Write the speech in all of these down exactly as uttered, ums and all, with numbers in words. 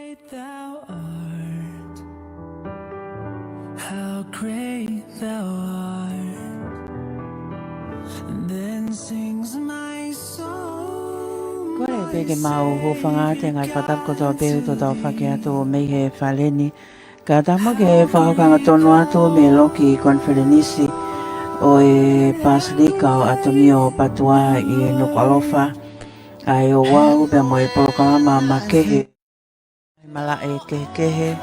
Thou art, how great thou art. Then sings my soul, Kole pē ke mau hūfanga atu he ngaahi fakatapu kotoa pē ʻoku tau fakaʻamu atu mei he fale ni. Kae ʻatā mo ke fakahoko hangatonu atu mei he loki konifelenisi ʻo e Pasilika ʻo ʻAtonio Pātua ʻi Nukuʻalofa, ʻa e ouau pea mo e polokalama makehe, malaʻe kehekehe,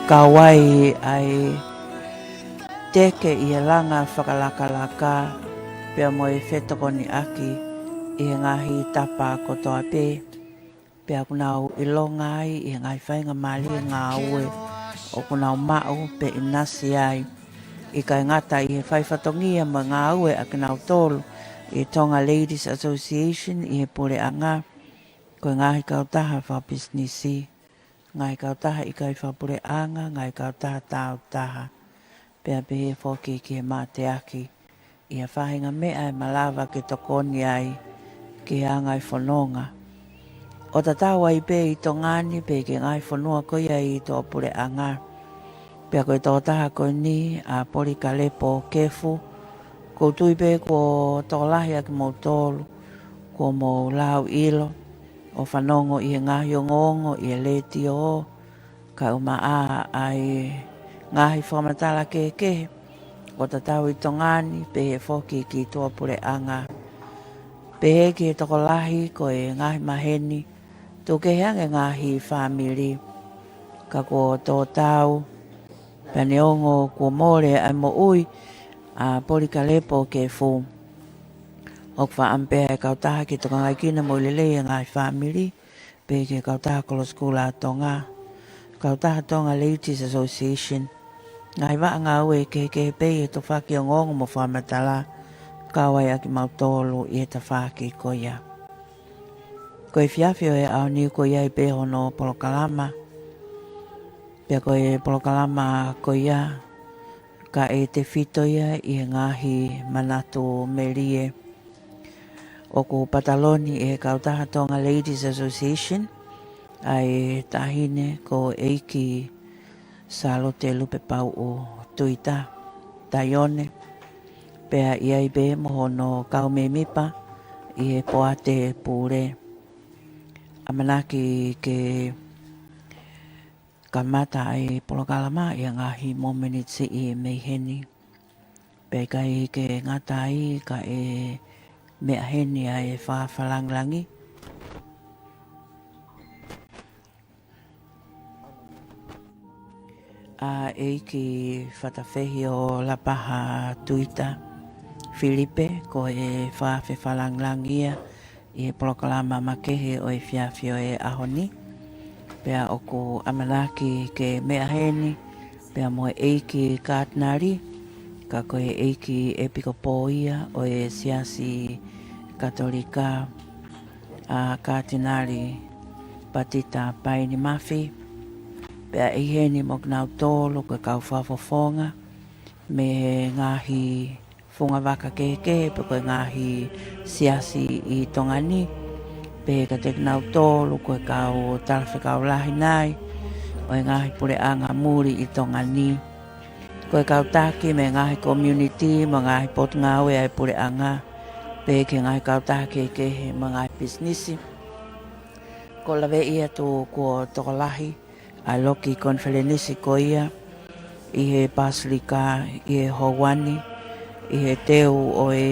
kau ai ʻa e teke ʻi he langa fakalakalaka, pea mo e fetokoniʻaki ʻi he ngaahi tapa kotoa pē. Pea ʻoku nau ʻilonga ai ʻi he ngaahi faingamālie ngāue ʻoku nau maʻu pea ʻinasi ai, ʻikai ngata ʻi he fai fatongia mo e ngāue ʻa kinautolu ʻi he Tonga Ladies Association ʻi he puleʻanga, ko e ngaahi kautaha fakapisinisi, ngaahi kautaha ʻikai fakapuleʻanga, ngaahi kautaha taautaha, pea pehē foki ki he mateaki ʻi ha faʻahinga meʻa ʻe malava ke tokoni ai ki he anga e fononga, ʻo tatau ai pē ʻi Tonga ni pe ki he ngaahi fonua ko ia ʻi tuʻapuleʻanga. Pea ko e tokotaha ko eni ʻa Polikalepo Kefu, ʻoku ou tui pē kuo tokolahi ʻa kimoutolu kuo mou lau ʻilo ʻo fanongo ʻi he ngaahi ongoongo ʻi he letiō, kae ʻumaʻā ʻa e ngaahi fakamatala kehekehe ʻoku tatau ʻi Tonga ni pehē foki ki tuʻapuleʻanga. Pehē ki he tokolahi ko e ngaahi maheni, tukukehe ange ngaahi fāmili, ka kuo tō tau pea neongo kuo mole ʻa e moʻui ʻa Polikalepo Kefu, ʻoku faʻa ʻamu pē ʻa e kautaha ke tokangaekina mo lelei e ngaahi fāmili, pehē ki he kautaha Kolo Sikula ʻa Tonga, kautaha Tonga Ladies Association, ngaahi vaʻa ngāue kehekehe pē ʻi he tufaki ongoongo mo fakamatala, kau ai ʻa kimautolu ʻi he tafaʻaki ko ia. Ko e efiafi ʻo e ʻaho ni ʻoku ʻi ai pē hono polokalama, pea ko e polokalama ko ia ka ʻe tefito ia ʻi he ngaahi manatu melie ʻoku pataloni ʻe he kautaha Tonga Ladies Association, ʻa e taʻahine ko ʻEiki Sālote Lupepauʻu Tuita Taione, pea ʻi ai pē mo hono kau mēmipa ʻi he poate pule. ʻAmanaki ke kamata ʻa e polokalama ʻi he ngaahi mōmeniti siʻi mei heni. Pea ʻikai ke ngata ai ka ʻe meʻa heni ʻa e fakalāngilangi ʻa ʻEiki Fatafehi ʻo Lapaha Tuita Filipe, ko e fakafakalāngilangi ia ʻi he polokalama makehe ʻo e efiafi ʻo e ʻaho ni. Pea ʻoku ʻamanaki ke meʻa heni pea mo e ʻEiki Katinali, ka ko e ʻEiki ʻEpikopō ia ʻo e Siasi Katolika, ʻa Katinali Patita Paini Mafi, pea ʻi heni mo kinautolu ko e kau fakafofonga mei he ngaahi fungavaka kehekehe pe ko e ngaahi siasi ʻi Tonga ni, pehē kiate kinautolu ko e kau talafekau lahi nai ʻo e ngaahi puleʻanga muli ʻi Tonga ni, ko e kau taki mei he ngaahi community mo e ngaahi potungāue ʻa e puleʻanga, pehē ki he ngaahi kautaha kehekehe mo e ngaahi pisinisi. ʻOku ou laveʻi atu kuo tokolahi ʻa e loki konifelenisi ko ia ʻi he Pasilika ʻi he houa ni, ʻi he teu ʻo e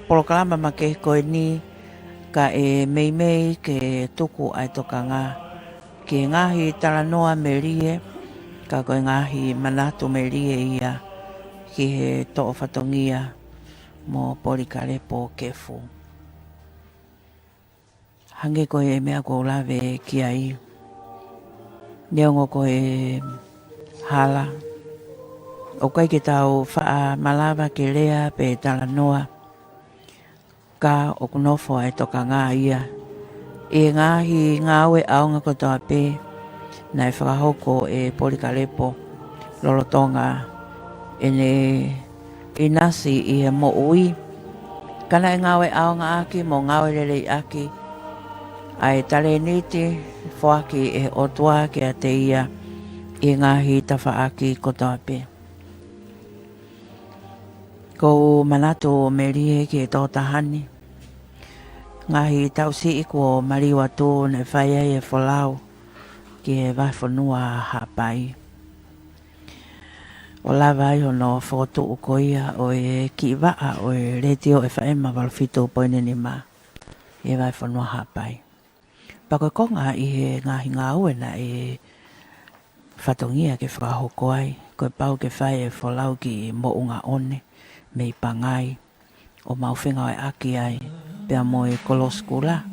polokalama makehe ko eni, ka ʻe meimei ke tuku ʻa e tokanga ki he ngaahi talanoa melie, ka ko e ngaahi manatu melie ia ki he toʻo fatongia mo Polikalepo Kefu. Hangē ko e meʻa ʻoku ou lave ki ai, neongo ko e hala, ʻoku ʻikai ke tau faʻa malava ke lea pe talanoa, ka ʻoku nofo ʻa e tokanga ia ʻi he ngaahi ngāue ʻaonga kotoa pē naʻe fakahoko ʻe Polikalepo lolotonga ʻene ʻinasi ʻi he moʻui. Ka naʻe ngāue ʻaonga ʻaki mo ngāue lelei ʻaki ʻa e talēniti foaki ʻe he ʻOtua kiate ia ʻi he ngaahi tafaʻaki kotoa pē. ʻOku ou manatu melie ki he tokotaha ni. Ngaahi taʻu siʻi kuo maliu atu naʻe fai ai e folau ki he vahefonua Haʻapai. ʻO lava ai hono fokotuʻu ko ia ʻo e kiʻi vaʻa ʻo e Letiō ʻEfeema valu fitu poini nima ʻi he vahefonua Haʻapai. Pea ko e konga ʻi he ngaahi ngāue naʻe fatongia ke fakahoko ai, ko e pau ke fai e folau ki Moʻungaʻone mei Pangai, ʻo mau fengāueʻaki ai pea mo e Kolosi Kula,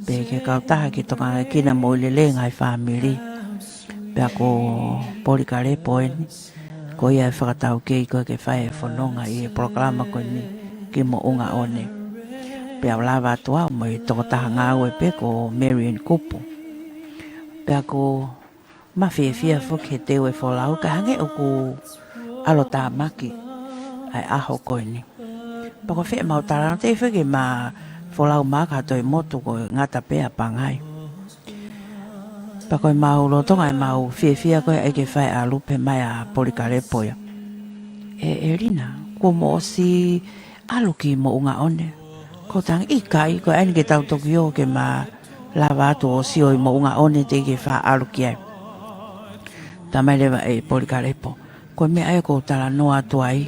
pea ki he kautaha ke tokanga ki he moʻui lelei e ngaahi fāmili. Pea ko Polikalepo eni, ko ia e fakataukei ko ē ke fai e fononga ʻi he polokalama ko eni ki Moʻungaʻone. Pea u lava atu au mo e tokotaha ngāue pē ko Marian Kupu. Pea ʻoku ma fiefia foki he teu e folau ka hangē ʻoku ʻalotāmaki ʻa e ʻaho ko eni. Pea ko e fē ʻemau talanoa, teʻeki foki ke ma folau mai ki ha toe motu, ko e ngata pē ʻa Pangai. Pea ko ʻemau lolotonga ʻemau fiefia ko ē ʻai ke fai ʻalu pē mai ʻa Polikalepo ia. ʻE, ʻElina, kuo mo ʻosi ʻalu ki Moʻungaʻone? Ko e tangi ʻikai, ko e ʻai ni ke tau toki ō ke ma lava atu ʻo sio ʻi Moʻungaʻone teʻeki ke faʻa ʻalu ki ai. Talamai leva ʻe Polikalepo, ko e meʻa ia ʻoku ou talanoa atu ai,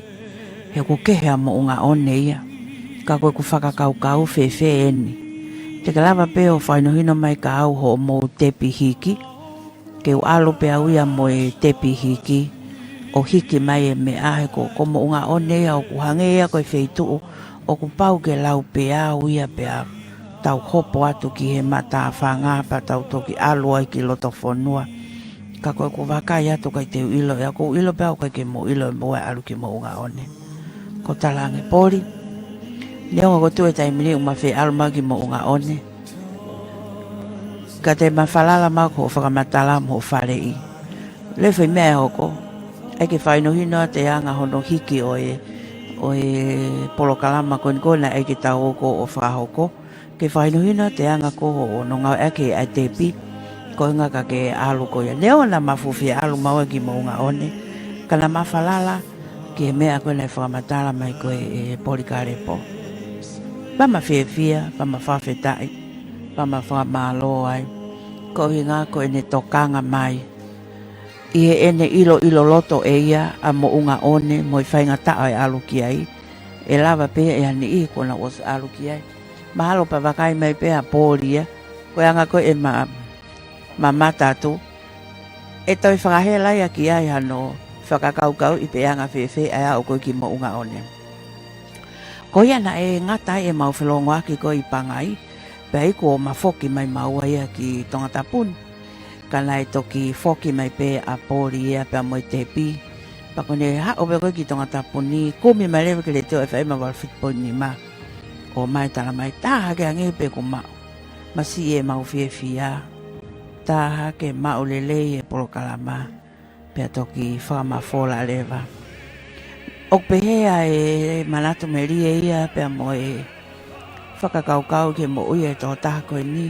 he ʻoku kehe ʻa Moʻungaʻone ia. Ka ko ʻeku fakakaukau fēfē eni. Te ke lava pē ʻo fakahinohino mai kia au hoʻomou tepi hiki, ke u ʻalu pē au ia mo e tepi hiki, ʻo hiki mai e meʻa he ko, ko Moʻungaʻone ia ʻoku hangē ia ko e feituʻu ʻoku pau ke lau pē au ia pea tau hopo atu ki he matāfanga pea tau toki ʻalu ai ki loto fonua. Ka ko ʻeku vakai atu ʻikai te u ʻilo ia, ʻoku ou ʻilo pē au ʻikai ke mo ʻilo ʻe moua e ʻalu ki Moʻungaʻone. Ko e talaange, Poli, neongo ko e tuʻu e taimi ni ʻoku ma fie ʻalu mai ki Moʻungaʻone, ka te ma falala mai ki hoʻo fakamatala mo hoʻo faleʻi. Leva e meʻa ʻe hoko, ʻai ke fakahinohino atu e anga hono hiki ʻo e, ʻo e polokalama ko eni ko ē naʻe ʻai ke tau ō ʻo fakahoko. Ke fakahinohino atu e anga ko hono ngāueʻaki ʻa e tepi, ko e ʻuhinga ka ke ʻalu koe ia. Neongo naʻa ma fuʻu fie ʻalu maua ki Moʻungaʻone, ka naʻa ma falala ki he meʻa ko ē naʻe fakamatala mai ko ē ʻe Polikalepo. Pea ma fiefia, pea ma fakafetaʻi, pea ma fakamālō ai, ko e ʻuhinga ko ʻene tokanga mai ʻi heʻene ʻiloʻilo loto ʻe ia ʻa Moʻungaʻone mo e faingataʻa ʻo e ʻalu ki ai. ʻE lava pē ia ʻe ha niʻihi kuo nau ʻosi ʻalu ki ai. Mahalo pea vakai mai pē ʻa Poli ia, ko e anga ko ē ʻema, ʻema mata atu, ʻe toe fakahela ia ki ai hano fakakaukauʻi pe ʻe anga fēfē ʻa e aʻu ko ē ki Moʻungaʻone. Ko ia naʻe ngata ai ʻemau felōngoaki ko ē ʻi Pangai, pea ʻi ai kuo ma foki mai maua ia ki Tongatapu ni. Ka naʻe toki foki mai pē ʻa Poli ia pea mo e tepi. Pea ko ʻene haʻu pē ko ē ki Tongatapu ni, kumi mai leva ki he Letiō ʻEfeema valu fitu poini nima. ʻO mai talamai, tā hake ange pē ʻoku maʻu. Ma siʻi ʻemau fiefia. Tā hake, maʻu lelei e polokalama. Pea toki fakamafola leva. ʻOku pehē ʻa e manatu melie ia pea mo e fakakaukau ki he moʻui ʻa e tokotaha ko eni.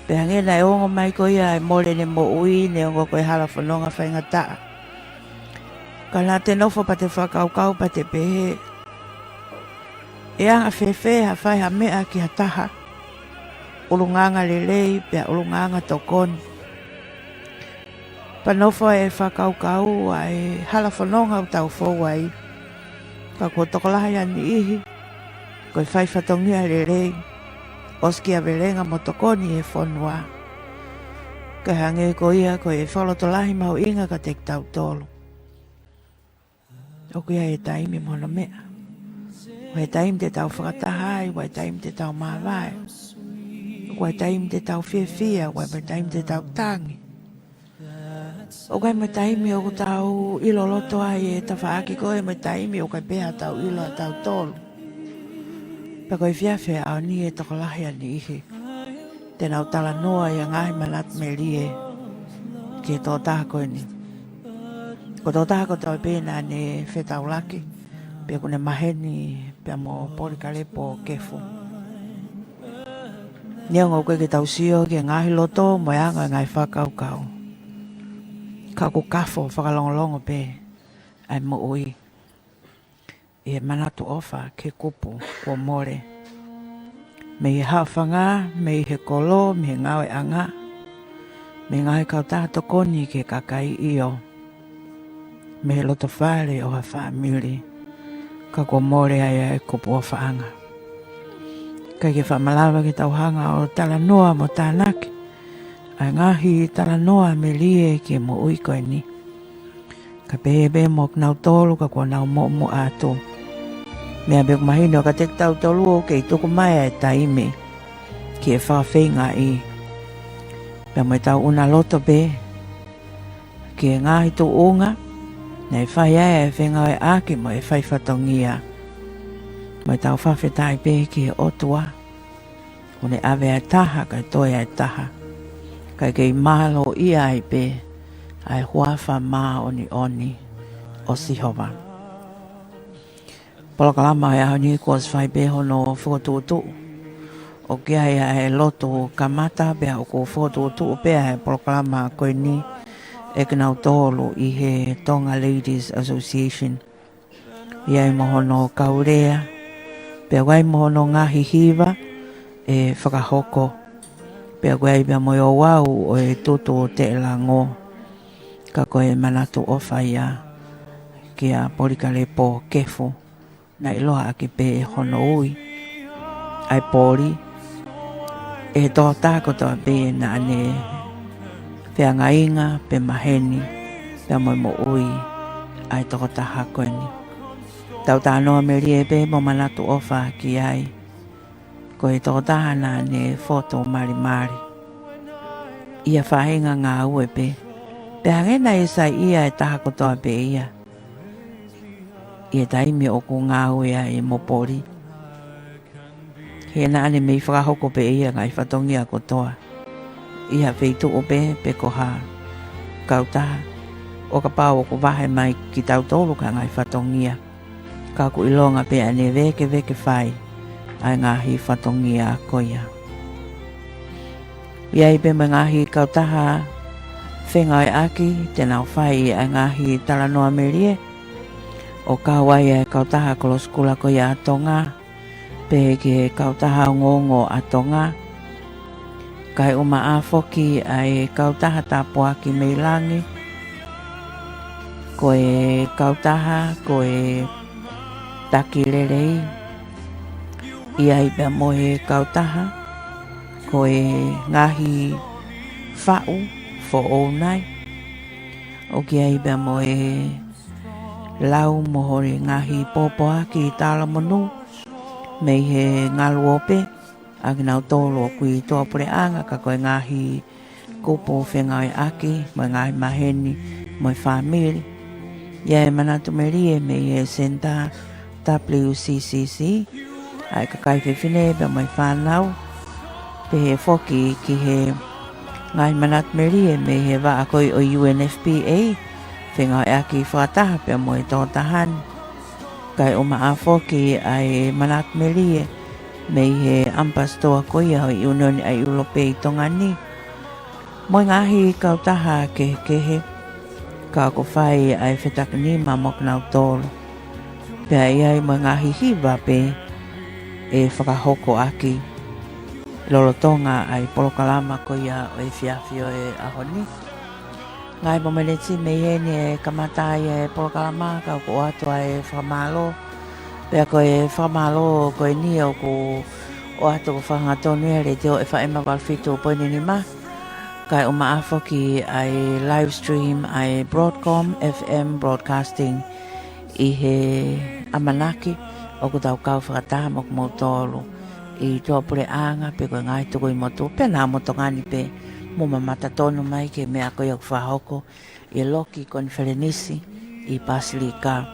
Pea hangē naʻe ongo mai ko ia e mole ʻene moʻui, neongo ko e hala fononga faingataʻa. Ka naʻa te nofo pea te fakakaukau pea te pehē, ʻe anga fēfē ha fai ha meʻa ki ha taha ʻulungaanga lelei pea ʻulungaanga tokoni. Pea nofo ʻa e fakakaukau ʻa e hala fononga ʻoku tau fou ai. Ka kuo tokolahi ʻa e niʻihi, ko e fai fatongia lelei, ʻosikiavelenga mo tokoni ʻi he fonua. Kae hangē ko ia ko e fakalotolahi mahuʻinga kiate kitautolu. ʻOku ʻi ai e taimi mo hono meʻa. ʻOku ʻi ai e taimi te tau fakataha ai, ʻoku ʻi ai e taimi te tau māvae. ʻOku ʻi ai e taimi te tau fiefia, ʻoku ʻi ai e taimi te tau tangi. ʻOku ʻi ai mo e taimi ʻoku tau ʻilo loto ai e tafaʻaki ko ē, mo e taimi ʻoku ʻikai pē ha tau ʻilo ʻa tautolu. Pea ko e efiafi ʻaho ni ʻe tokolahi ʻa e niʻihi te nau talanoa ʻi he ngaahi manatu melie ki he tokotaha ko eni. Ko e tokotaha kotoa pē naʻa ne fetaulaki, pea ʻoku ne maheni pea mo Polikalepo Kefu. Neongo ʻoku ʻikai ke tau sio ki he ngaahi loto mo e anga e ngaahi fakakaukau, ka ʻoku kafo fakalongolongo pē ʻa e moʻui ʻi he manatu ʻofa ki he kupu kuo mole mei he haʻofanga, mei he kolo, mei he ngāueʻanga, mei he ngaahi kautaha tokoni ki he kakai, ʻio, mei he loto fale ʻo ha fāmili, ka kuo mole ai ʻa e kupu ʻofaʻanga. ʻIkai ke faʻa malava ke tau hanga ʻo talanoa mo tānaki ʻa e ngaahi talanoa melie ki he moʻui ko eni, kae pehē pē mo kinautolu ka kuo nau muʻomuʻa atu. Meʻa pē ʻoku mahino kiate kitautolu ʻoku kei tuku mai ʻa e taimi ki he fakafeingaʻi pea mo e tau ʻuna loto pē ki he ngaahi tuʻunga naʻe fai ai ʻa e fengāueʻaki mo e fai fatongia, mo e tau fakafetaʻi pē ki he ʻOtua ʻoku ne ʻave ʻa e taha kae toe ʻa e taha, kae kei mālōʻia ai pē ʻa e huafa māʻoniʻoni ʻo Sihova. Polokalama ʻo e ʻaho ni kuo ʻosi fai pē hono fokotuʻutuʻu. ʻOku ʻi ai ʻa e lotu kamata pea ʻoku fokotuʻutuʻu pē ʻa e polokalama ko eni ʻe kinautolu ʻi he Tonga Ladies Association. ʻI ai mo hono kaulea, pea ʻoku ʻi ai mo hono ngaahi hiva ʻe fakahoko, pea ʻoku ʻi ai pea mo e ouau ʻo e tutu ʻo Teʻelango, ka ko e manatu ʻofa ia kia Polikalepo Kefu, naʻe ʻiloa ʻaki pē hono ui ʻa e poli ʻe he tokotaha kotoa pē naʻa ne feangainga pe maheni pea mo e moʻui ʻa e tokotaha ko eni. Tau talanoa melie pē mo manatu ʻofa ki ai. Ko e tokotaha naʻa ne fotu malimali ʻi ha faʻahinga ngāue pē, pea hangē naʻe saiʻia ʻa e taha kotoa pē ia ʻi he taimi ʻoku ngāue ai mo poli. He naʻa ne mei fakahoko pē ʻe ia ngaahi fatongia kotoa ʻi ha feituʻu pē pe ko ha kautaha, ʻo kapau ʻoku vahe mai kitautolu ki ha ngaahi fatongia, ka ʻoku ʻilonga pē ʻa ʻene vēkeveke fai ʻa e ngaahi fatongia ko ia. ʻI ai pē mo e ngaahi kautaha fengāueʻaki te nau fai ʻa e ngaahi talanoa melie, ʻo kau ai ʻa e kautaha kolosi kula ko ia ʻa Tonga, pehē ki he kautaha ongoongo ʻa Tonga, kae ʻumaʻā foki ʻa e kautaha tāpuaki mei langi, ko e kautaha ko e Taki Lelei, ʻi ai pea mo e kautaha ko e ngaahi faʻu foʻou nai, ʻoku ʻi ai pea mo e lau mo e ngaahi pōpoaki talamonū mei he ngaluope ʻa kinautolu ʻoku ʻi tuʻapuleʻanga, ka ko e ngaahi kupu fengāueʻaki mo e ngaahi maheni mo e fāmili. ʻI ai e manatu melie mei he Senitā W C C C, ʻa e kakai fefine pea mo e fānau, pehē foki ki he ngaahi manatu melie mei he vaʻa ko ia ʻo e U N F P A, fengāueʻaki fakataha pea mo e tokotaha ni. Kae ʻumaʻā foki ʻa e manatu melie mei he ʻAmipasitoa ko ia ʻo e ʻIunioni ʻa ʻIulope ʻi Tonga ni, mo e ngaahi kautaha kehekehe, ka ʻoku fai ʻa e fetakinima mo kinautolu. Pea ʻi ai mo e ngaahi hiva pē ʻe fakahoko ʻaki lolotonga ʻa e polokalama ko ia ʻo e efiafi ʻo e ʻaho ni. Ngaahi momeniti mei heni ʻe kamata ai e polokalama, ka ʻoku ʻoatu ʻa e fakamālō. Pea ko e fakamālō ko eni ʻoku ʻoatu ko e fakahangatonu ia ʻe he Letiō F M valu fitu poini nima, kae ʻumaʻā foki ʻa e live stream ʻa e Broadcom F M Broadcasting ʻi he ʻamanaki ʻoku tau kau fakataha mo kimoutolu ʻi tuʻapuleʻanga pe ko e ngaahi tukui motu pea naʻa mo Tonga ni pē, mo mamata tonu mai ki he meʻa ko ia ʻoku fakahoko ʻi he loki konifelenisi ʻi Pasilika.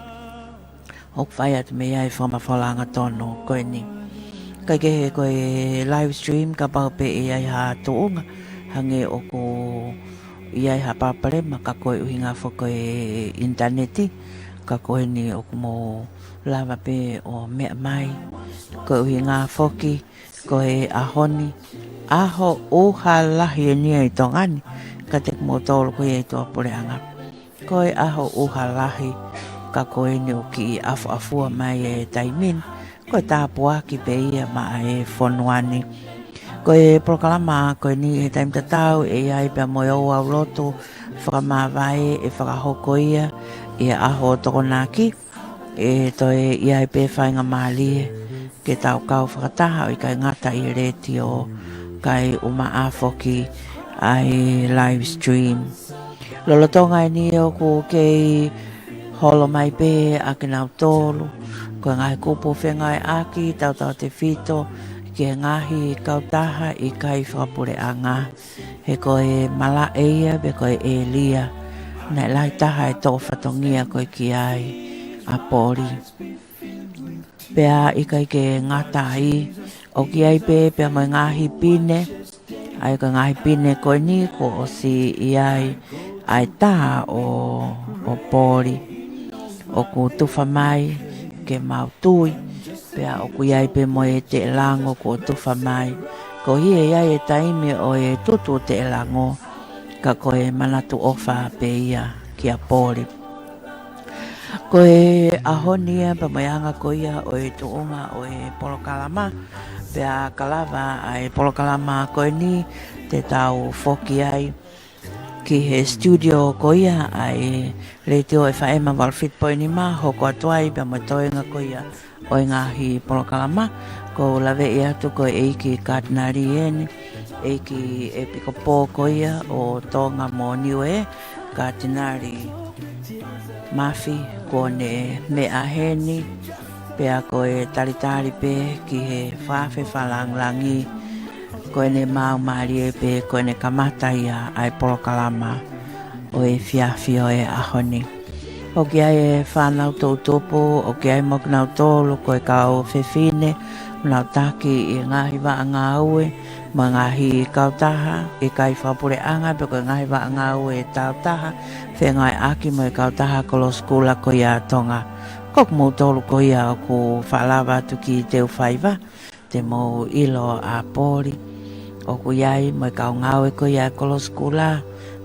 ʻOku fai atu mei ai e fakamafola hangatonu ko eni. Kae kehe ko e live stream kapau pē ʻe ʻi ai ha tuʻunga hangē ʻoku ʻi ai ha palopalema ka ko e ʻuhinga foki ko e ʻinitaneti, ka ko eni ʻoku mou lava pē ʻo meʻa mai. Ko e ʻuhinga foki ko e ʻaho ni ʻAho ʻuha lahi eni ia ʻi Tonga ni, ka te kimoutolu ko ia ʻi tuʻapuleʻanga. Ko e ʻaho ʻuha lahi, ka ko eni ʻoku kiʻi ʻafuʻafua mai e taimi ni, ko e tāpuaki pē ia maʻa e fonua ni. Ko e polokalama ko eni he taimi tatau ʻe ʻi ai pea mo e ouau lotu fakamāvae ʻe fakahoko ia ʻi he ʻaho Tokonaki, ʻe toe ʻi ai pē faingamālie ke tau kau fakataha ʻo ʻikai ngata ʻi he letiō kae ʻumaʻā foki ʻa e live stream. Lolotonga eni ʻoku kei holo mai pē ʻa kinautolu ko e ngaahi kupu fengāueʻaki tautautefito ki he ngaahi kautaha ʻikai fakapuleʻanga. He ko e malaʻe ia pe ko e ʻēlia naʻe lahi taha e toʻo fatongia ko ē ki ai ʻa Poli. Pea ʻikai ke ngata ai, ʻoku ʻi ai pē pea mo e ngaahi pine, ʻa ia ko e ngaahi pine ko eni kuo ʻosi ʻi ai ʻa e tā ʻo, ʻo Poli ʻoku tufa mai ke mau tui, pea ʻoku ʻi ai pē mo e teʻelango kuo tufa mai. Ko ia ʻi ai e taimi ʻo e tutu teʻelango, ka ko e manatu ʻofa pē ia kia Poli. Ko e ʻaho ni ia pea mo e anga ko ia ʻo e tuʻunga ʻo e polokalama, pea ka lava ʻa e polokalama ko eni te tau foki ai ki he studio ko ia ʻa e Letiō ʻEfaema valu fitu poini nima, hoko atu ai pea mo e toenga ko ia ʻo e ngaahi polokalama. ʻOku ou laveʻi atu ko e ʻEiki Katinali eni, ʻEiki ʻEpikopō ko ia ʻo Tonga mo Niue, Katinali Mafi, kuo ne meʻa heni, pea ko e talitali pē ki he fafanga fakalāngilangi ko ʻene maau mālie pē ko ʻene kamata ia ʻa e polokalama ʻo e efiafi ʻo e ʻaho ni. ʻOku ʻi ai e fānau toʻutupu, ʻoku ʻi ai mo kinautolu ko e kau fefine, ʻoku nau taki ʻi he ngaahi vaʻa ngāue mo e ngaahi kautaha ʻikai fakapuleʻanga pe ko e ngaahi vaʻa ngāue tāutaha fengāueʻaki mo e kautaha Kolo Sukula ko ia ʻa Tonga. Ko kimoutolu ko ia ʻoku fakalava atu ki Teufaiva, te mou ʻilo ʻa Poli. ʻOku ʻi ai mo e kau ngāue ko ia ʻa e Kolo Sukula,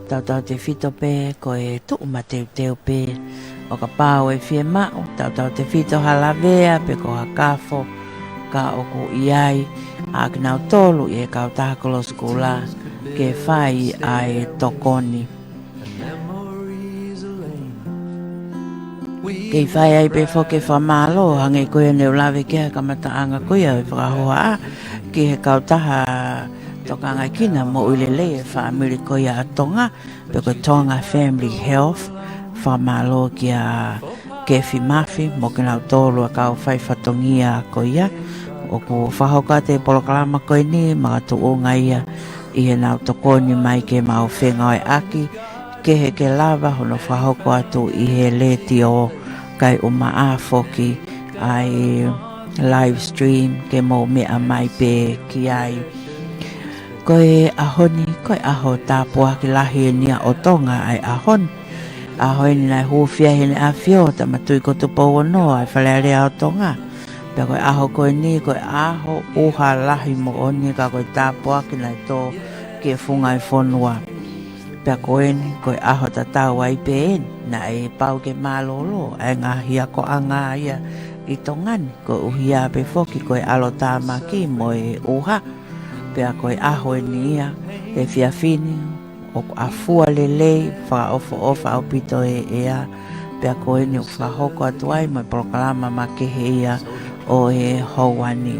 tautautefito pē ko e tuʻu mateuteu pē. ʻO kapau ʻe fiemaʻu, tautautefito ha lavea pe ko ha kafo, ka ʻoku ʻi ai ʻa kinautolu ʻi he kautaha Kolo Sukula ke fai ʻa e tokoni. Kei fai ai pē foki e fakamālō, hangē ko ia ne u lave ki ai he kamataʻanga ko ia ʻo e fakahohaʻa, ki he kautaha tokangaekina moʻui lelei e fāmili ko ia ʻa Tonga, pe ko e Tonga Family Health. Fakamālō kia Kefi Mafi mo kinautolu ʻa e kau faifatongia ko ia. ʻOku fakahoko atu e polokalama ko eni makatuʻunga ia ʻi heʻenau tokoni mai ke mau fengāueʻaki, kehe ke lava hono fakahoko atu ʻi he letiō, kae ʻumaʻā foki ʻa e live stream ke mou meʻa mai pē ki ai. Ko e ʻaho ni, ko e ʻaho tāpuaki lahi eni ia ʻo Tonga ʻa e ʻaho ni. ʻAho eni naʻe hūfia ʻe Heʻene ʻAfio Tama Tuʻi ko Tupou Ono ʻa e Fale Alea ʻo Tonga. Pea ko e ʻaho ko eni, ko e ʻaho ʻuha lahi moʻoni ka ko e tāpuaki naʻe tō ki he funga e fonua. Pea ko eni, ko e ʻaho tatau ai pē eni, naʻe pau ke mālōlō ʻa e ngaahi akoʻanga ia ʻi Tonga ni, koeʻuhi pē foki ko e ʻalotāmaki mo e ʻuha. Pea ko e ʻaho eni ia, he efiafi ni, ʻoku ʻafua lelei, fakaʻofoʻofa ʻaupito e ʻea, pea ko eni ʻoku fakahoko atu ai mo e polokalama makehe ia ʻo e houa ni.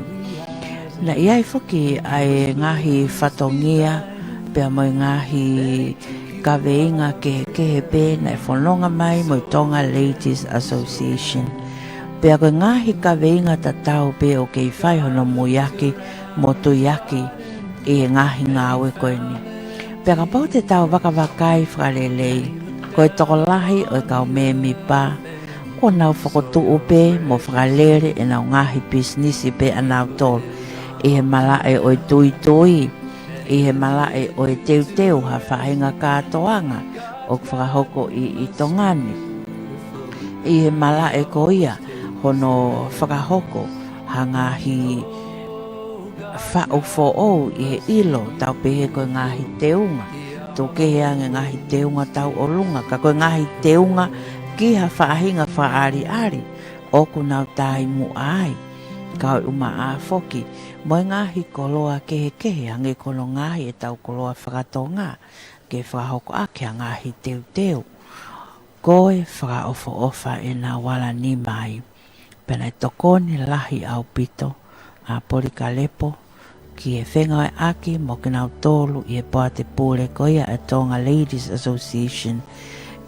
Naʻe ʻi ai foki ʻa e ngaahi fatongia, pea mo e ngaahi kaveinga kehekehe pē naʻe fononga mai mo e Tonga Ladies Association. Pea ko e ngaahi kaveinga tatau pē ʻoku kei fai hono muiaki mo tuiaki ʻi he ngaahi ngāue ko eni. Pea kapau te tau vakavakai fakalelei, ko e tokolahi ʻo e kau mēmipa, kuo nau fokotuʻu pē mo fakalele ʻenau ngaahi pisinisi pē ʻanautolu, ʻi he malaʻe ʻo e tuitui, ʻi he malaʻe ʻo e teuteu ha faʻahinga kātoanga ʻoku fakahoko ʻi, ʻi Tonga ni, ʻi he malaʻe ko ia hono fakahoko ha ngaahi faʻu foʻou ʻi he ʻilo, tau pehē ko e ngaahi teunga. Tuku kehe ange ngaahi teunga tauʻolunga, ka ko e ngaahi teunga ki ha faʻahinga fakaʻaliʻali ʻoku nau taimuʻa ai. Ka ʻoku ʻumaʻā foki mo e ngaahi koloa kehekehe, hangē ko hono ngaohi ʻetau koloa fakatonga ke fakahoko ʻaki ha ngaahi teuteu. Ko e fakaʻofoʻofa ʻenau ala nima ai. Pea naʻe tokoni lahi ʻaupito ʻa Polikalepo ki he fengāueʻaki mo kinautolu ʻi he poate pule ko ia ʻa e Tonga Ladies Association,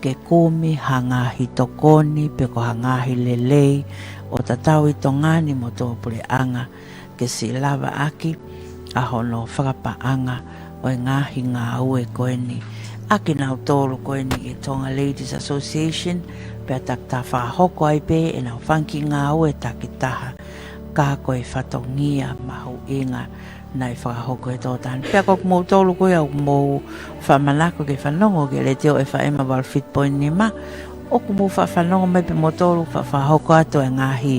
ke kumi ha ngaahi tokoni pe ko ha ngaahi lelei ʻo tatau ʻi Tonga ni mo tuʻapuleʻanga, ke siʻi lavaʻaki ʻa hono fakapaʻanga ʻo e ngaahi ngāue ko eni ʻa kinautolu ko eni ʻi he Tonga Ladies Association, pea takitaha fakahoko ai pē ʻenau fanga kiʻi ngāue takitaha, ka ko e fatongia mahuʻinga naʻe fakahoko ʻe he tokotaha ni. Pea ko kimoutolu ko ia ʻoku mou faʻa manako ke fanongo ki he Letiō ʻEfeema valu fitu poini nima, ʻoku mou faʻa fanongo mai pē moutolu faʻa fakahoko atu e ngaahi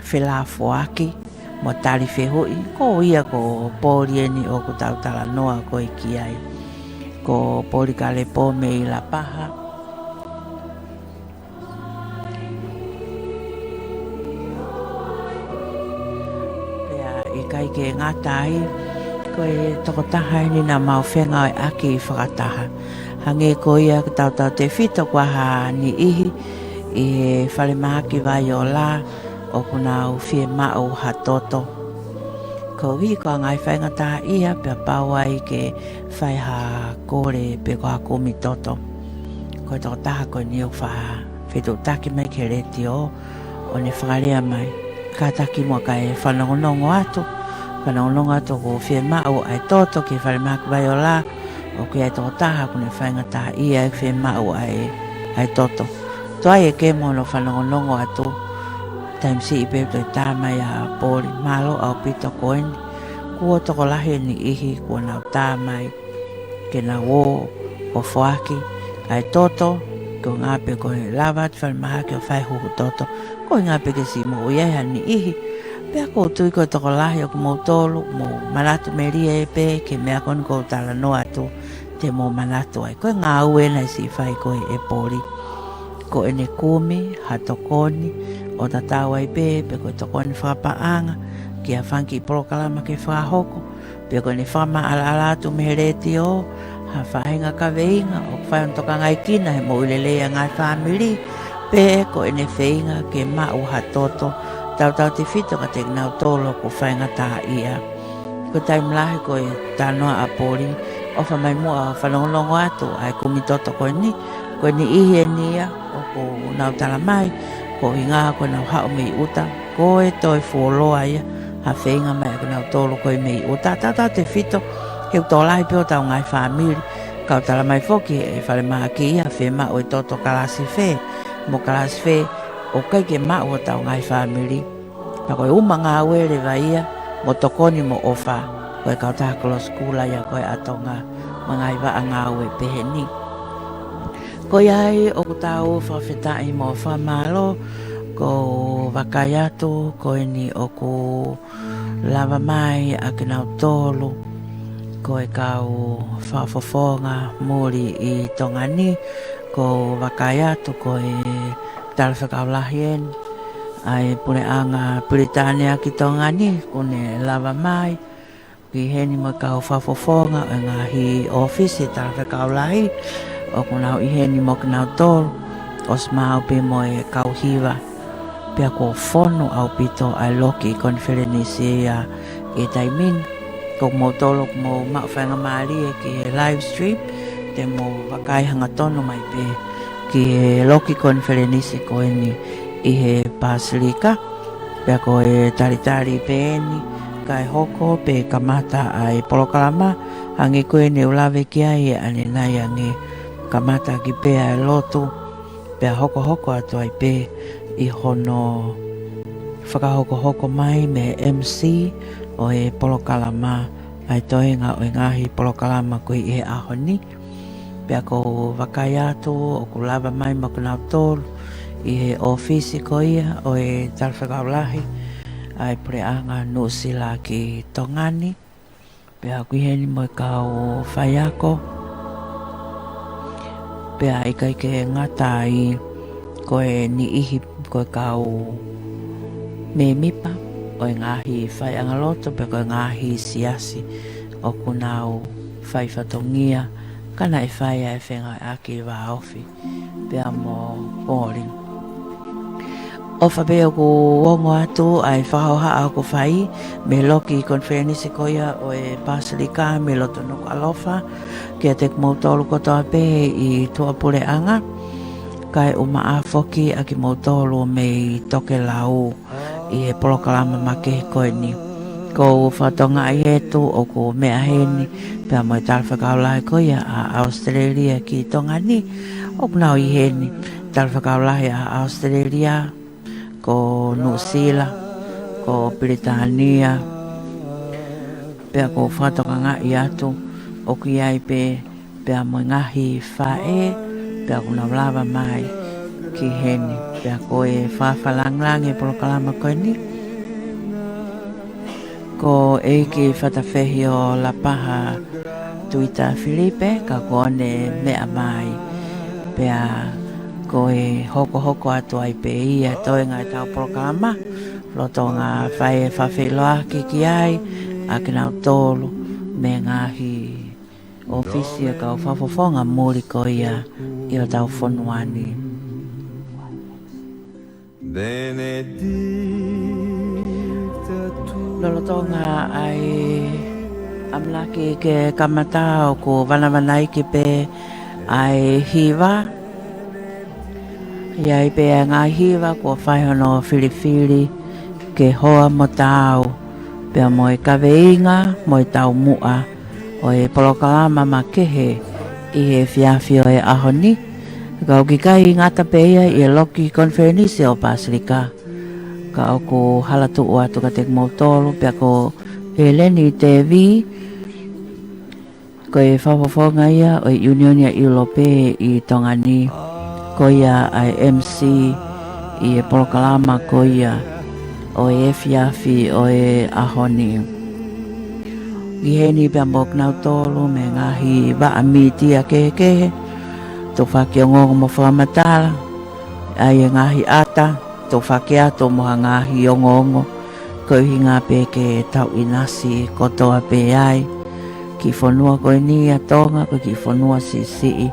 felafoaki mo tali fehuʻi, ko ia ko Poli eni ʻoku tau talanoa ko ē ki ai. Ko Polikalepo mei Lapaha. Pea ʻikai ke ngata ai, ko e tokotaha eni naʻa mau fengāueʻaki fakataha. Hangē ko ia ʻoku tautautefito kuo ʻi ai ha niʻihi ʻi he falemahaki Vaiola ʻoku nau fiemaʻu ha toto. Koeʻuhi ko e ngaahi faingataʻaʻia pea pau ai ke fai ha kole pe ko ha kumi toto. Ko e tokotaha ko eni ʻoku faʻa fetuʻutaki mai ki he Letiō ʻo ne fakalea mai. Kātaki muʻa kae fanongonongo atu. Fanongonongo atu ʻoku fiemaʻu ʻa e toto ki he falemahaki Vaiola, ʻoku ʻi ai e tokotaha ʻoku ne faingataʻaʻia ʻoku fiemaʻu ʻa e, ʻa e toto. Toe ʻai ʻe kemo hono fanongonongo atu. Taimi siʻi pē toe tā mai ʻa Poli, mālō ʻaupito ko eni. Kuo tokolahi e niʻihi kuo nau tā mai ke nau ō ʻo foaki ʻa e toto, koeʻuhinga pē ko e lava atu falemahaki ʻo fai huhu toto, koeʻuhinga pē ke siʻi moʻui ai ha niʻihi. Pea ʻoku ou tui ko e tokolahi ʻo kimoutolu, mou manatu melie pē ki he meʻa ko eni ʻoku ou talanoa atu, te mou manatu ai. Ko e ngāue naʻe siʻi fai ko ē ʻe Poli. Ko ʻene kumi ha tokoni ʻo tatau ai pē, pe ko e tokoni fakapaʻanga ki ha fanga kiʻi polokalama ke fakahoko, pe ko ʻene fakamaʻalaʻala atu mei he Letiō ha faʻahinga kaveinga ʻoku fai hono tokangaekina he moʻui lelei ʻa e ngaahi fāmili, pe ko ʻene feinga ke maʻu ha toto, tautautefito kiate kinautolu ʻoku faingataʻaʻia. Ko e taimi lahi ko e talanoa ʻa Poli, ʻofa mai muʻa ʻo fanongonongo atu ʻa e kumi toto ko eni, ko e niʻihi eni ia ʻoku nau tala mai, koeʻuhinga ko ʻenau haʻu mei ʻuta, ko e toe fuoloa ia ha feinga mai ʻa kinautolu ko ē mei ʻuta, tautautefito he ʻoku tokolahi pē hotau ngaahi fāmili, ka ʻoku tala mai foki ʻe he falemahaki ia fiemaʻu e toto kalasi fē mo kalasi fē, ʻoku ʻikai ke maʻu hotau ngaahi fāmili. Ka ko e ʻuma ngāue leva ia, mo tokoni mo ʻofa, ko e kautaha kolosi kula ia ko ē ʻa Tonga, mo e ngaahi vaʻa ngāue pehē ni. Ko ia ai ʻoku tau fakafetaʻi mo fakamālō, ʻoku ou vakai atu, ko eni ʻoku lava mai ʻa kinautolu ko e kau fakafofonga muli ʻi Tonga ni, ʻoku ou vakai atu ko e talafekau lahi eni ʻa e puleʻanga Pilitānia ki Tonga ni, kuo ne lava mai. ʻI heni mo e kau fakafofonga ʻo e ngaahi ʻōfisi talafekau lahi, ʻoku nau ʻi heni mo kinautolu, ʻosi maʻu pē mo e kau hiva. Pea kuo fonu ʻaupito ʻa e loki konifelenisi ia ʻi he taimi ni. Ko moutolu ʻoku mou maʻu faingamālie ki he live stream, te mou vakai hangatonu mai pē ki he loki konifelenisi ko eni ʻi he Pasilika. Pea ko e talitali pē eni, kae hoko pē kamata ʻa e polokalama, hangē ko eni ʻoku lave ki ai ʻanenai ange, kamata ʻaki pē ʻa e lotu, pea hokohoko atu ai pē ʻi hono fakahokohoko mai mei he M C ʻo e polokalama, ʻa e toenga ʻo e ngaahi polokalama ko ē ʻi he ʻaho ni. Pea ʻoku ou vakai atu ʻoku lava mai mo kinautolu ʻi he ʻōfisi ko ia ʻo e talafekau lahi, ʻa e Puleʻanga Nuʻusila ki Tonga ni, pea ʻoku ʻi heni mo e kau faiako, pea ʻikai ke ngata ai, ko e niʻihi, ko e kau mēmipa ʻo e ngaahi faiʻanga lotu, pea ko e ngaahi siasi ʻoku nau fai fatongia, ka naʻe fai ʻa e fengāueʻaki vāofi pea mo Poli. ʻOfa pē ʻoku ongo atu ʻa e fakahohaʻa ʻoku fai mei he loki konifelenisi ko ia ʻo e Pasilika mei loto Nukuʻalofa kiate kimoutolu kotoa pē ʻi tuʻapuleʻanga, kae ʻumaʻā foki ʻa kimoutolu mei Tokelau ʻi he polokalama makehe ko eni. Ko Fatoʻangaʻi Hetu ʻoku meʻa heni, pea mo e talafekau lahi ko ia ʻa ʻAositelēlia ki Tonga ni, ʻoku nau ʻi heni. Talafekau lahi ʻa ʻAositelēlia, ko Nuʻusila, ko Pilitānia, pea ko Fatoʻangaʻi atu, ʻoku ʻi ai pē pea mo e ngaahi faʻē, pea ʻoku nau lava mai ki heni. Pea ko e fakafakalāngilangi e polokalama ko eni, ko ʻEiki Fatafehi ʻo Lapaha Tuita Filipe, ka kuo ne meʻa mai. Pea ko e hokohoko atu ai pē ia toenga ʻetau polokalama, lolotonga fai e fakafeʻiloaki ki ai ʻa kinautolu mei he ngaahi ʻōfisi ʻa e kau fakafofonga muli ko ia ʻi hotau fonua ni. Lolotonga ʻa e ʻamanaki ke kamata, ʻoku vanavanaiki pē ʻa e hiva. ʻI ai pē ʻa e ngaahi hiva kuo fai hono filifili ke hoa mo taau, pea mo e kaveinga mo e taumuʻa ʻo e polokalama makehe ʻi he efiafi ʻo e ʻaho ni. Ka ʻoku ʻikai ngata pē ia ʻi he loki konifelenisi ʻo Pasilika, ka ʻoku hala tuʻu atu kiate kimoutolu pea ko ʻEleni Tēvī, ko e fakafofonga ia ʻo e ʻIunioni ʻa ʻIulope ʻi Tonga ni, ko ia ʻa e M C ʻi he polokalama ko ia ʻo e efiafi ʻo e ʻaho ni. ʻI heni pea mo kinautolu mei he ngaahi vaʻa mītia kehekehe, tufaki ongoongo mo fakamatala, ʻa e ngaahi ʻata, tufaki atu mo ha ngaahi ongoongo, ko e ʻuhinga pē ke tau ʻinasi kotoa pē ai. Kiʻi fonua ko eni ʻa Tonga, ko e kiʻi fonua siʻisiʻi,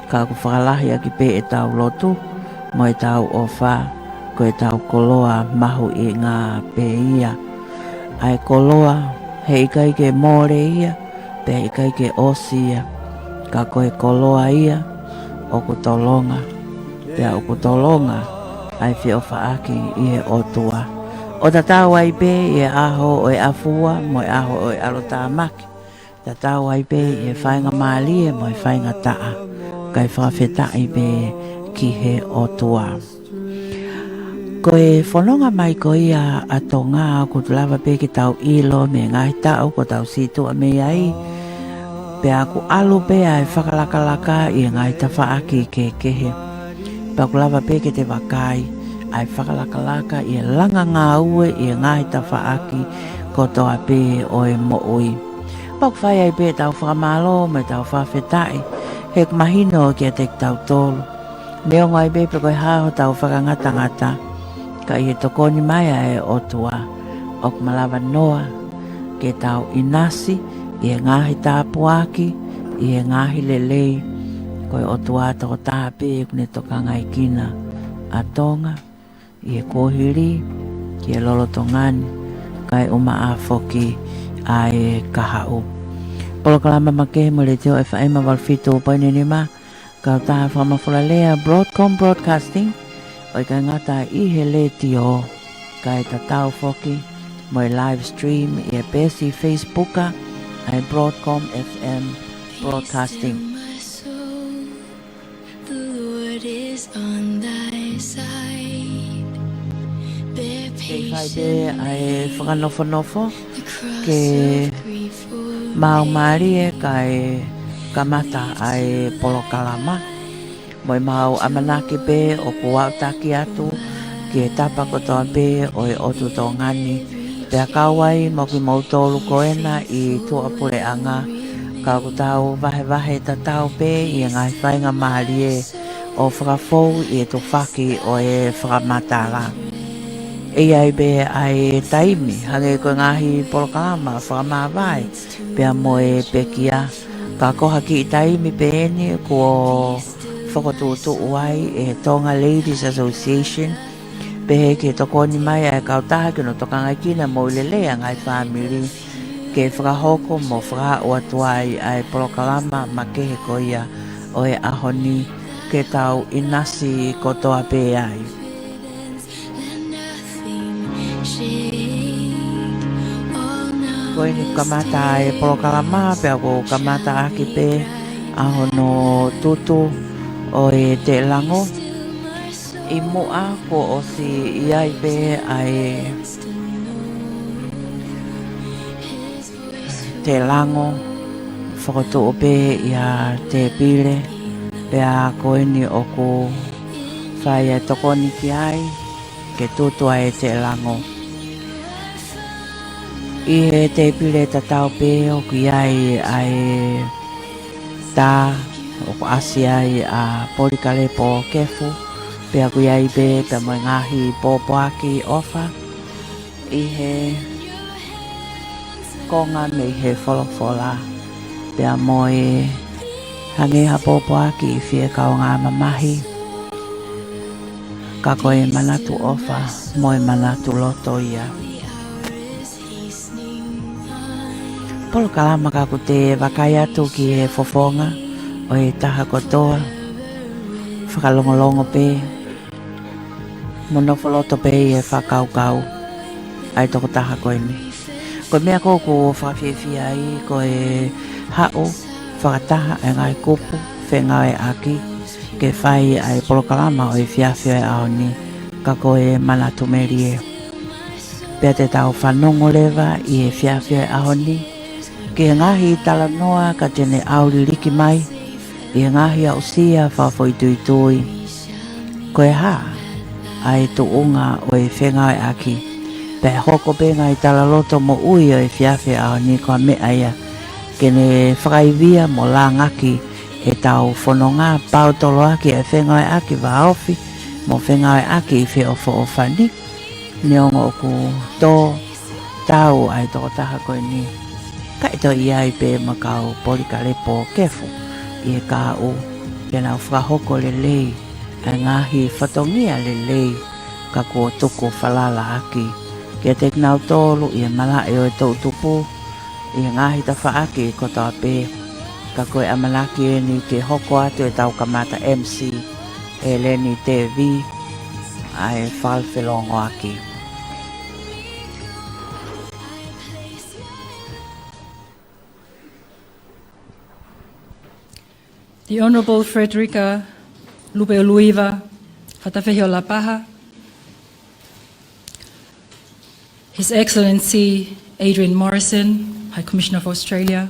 ka ʻoku fakalahi ʻaki pē ʻetau lotu mo ʻetau ʻofa, ko ʻetau koloa mahuʻinga pē ia. ʻA e koloa, heʻikai ke mole ia, pea ʻikai ke ʻosi ia, ka ko e koloa ia ʻoku tolonga, pea ʻoku tolonga ʻa e feʻofaʻaki ʻi he ʻOtua. ʻO tatau ai pē ʻi he ʻaho ʻo e ʻafua mo e ʻaho ʻo e ʻalotāmaki, tatau ai pē ʻi he faingamālie mo e faingataʻa, kae fakafetaʻi pē ki he ʻOtua. Ko e fononga mai ko ia ʻa Tonga, ʻoku lava pē ke tau ʻilo mei he ngaahi taʻu kuo tau situʻa mei ai, pea ʻoku ʻalu pē ʻa e fakalakalaka ʻi he ngaahi tafaʻaki kehekehe. Pea ʻoku lava pē ke te vakai ʻa e fakalakalaka ʻi he langa ngāue ʻi he ngaahi tafaʻaki kotoa pē ʻo e moʻui. Pea ʻoku fai ai pē ʻetau fakamālō mo ʻetau fakafetaʻi, he ʻoku mahino kiate kitautolu, neongo ai pē pe ko e hā hotau fakangatangata, ka ʻi he tokoni mai ʻa e ʻOtua, ʻoku malava noa ke tau ʻinasi ʻi he ngaahi tāpuaki, ʻi he ngaahi lelei. Ko e ʻOtua tokotaha pē ʻoku ne tokangaekina ʻa Tonga, ʻi he kuohili, ki he lolotonga ni, kae ʻumaʻā foki ʻa e kahaʻu. Polokalama makehe mo e Letiō F M valu fitu poini nima, kautaha fakamafola lea Broadcom Broadcasting, ʻo ʻikai ngata ʻi he letiō, kae tatau foki mo e live stream ʻi he peesi Facebook ʻa e Broadcom F M Broadcasting. The Lord is on thy side. Bear patience. Kei fai pē ʻa e fakanofonofo ke maau mālie kae kamata ʻa e polokalama. Mo ʻemau ʻamanaki pē ʻoku aʻutaki atu ki he tapa kotoa pē ʻo e ʻotu Tonga ni, pea kau ai mo kimoutolu ko ena ʻi tuʻapuleʻanga, ka ʻoku tau vahevahe tatau pē ʻi he ngaahi faingamālie ʻo fakafou ʻi he tufaki ʻo e fakamatala. ʻE ʻi ai pē ʻa e taimi, hangē ko e ngaahi polokalama fakamāvae, pea mo e pekia, ka ko ha kiʻi taimi pē eni kuo fokotuʻutuʻu ai ʻe he Tonga Ladies Association, pehē ki he tokoni mai ʻa e kautaha ki hono tokangaʻi kinautolu mo e lelei ʻa e ngaahi fāmili, ke fakahoko mo fakaaʻu atu ai ʻa e polokalama makehe ko ia ʻo e ʻaho ni, ke tau ʻinasi kotoa pē ai. Ko eni kuo kamata ʻa e polokalama, pea kuo kamata ʻaki pē ʻa hono tutu ʻo e teʻelango. ʻI muʻa kuo ʻosi ʻi ai pē ʻa e teʻelango, fokotuʻu pē ʻi ha tēpile, pea ko eni ʻoku fai ʻa e tokoni ki ai, ke tutu ʻa e teʻelango. ʻI he tēpile tatau pē ʻoku ʻi ai ʻa e tā ʻoku ʻasi ai ʻa Polikalepo Kefu, pea ʻoku ʻi ai pē pea mo e ngaahi pōpoaki ʻofa ʻi he konga mei he folofola, pea mo e hangē ha pōpoaki ʻi he fie kaungā mamahi, ka ko e manatu ʻofa mo e manatu loto ia. Polokalama ka ʻoku te vakai atu ki he fofonga ʻo e taha kotoa, fakalongolongo pē, mo nofo loto pē ʻi he fakakaukau ʻa e tokotaha ko eni. Ko e meʻa ʻoku ou fakafiefia ai ko e haʻu fakataha ʻa e ngaahi kupu fengāueʻaki ke fai ʻa e polokalama ʻo e efiafi ʻo e ʻaho ni, ka ko e manatu melie. Pea te tau fanongo leva ʻi he efiafi ʻo e ʻaho ni ki he ngaahi talanoa ka te ne ʻauliliki mai ʻi he ngaahi aʻusia fakafoʻituitui. Ko e hā ʻa e tuʻunga ʻo e fengāueʻaki? Pea hoko pē ngaahi talaloto moʻui ʻo e efiafi ʻo e ʻaho ni ko ha meʻa ia ke ne fakaivia mo langaki ʻetau fononga, pau tolo ʻaki ʻa e fengāueʻaki vāofi mo fengāueʻaki ʻi he feʻofoʻofani. Neongo ʻoku tō tau ʻa e tokotaha ko eni, ka ʻe toe ʻi ai pē mo e kau Polikalepo Kefu ʻi he kahaʻu, pea nau fakahoko lelei ʻa e ngaahi fatongia lelei ka kuo tuku falala ʻaki kiate kinautolu ʻi he malaʻe ʻo e toʻutupu ʻi he ngaahi tafaʻaki kotoa pē. Ka ko e ʻamanaki eni ke hoko atu ʻetau kamata M C ʻe Leni Tevi ʻa e fakafelongoaki. The Honourable Frederica Lupeuluiva Fatafehi ʻo Lapaha, His Excellency Adrian Morrison, High Commissioner for Australia,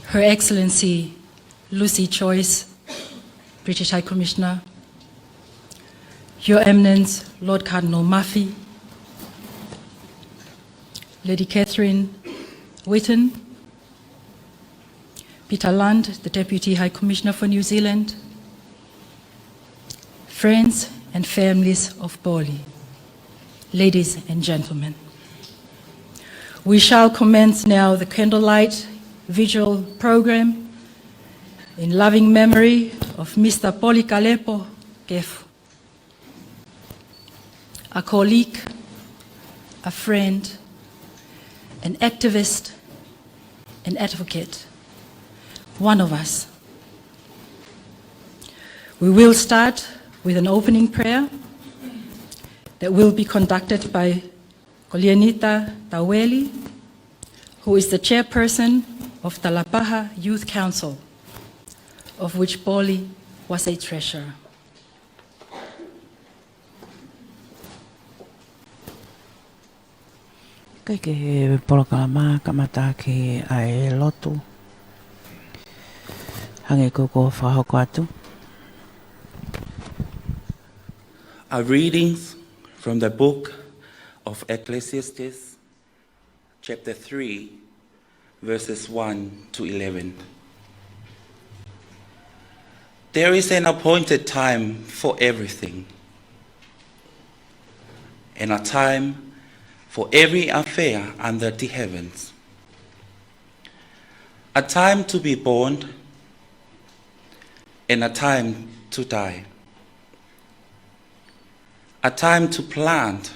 Her Excellency Lucy Choice, British High Commissioner, Your Eminence Lord Cardinal Muffy, Lady Catherine Whitten, Peter Lund, the Deputy High Commissioner for New Zealand, friends and families of Poli, ladies and gentlemen, we shall commence now the candlelight vigil program in loving memory of Mister Polikalepo Kefu, a colleague, a friend, an activist, an advocate, one of us. We will start with an opening prayer that will be conducted by Kolianita Taueli, who is the chairperson of the Lapaha Youth Council, of which Poli was a treasurer. Kae kehe, polokalama kamata ʻaki ʻa e lotu. Hangē ko ʻeku fakahoko atu. A reading from the book of Ecclesiastes, chapter three, verses one to eleven. There is an appointed time for everything, and a time for every affair under the heavens. A time to be born, and a time to die. A time to plant,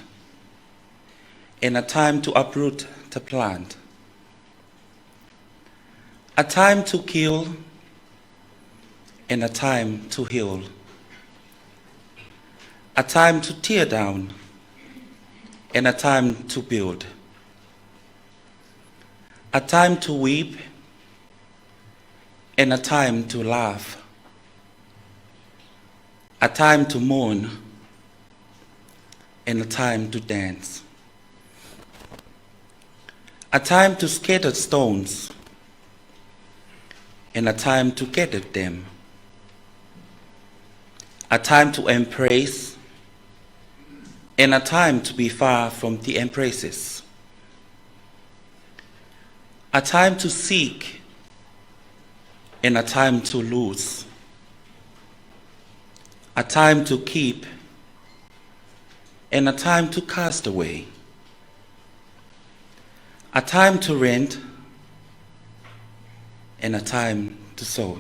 and a time to uproot the plant. A time to kill, and a time to heal. A time to tear down, and a time to build. A time to weep, and a time to laugh. A time to mourn, and a time to dance. A time to scatter stones, and a time to gather them. A time to embrace, and a time to be far from the embraces. A time to seek, and a time to lose. A time to keep, and a time to cast away. A time to rent, and a time to sow.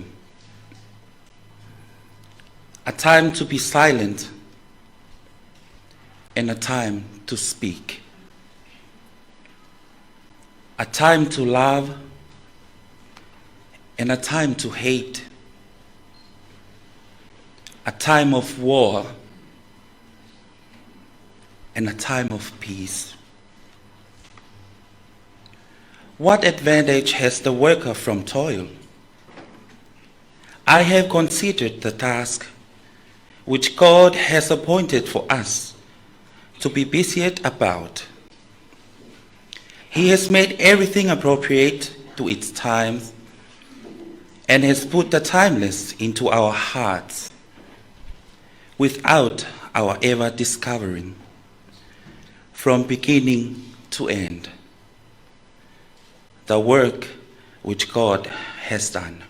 A time to be silent, and a time to speak. A time to love, and a time to hate. A time of war, and a time of peace. What advantage has the worker from toil? I have considered the task which God has appointed for us to be busied about. He has made everything appropriate to its time and has put the timeless into our hearts without our ever discovering, from beginning to end, the work which God has done.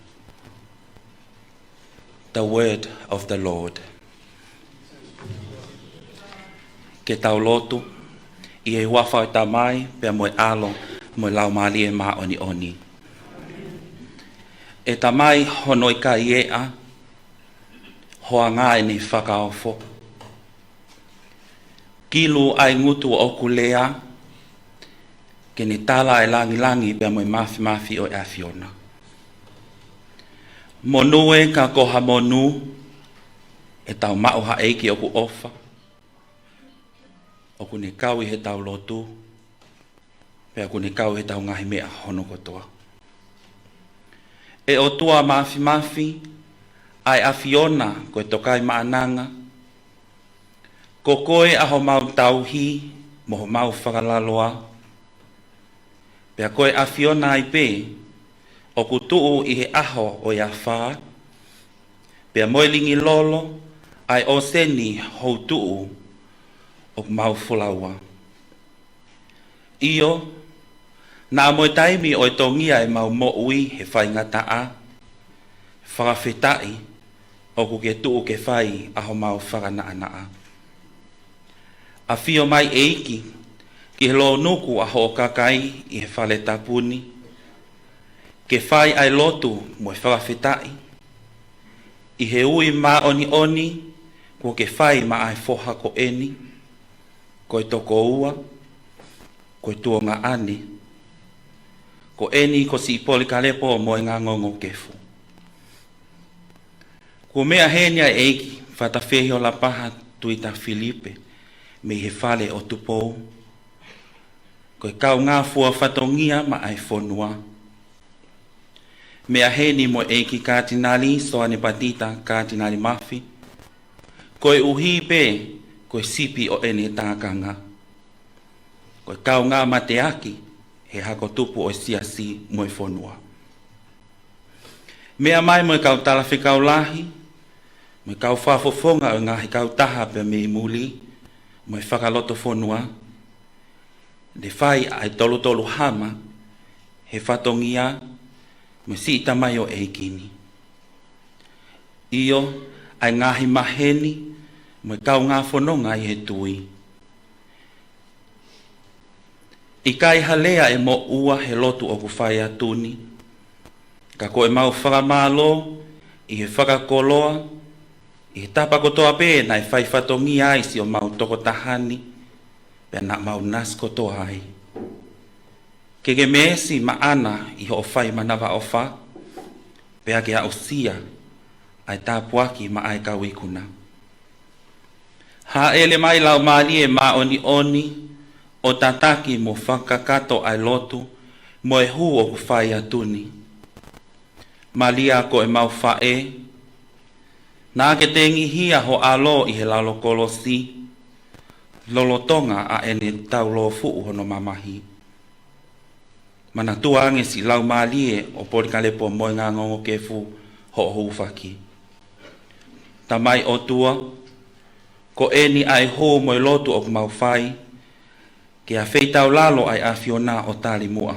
The word of the Lord. Ke tau lotu. ʻI he huafa ʻo e Tamai, pea mo e ʻAlo, mo e Laumālie Māʻoniʻoni. ʻE Tamai, hono ʻikai ʻeʻa, hoʻo anga ʻene fakaofo. Kilu ʻa e ngutu ʻoku lea, ke ne tala ʻa e langilangi pea mo e mafimafi ʻo e ʻAfiona. Monū ē ka ko ha monū, ʻetau maʻu ha ʻEiki ʻoku ʻofa, ʻoku ne kau ʻi heʻetau lotu, pea ʻoku ne kau ʻi heʻetau ngaahi meʻa hono kotoa. ʻE ʻOtua mafimafi, ʻa e ʻAfiona ko e Tokaimaʻananga, ko koe ʻa homau tauhi mo homau fakalaloa, pea ko e ʻAfiona ai pē ʻoku tuʻu ʻi he ʻaho ʻo e afā, pea mo e lingilolo ʻa e ʻōseni houtuʻu ʻoku mau folaua. ʻIo, naʻa mo e taimi ʻo e tongia ʻemau moʻui he faingataʻa, fakafetaʻi ʻoku ke tuʻu ke fai ʻa homau fakanaʻanaʻa. ʻAfio mai ʻEiki ki he lōnuku ʻa hoʻo kakai ʻi he fale tapu ni, ke fai ʻa e lotu mo e fakafetaʻi, ʻi he ui māʻoniʻoni kuo ke fai maʻa e foha ko eni, ko e tokoua, ko e tuongaʻane, ko eni ko siʻi Polikalepo mo e Ngangongokefu. Kuo meʻa heni ʻa e ʻEiki, Fata Fehiolapaha Tuita Filipe, mei he fale ʻo Tupou, ko e kaungā fua fatongia maʻa e fonua. Meʻa heni mo e ʻEiki Katinali Soane Patita Katinali Mafi, koeʻuhi pē ko e sipi ʻo ʻene tākanga, ko e kaungā mateaki he hako tupu ʻo e siasi mo e fonua. Meʻa mai mo e kau talafekau lahi, mo e kau fakafofonga ʻo e ngaahi kautaha pea mei muli, mo e fakalotofonua, ne fai ʻa e tolutolu hama he fatongia mo e siʻi tamaioʻeiki ni. ʻIo, ʻa e ngaahi maheni mo e kaungā fononga ʻi he tui. ʻIkai ha lea ʻe moʻua he lotu ʻoku fai atu ni, ka ko ʻemau fakamālō ʻi he fakakoloa, ʻi he tapa kotoa pē naʻe fai fatongia ai siʻomau tokotaha ni, pea naʻa mau nasi kotoa ai. Ke ke meesi maʻana ʻi hoʻo fai manavaʻofa, pea ke aʻusia ʻa e tāpuaki maʻa e kau ikuna. Hāʻele mai Laumālie Māʻoniʻoni ʻo tataki mo fakakakato ʻa e lotu mo e hū ʻoku fai atu ni. Malia ko ʻemau faʻē, naʻa ke tengihia ho ʻAlo ʻi he lalo kolosi, lolotonga ʻa ʻene taulōfuʻu hono mamahi. Manatua ange siʻi Laumālie ʻo Polikalepo Moengangongokefu hoʻo hūfaki. Tamai ʻOtua, ko eni ʻa e hū mo e lotu ʻoku mau fai, ke afeitaulalo ʻa e ʻAfiona ʻo tali muʻa.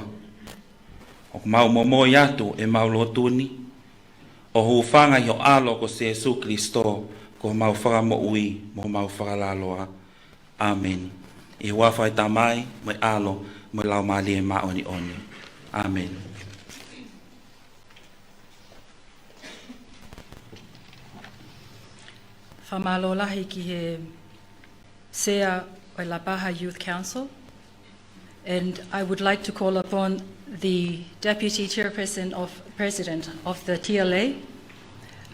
ʻOku mau momoi atu ʻemau lotu ni, ʻo hūfanga ʻi ho ʻAlo ko Sēsū Kilisitō, ko homau Fakamoʻui mo homau Fakalaloa. ʻĀmeni. ʻI he huafa ʻo e Tamai, mo e ʻAlo, mo e Laumālie Māʻoniʻoni. ʻĀmeni. Fakamālō lahi ki he Sea ʻo e Lapaha Youth Council. And I would like to call upon the Deputy Chairperson of, President of the T L A,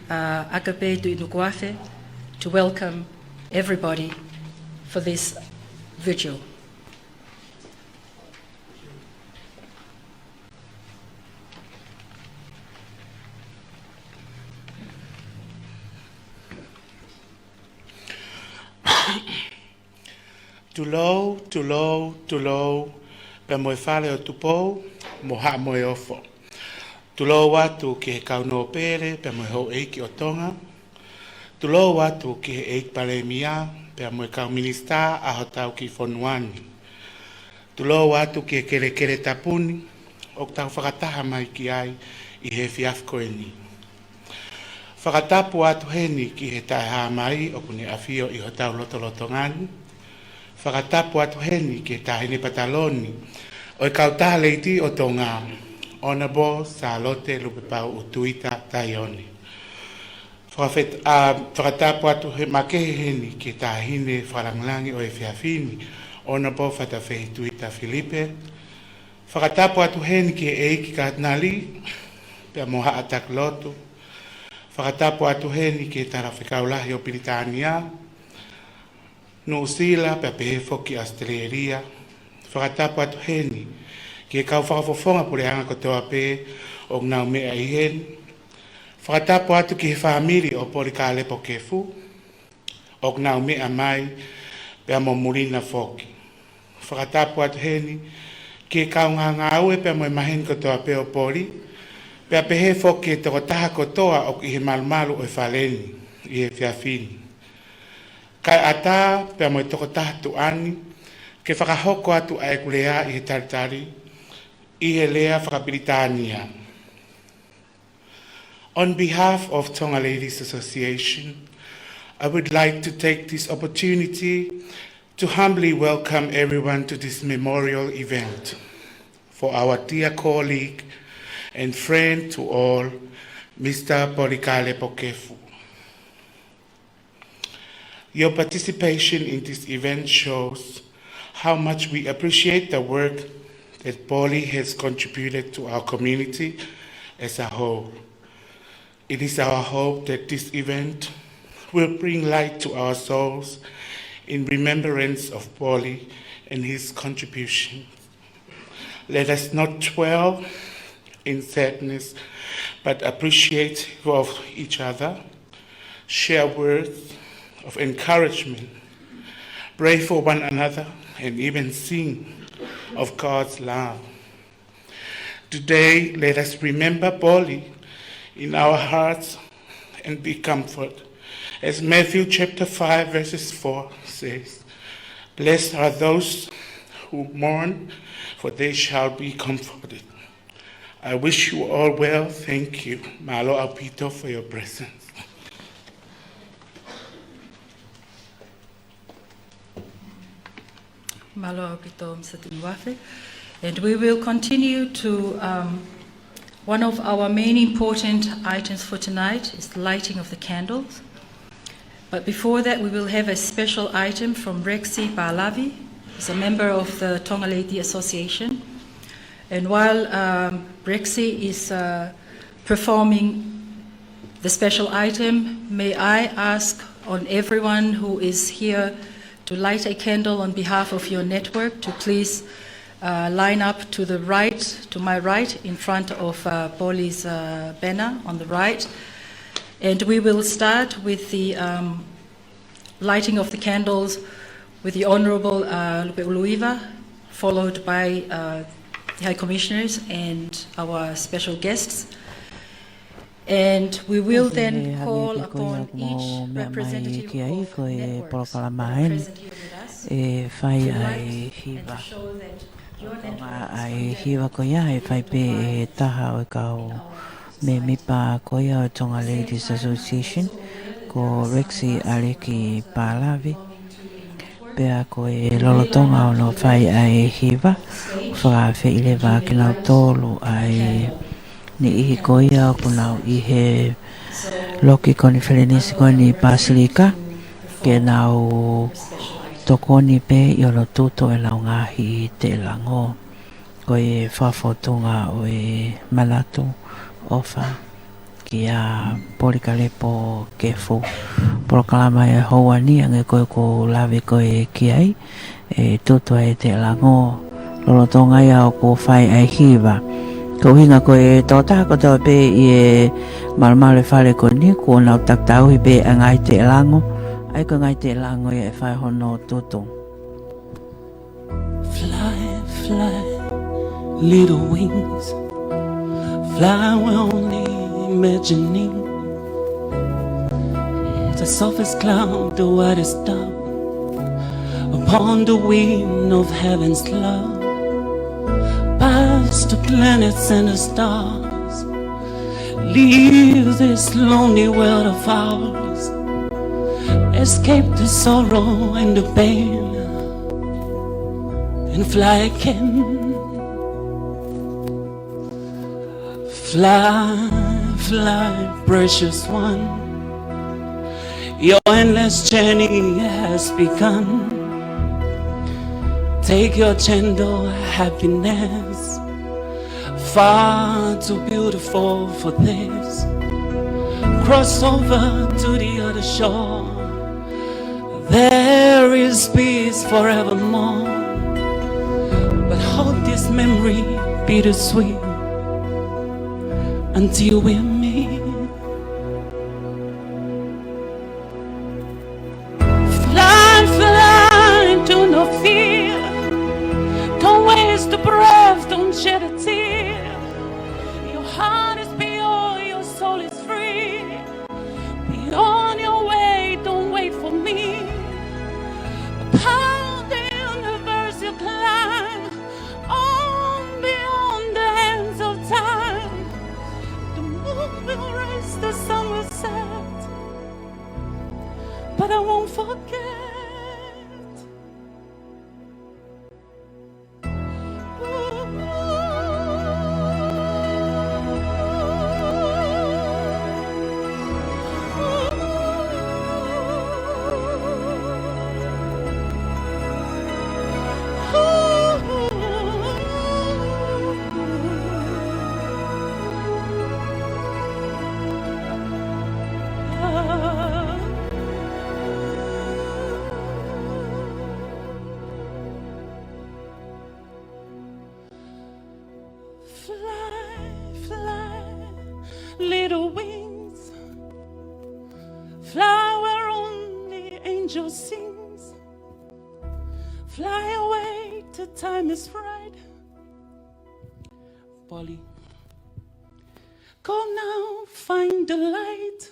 uh, Akape Tuʻinukuafe, to welcome everybody for this vigil. Tulou, tulou, tulou, pea mo e Fale ʻo Tupou, mo Haʻa Moheofo. Tulou atu ki he kau nōpele, pea mo e houʻeiki ʻo Tonga. Tulou atu ki he ʻEiki Palēmia, pea mo e kau minisitā ʻa hotau kiʻi fonua ni. Tulou atu ki he kelekele tapu ni, ʻoku tau fakataha mai ki ai ʻi he efiafi ko eni. Fakatapu atu heni ki he Taʻehāmai ʻoku ne ʻafio ʻi hotau lotolotonga ni. Fakatapu atu heni ki he Taʻahine Pataloni ʻo e Kautaha Leitī ʻo Tonga, Honourable Sālote Lupepauʻu Tuita Taione. Fakafet-, ʻa, fakatapu atu he makehe heni ki he Taʻahine Fakalāngilangi ʻo e efiafi ni, Honourable Fatafehi Tuita Filipe. Fakatapu atu heni ki he ʻEiki Katinali, pea mo Haʻa Taki Lotu. Fakatapu atu heni ki he Talafekau Lahi ʻo Pilitānia, Nuʻusila, pea pehē foki ʻAositelēlia. Fakatapu atu heni ki he kau fakafofonga puleʻanga kotoa pē ʻoku nau meʻa ʻi heni. Fakatapu atu ki he fāmili ʻo Polikalepo Kefu ʻoku nau meʻa mai, pea mo Mulina foki. Fakatapu atu heni ki he kau ngāngāue pea mo e maheni kotoa pē ʻo Poli, pea pehē foki ki he tokotaha kotoa ʻoku ʻi he malumalu ʻo e Fale ni ʻi he efiafi ni. Kae ʻatā pea mo e tokotaha tuʻa ni, ke fakahoko atu ʻa ʻeku lea ʻi he talitali ʻi he lea fakapilitānia. On behalf of Tonga Ladies Association, I would like to take this opportunity to humbly welcome everyone to this memorial event for our dear colleague and friend to all, Mister Polikalepo Kefu. Your participation in this event shows how much we appreciate the work that Poli has contributed to our community as a whole. It is our hope that this event will bring light to our souls in remembrance of Poli and his contributions. Let us not dwell in sadness, but appreciative of each other, share words of encouragement, pray for one another, and even sing of God's love. Today, let us remember Poli in our hearts and be comforted As Matthew chapter five, verses four says, "Blessed are those who mourn, for they shall be comforted." I wish you all well. Thank you. Mālō ʻaupito for your presence. Mālō ʻaupito, Mister Tunuafe. And we will continue to, um, one of our main important items for tonight is the lighting of the candles. But before that, we will have a special item from Rexy Palavi. He's a member of the Tonga Lady Association. And while, um, Rexy is, uh, performing the special item, may I ask on everyone who is here to light a candle on behalf of your network to please, uh, line up to the right, to my right, in front of, uh, Polly's, uh, banner on the right. And we will start with the, um, lighting of the candles with the Honourable, uh, Lupe Uluiva, followed by, uh, the High Commissioners and our special guests. And we will then call upon each representative of networks that are present here with us to light and to show that your network is going to provide ʻa e hiva ko ia, ʻe fai pē ʻe he taha ʻo e kau mēmipa ko ia ʻo e Tonga Ladies Association, ko Rexy ʻAleki Palavi. Pea ko e lolotonga hono fai ʻa e hiva, ʻoku fakaafeʻi leva kinautolu ʻa e niʻihi ko ia ʻoku nau ʻi he loki konifelenisi ko eni ʻi Pasilika, ke nau tokoni pē ʻi hono tutu ʻenau ngaahi teʻelango. Ko e fakafotunga ʻo e manatu ʻofa kia Polikalepo Kefu. Polokalama ʻi he houa ni, hangē ko ʻeku lave ko ē ki ai, ʻe tutu ai e teʻelango lolotonga ia ʻoku fai ʻa e hiva. Ko e ʻuhinga ko e tokotaha kotoa pē ʻi he malumalu ʻo e fale ko eni, kuo nau takitaha ʻuhi pē ʻa e ngaahi teʻelango, ʻa ia ko e ngaahi teʻelango ia ʻe fai hono tutu. Fly, fly, little wings. Fly, we're only imagining. The softest cloud, the whitest dove, upon the wing of heaven's love. Past the planets and the stars, leave this lonely world of ours. Escape the sorrow and the pain and fly again. Fly, fly, precious one. Your endless journey has begun. Take your gentle happiness, far too beautiful for this. Cross over to the other shore. There is peace forevermore. But hold this memory bittersweet until we meet. Fly, fly, do not fear. Don't waste a breath, don't shed a tear. Your heart is pure, your soul is free. Be on your way, don't wait for me. Upon the universe you climb, on beyond the ends of time. The moon will rise, the sun will set, but I won't forget. Fly, fly, little wings. Fly where only angels sings. Fly away till time is right. Polly, go now, find the light.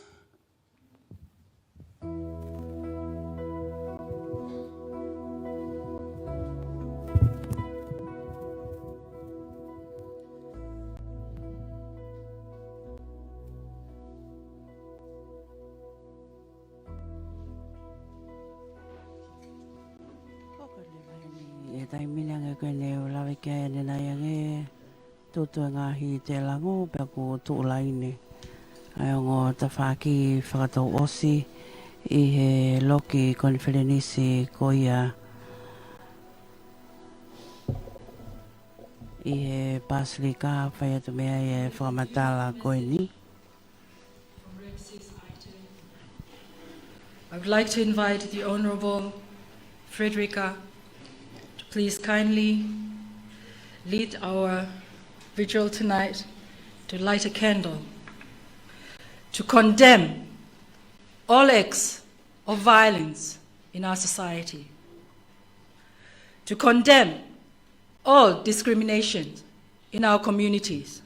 taimi ni ange ko eni ʻoku lave ki ai ʻanenai ange, tutu e ngaahi tēlango pea kuo tuʻu laine ʻa e ongo tafaʻaki fakatouʻosi ʻi he loki konifelenisi ko ia ʻi he Pasilika, fai atu mei ai e fakamatala ko eni. I would like to invite the Honorable Frederica to please kindly lead our vigil tonight to light a candle to condemn all acts of violence in our society, to condemn all discrimination in our communities,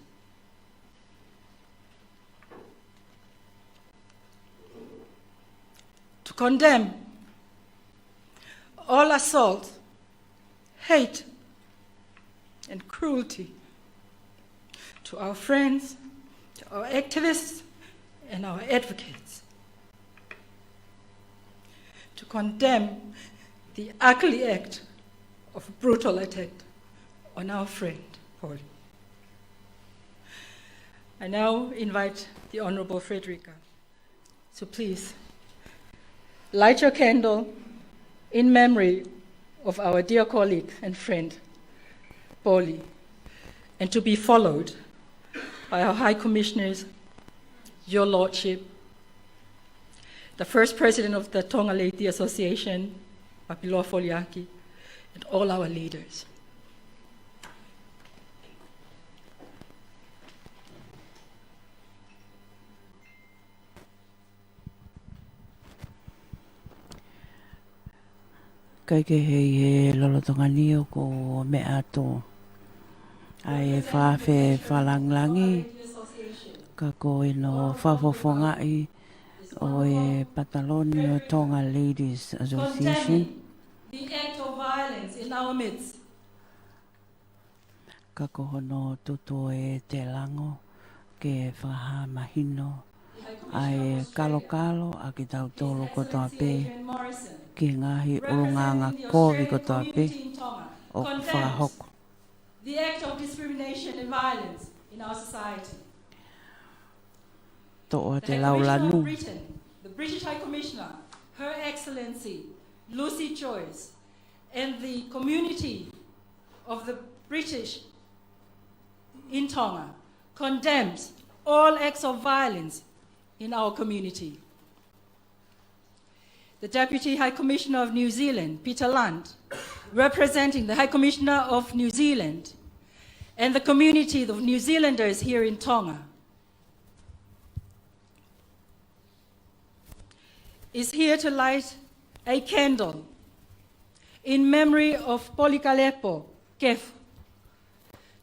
to condemn all assault, hate, and cruelty to our friends, to our activists, and our advocates, to condemn the ugly act of brutal attack on our friend, Polly. I now invite the Honorable Frederica. So please, light your candle in memory of our dear colleague and friend, Polly, and to be followed by our High Commissioners, your Lordship, the First President of the Tonga Ladies Association, Papiloa Foliaki, and all our leaders. Kae kehe ʻi he lolotonga ni ʻoku meʻa atu ʻa e fakaafe fakalāngilangi, ka ko ʻene fakafofongaʻi ʻo e pataloni ʻo e Tonga Ladies Association. Condemning the act of violence in our midst. Ka ko hono tutu e tēlango ke fakahā mahino ʻa e kalokalo ʻa kitautolu kotoa pē ki he ngaahi ʻulungaanga kovi kotoa pē ʻoku fakahoko. The act of discrimination and violence in our society. Toʻo atu e lau lanu. The High Commissioner of Britain, the British High Commissioner, Her Excellency Lucy Joyce, and the community of the British in Tonga condemns all acts of violence in our community. The Deputy High Commissioner of New Zealand, Peter Lunt, representing the High Commissioner of New Zealand and the community of New Zealanders here in Tonga, is here to light a candle in memory of Polikalepo Kefo,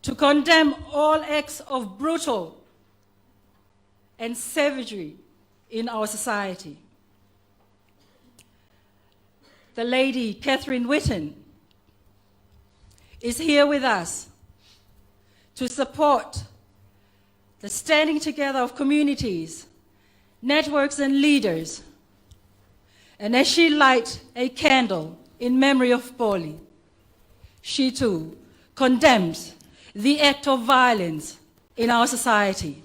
to condemn all acts of brutal and savagery in our society. The Lady Catherine Whitten is here with us to support the standing together of communities, networks and leaders. And as she lights a candle in memory of Polly, she too condemns the act of violence in our society.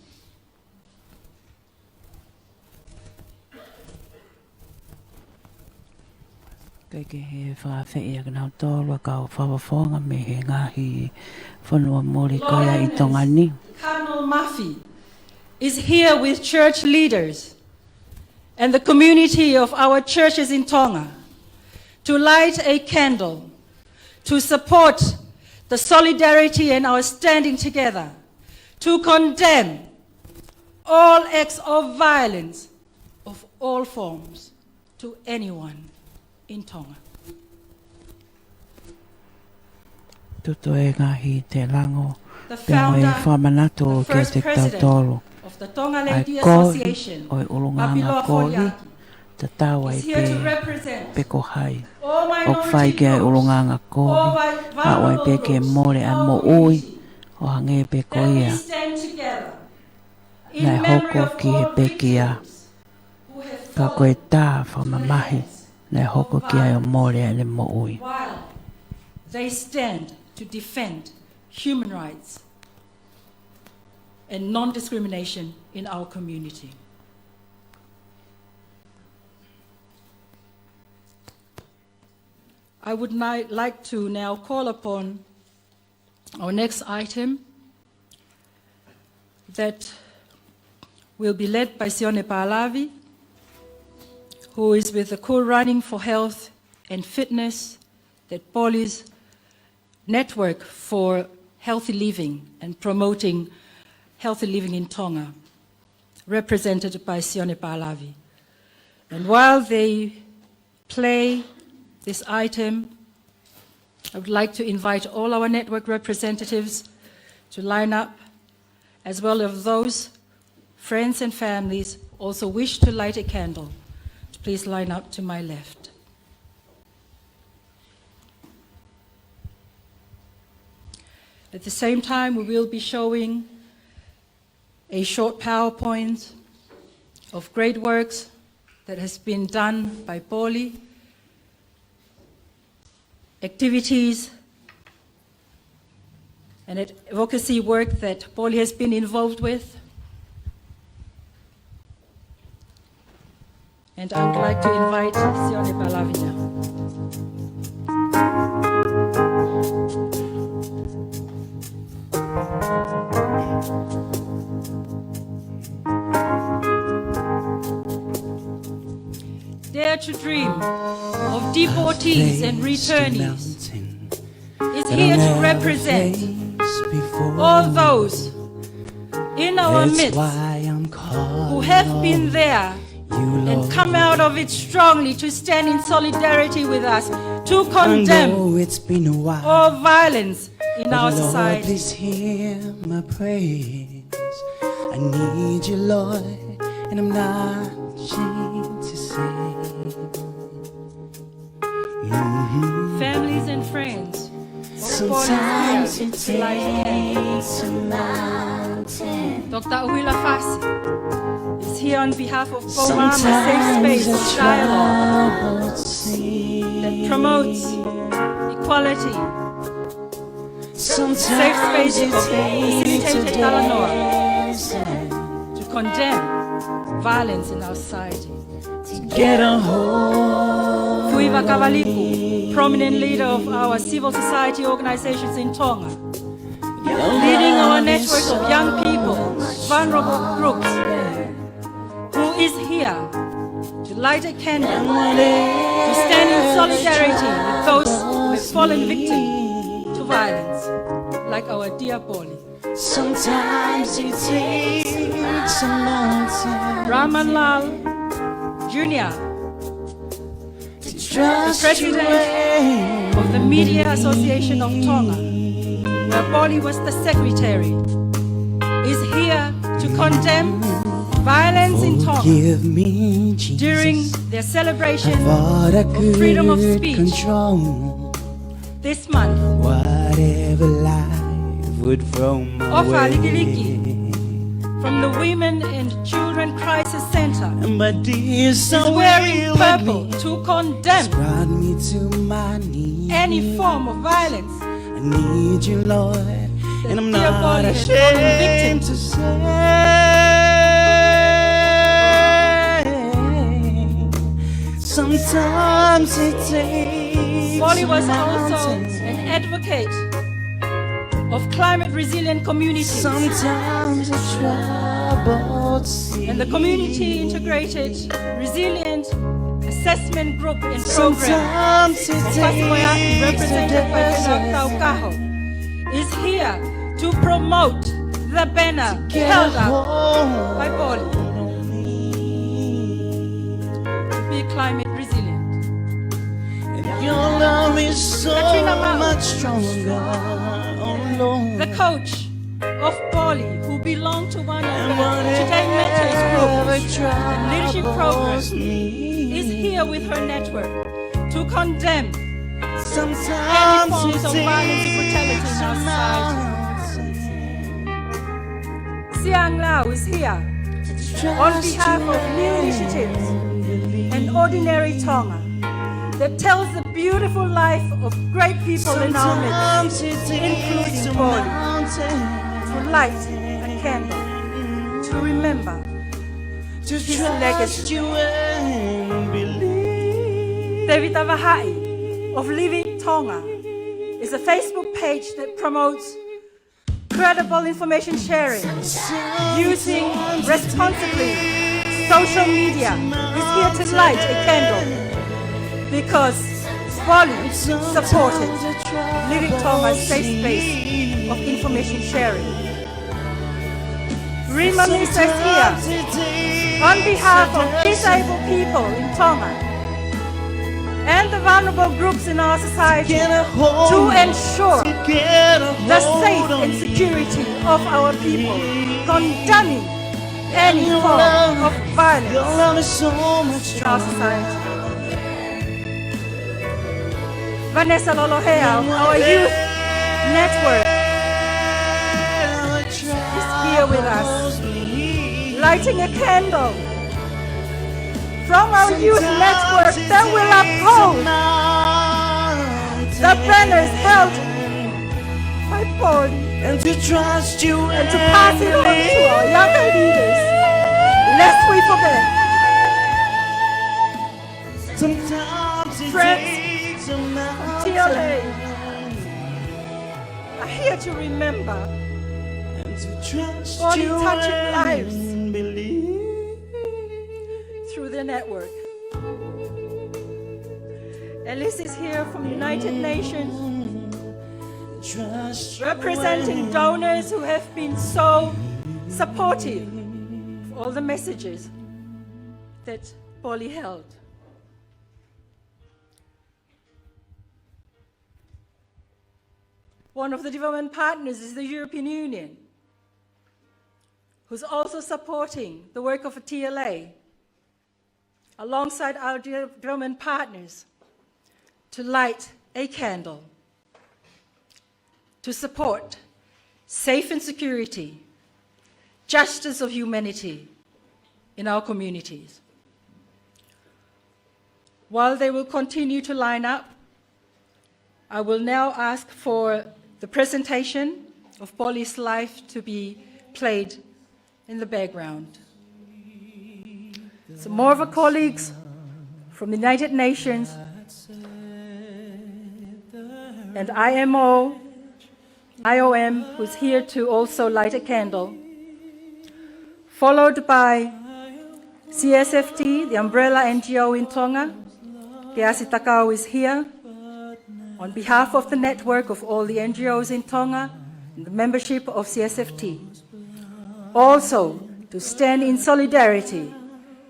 Kae kehe, fakaafeʻi ʻa kinautolu ʻa e kau fakafofonga mei he ngaahi fonua muli ko ia ʻi Tonga ni. Cardinal Muffy is here with church leaders and the community of our churches in Tonga to light a candle to support the solidarity and our standing together to condemn all acts of violence of all forms to anyone in Tonga. Tutu e ngaahi tēlango, pea mo e fakamanatu kiate kitautolu ʻa e kovi ʻo e ʻulungaanga kovi, tatau ai pē pe ko hai ʻoku fai ki ai e ʻulungaanga kovi, aʻu ai pē ki he mole ʻa e moʻui, ʻo hangē pē ko ia naʻe hoko ki he pekia, ka ko e tā fakamamahi naʻe hoko ki ai ʻo mole ʻene moʻui. They stand to defend human rights and non-discrimination in our community. I would ni-, like to now call upon our next item that will be led by Sione Pālavi, who is with the Cool Running for Health and Fitness, that Poli's network for healthy living and promoting healthy living in Tonga, represented by Sione Pālavi. And while they play this item, I would like to invite all our network representatives to line up, as well as those friends and families also wish to light a candle, to please line up to my left. At the same time, we will be showing a short PowerPoint of great works that has been done by Poli, activities and advocacy work that Poli has been involved with. And I would like to invite Sione Pālavi now. Dare to dream of deportees and returnees is here to represent all those in our midst who have been there and come out of it strongly to stand in solidarity with us, to condemn all violence in our society. Please hear my praise. I need you, Lord, and I'm not ashamed to say. Families and friends, sometimes it takes a mountain. Doctor Uila Fasi is here on behalf of Pouama, a safe space of dialogue that promotes equality, safe space of facilitated talanoa to condemn violence in our society. Fuiva Kavaliku, prominent leader of our civil society organizations in Tonga, leading our network of young people, vulnerable groups, who is here to light a candle, to stand in solidarity with those who have fallen victim to violence, like our dear Poli. Sometimes it takes a mountain. Raman Lal Junior, the president of the Media Association of Tonga, where Poli was the secretary, is here to condemn violence in Tonga during their celebration of freedom of speech this month. Whatever life would throw my way. Ofa Likiliki from the Women and Children Crisis Center is wearing purple to condemn any form of violence. I need you, Lord, and I'm not ashamed to say. Sometimes it takes a mountain. Poli was also an advocate of climate resilient communities. Sometimes a troubled sea. And the community integrated resilient assessment group and program. Sometimes it takes a desert. Represented by Taukaho is here to promote the banner held up by Poli to be climate resilient. And your love is so much stronger, oh Lord. The coach of Poli, who belong to one of the Today Matters groups and leadership programs, is here with her network to condemn any forms of violence and brutality in our society. Siang Lau is here on behalf of New Initiatives and Ordinary Tonga that tells the beautiful life of great people in our midst, including Poli, to light a candle to remember his legacy. Tevita Vahaʻi of Living Tonga is a Facebook page that promotes credible information sharing using responsibly social media is here to light a candle because Poli supported Living Tonga's safe space of information sharing. Rima Misa is here on behalf of disabled people in Tonga and the vulnerable groups in our society to ensure the safe and security of our people, condemning any form of violence in our society. Vanessa Lolohea, our youth network, is here with us, lighting a candle from our youth network that will uphold the banners held by Poli and to trust you and to pass it on to our younger leaders, lest we forget. Friends from T L A are here to remember Poli touching lives through their network. Elise is here from United Nations, representing donors who have been so supportive of all the messages that Poli held. One of the development partners is the European Union, who's also supporting the work of a T L A alongside our de-, development partners to light a candle to support safe and security, justice of humanity in our communities. While they will continue to line up, I will now ask for the presentation of Poli's life to be played in the background. Some more of our colleagues from the United Nations and I M O, I O M, who's here to also light a candle, followed by C S F T, the umbrella N G O in Tonga. Keasi Takau is here on behalf of the network of all the N G Os in Tonga and the membership of C S F T. Also, to stand in solidarity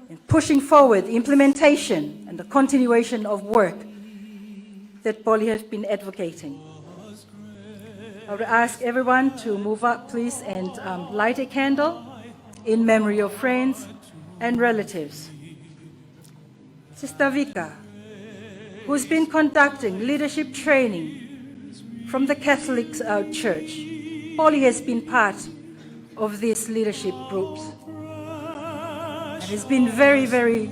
in pushing forward the implementation and the continuation of work that Poli has been advocating. I would ask everyone to move up, please, and, um, light a candle in memory of friends and relatives. Sister Vika, who's been conducting leadership training from the Catholic, uh, Church. Poli has been part of these leadership groups and has been very, very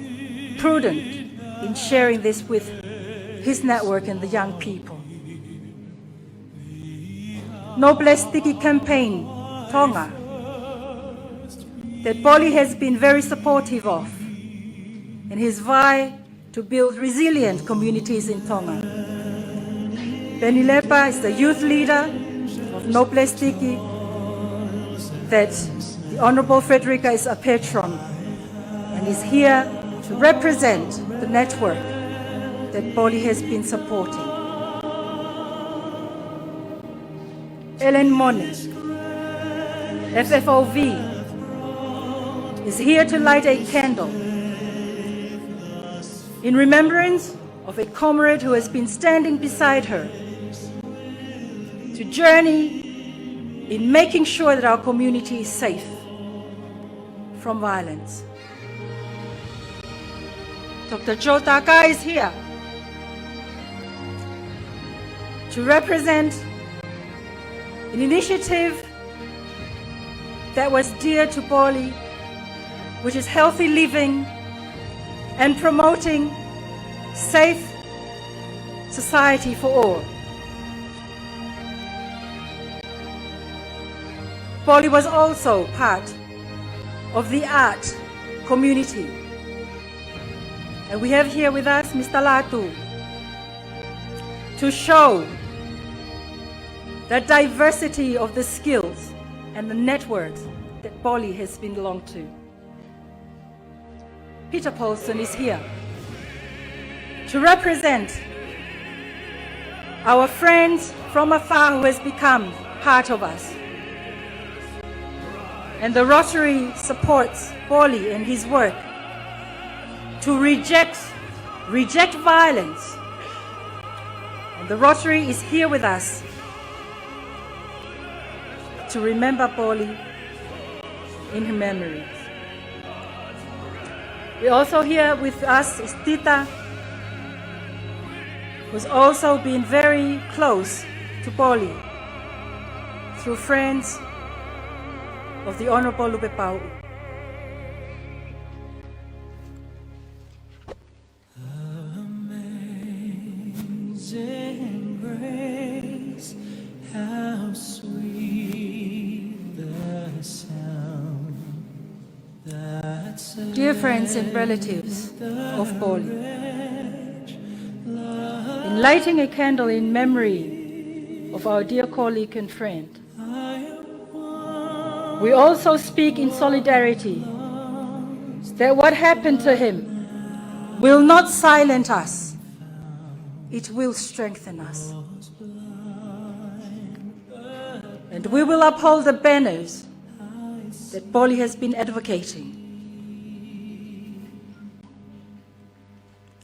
prudent in sharing this with his network and the young people. Nō Pālesitiki Campaign Tonga, that Poli has been very supportive of in his vai to build resilient communities in Tonga. Peni Lepa is the youth leader of Nō Pālesitiki, that the Honourable Frederica is a patron and is here to represent the network that Poli has been supporting. Ellen Mone, F F O V, is here to light a candle in remembrance of a comrade who has been standing beside her to journey in making sure that our community is safe from violence. Doctor Joe Takai is here to represent an initiative that was dear to Poli, which is healthy living and promoting safe society for all. Poli was also part of the art community. And we have here with us Mister Latu to show the diversity of the skills and the networks that Poli has been belonged to. Peter Paulson is here to represent our friend from afar who has become part of us. And the Rotary supports Poli and his work to reject, reject violence. And the Rotary is here with us to remember Poli in her memory. We also here with us is Tita, who's also been very close to Poli through friends of the Honorable Lupepauʻu. Amazing grace, how sweet the sound that saved a wretch like me. Dear friends and relatives of Poli, in lighting a candle in memory of our dear colleague and friend, we also speak in solidarity that what happened to him will not silence us. It will strengthen us. And we will uphold the banners that Poli has been advocating.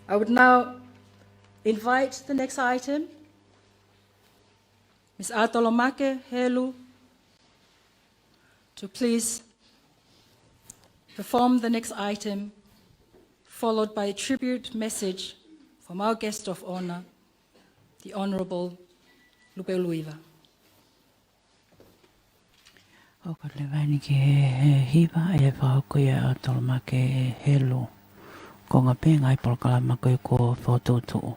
I would now invite the next item, Miss Atolomake Helu, to please perform the next item, followed by a tribute message from our guest of honor, the Honorable Lupe Uluiva. ʻOku leva eni ki he, he hiva ʻe fakahoko ʻe Atolomake Helu. Ko e ngaahi pē ngaahi polokalama ko ē kuo fokotuʻutuʻu.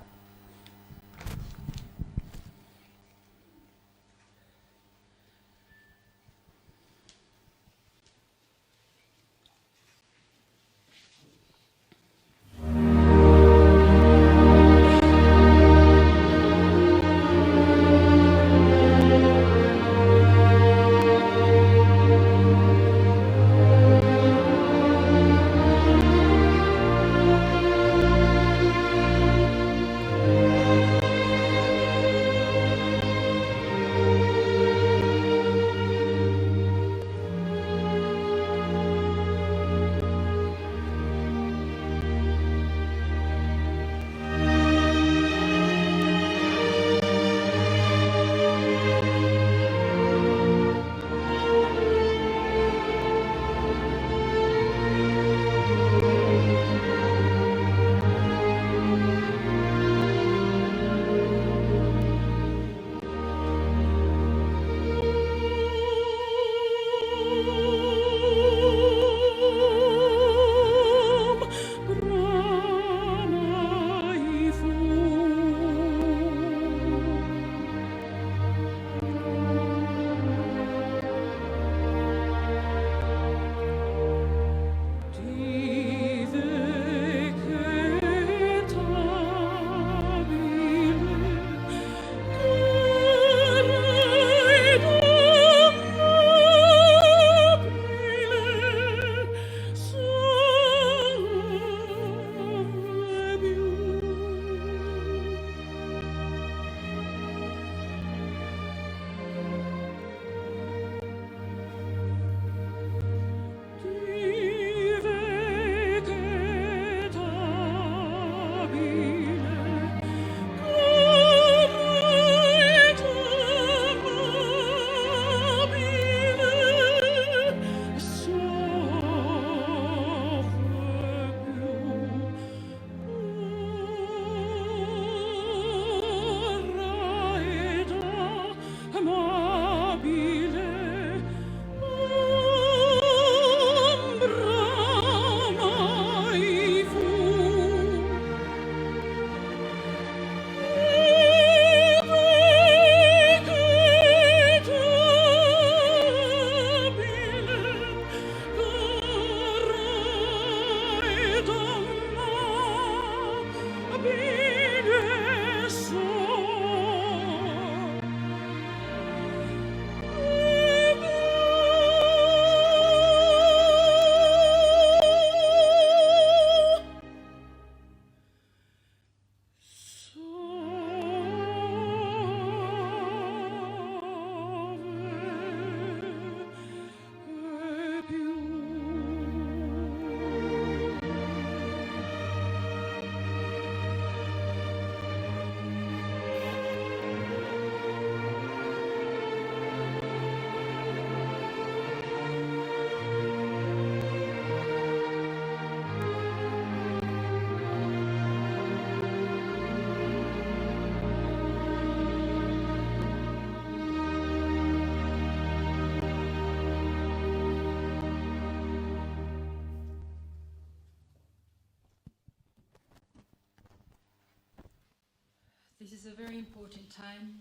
This is a very important time.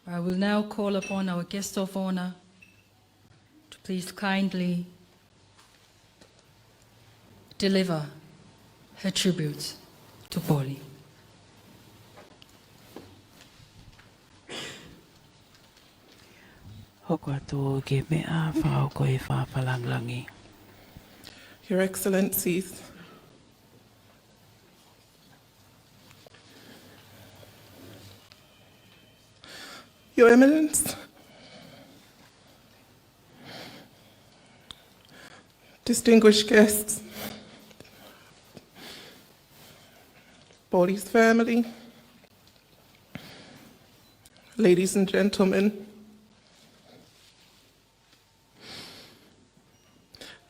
I will now call upon our guest of honor to please kindly deliver her tributes to Poli. Hoko atu ki he meʻa, fakahoko e fakafalanglangi. Your Excellencies, Your Eminence, distinguished guests, Poli's family, ladies and gentlemen,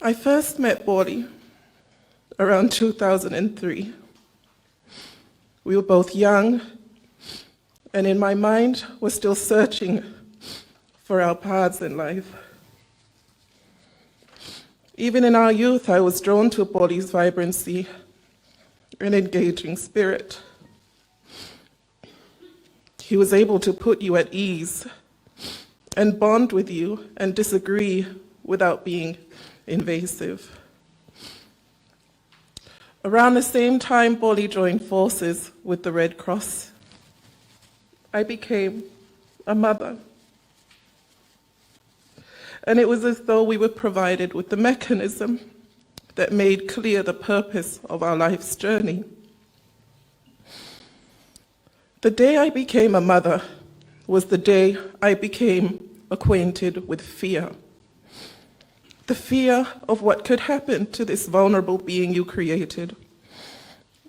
I first met Poli around two thousand and three. We were both young, and in my mind, were still searching for our paths in life. Even in our youth, I was drawn to Poli's vibrancy and engaging spirit. He was able to put you at ease and bond with you and disagree without being invasive. Around the same time Poli joined forces with the Red Cross, I became a mother. And it was as though we were provided with the mechanism that made clear the purpose of our life's journey. The day I became a mother was the day I became acquainted with fear. The fear of what could happen to this vulnerable being you created,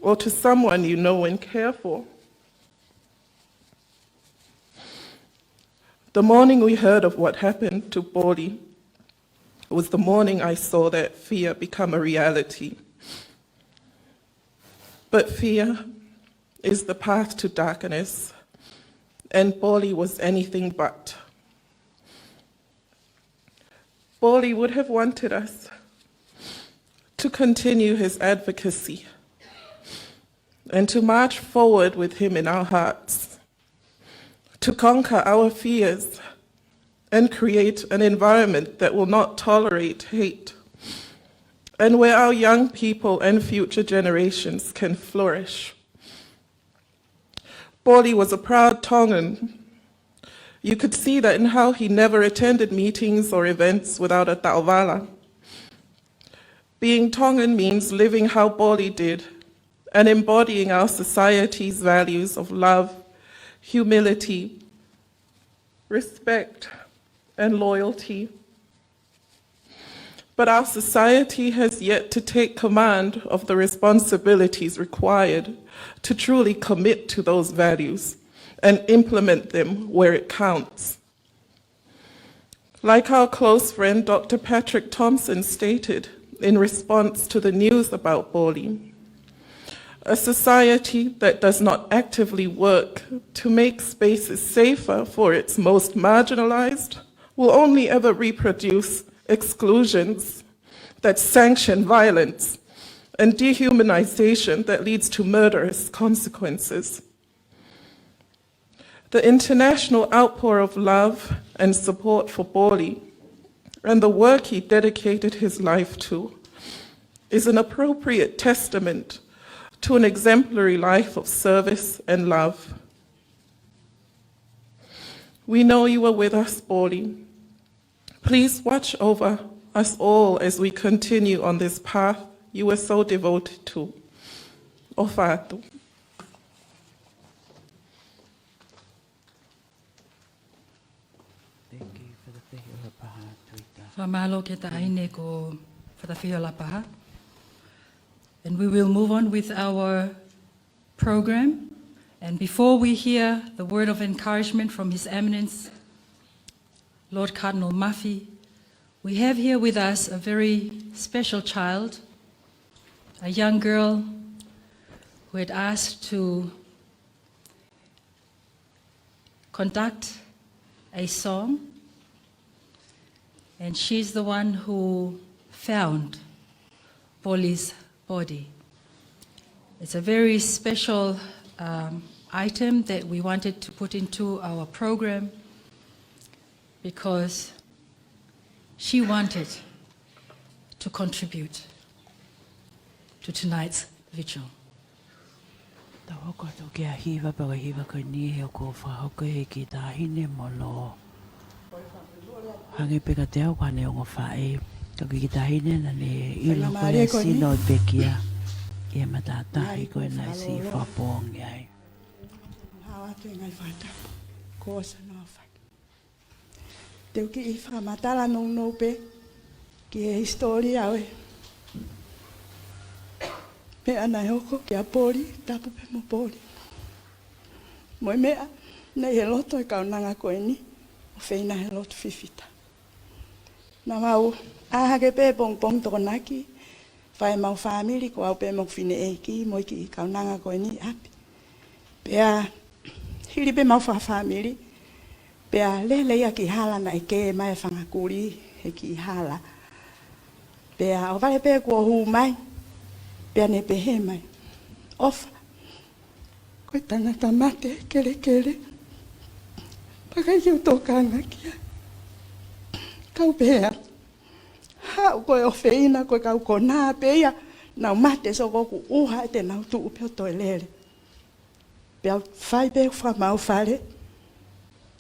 or to someone you know and care for. The morning we heard of what happened to Poli was the morning I saw that fear become a reality. But fear is the path to darkness, and Poli was anything but. Poli would have wanted us to continue his advocacy and to march forward with him in our hearts, to conquer our fears and create an environment that will not tolerate hate, and where our young people and future generations can flourish. Poli was a proud Tongan. You could see that in how he never attended meetings or events without a taʻovala. Being Tongan means living how Poli did and embodying our society's values of love, humility, respect, and loyalty. But our society has yet to take command of the responsibilities required to truly commit to those values and implement them where it counts. Like our close friend Doctor Patrick Thompson stated in response to the news about Poli, a society that does not actively work to make spaces safer for its most marginalized will only ever reproduce exclusions that sanction violence and dehumanization that leads to murderous consequences. The international outpour of love and support for Poli and the work he dedicated his life to is an appropriate testament to an exemplary life of service and love. We know you were with us, Poli. Please watch over us all as we continue on this path you were so devoted to. ʻOfa atu. Thank you, Father Fiholapaha Tuita. Fakamālō ki he Taʻahine ko Father Fiholapaha. And we will move on with our program. And before we hear the word of encouragement from His Eminence, Lord Cardinal Muffy, we have here with us a very special child, a young girl who had asked to conduct a song, and she's the one who found Poli's body. It's a very special, um, item that we wanted to put into our program because she wanted to contribute to tonight's vigil. Tau hoko atu ki he hiva, pea ko e hiva ko eni he ʻoku fakahoko ʻe he kiʻi taʻahine mo hono hangē pē kiate au ko haʻane ongo faʻē. Ko e kiʻi taʻahine naʻa ne ʻilo ko e sino ʻo e pekia ʻi he matātahi ko ē naʻe siʻi fakapoongi ai. Hau atu e ngaahi fakatapu. Ko sa no fai. Te u kiʻi fakamatala nounou pē ki he hisitōlia ʻo e meʻa naʻe hoko kia Poli, Tapu pē mo Poli. Mo e meʻa naʻe ʻi he loto e kaunanga ko eni, ʻofeina he lotu fifita. Naʻa mau ʻā hake pē pongipongi Tokonaki, fai ʻemau fāmili, ko au pē mo hoku fineʻeiki, mo e kiʻi kaunanga ko eni ʻi ʻapi. Pea hili pē ʻemau fakafāmili, pea lele ia ki hala naʻe kē mai e fanga kulī he kiʻi hala. Pea ʻohovale pē kuo hū mai, pea ne pehē mai, ʻOfa, ko e tangata mate kelekele. Pea ʻikai ke u tokanga ki ai. Kau pehē atu, haʻu ko e ʻofeina, ko e kau konā pē ia, nau mate, so ko ʻeku ʻuha ʻe te nau tuʻu pē ʻo toe lele. Pea u fai pē ʻeku fakamaau fale.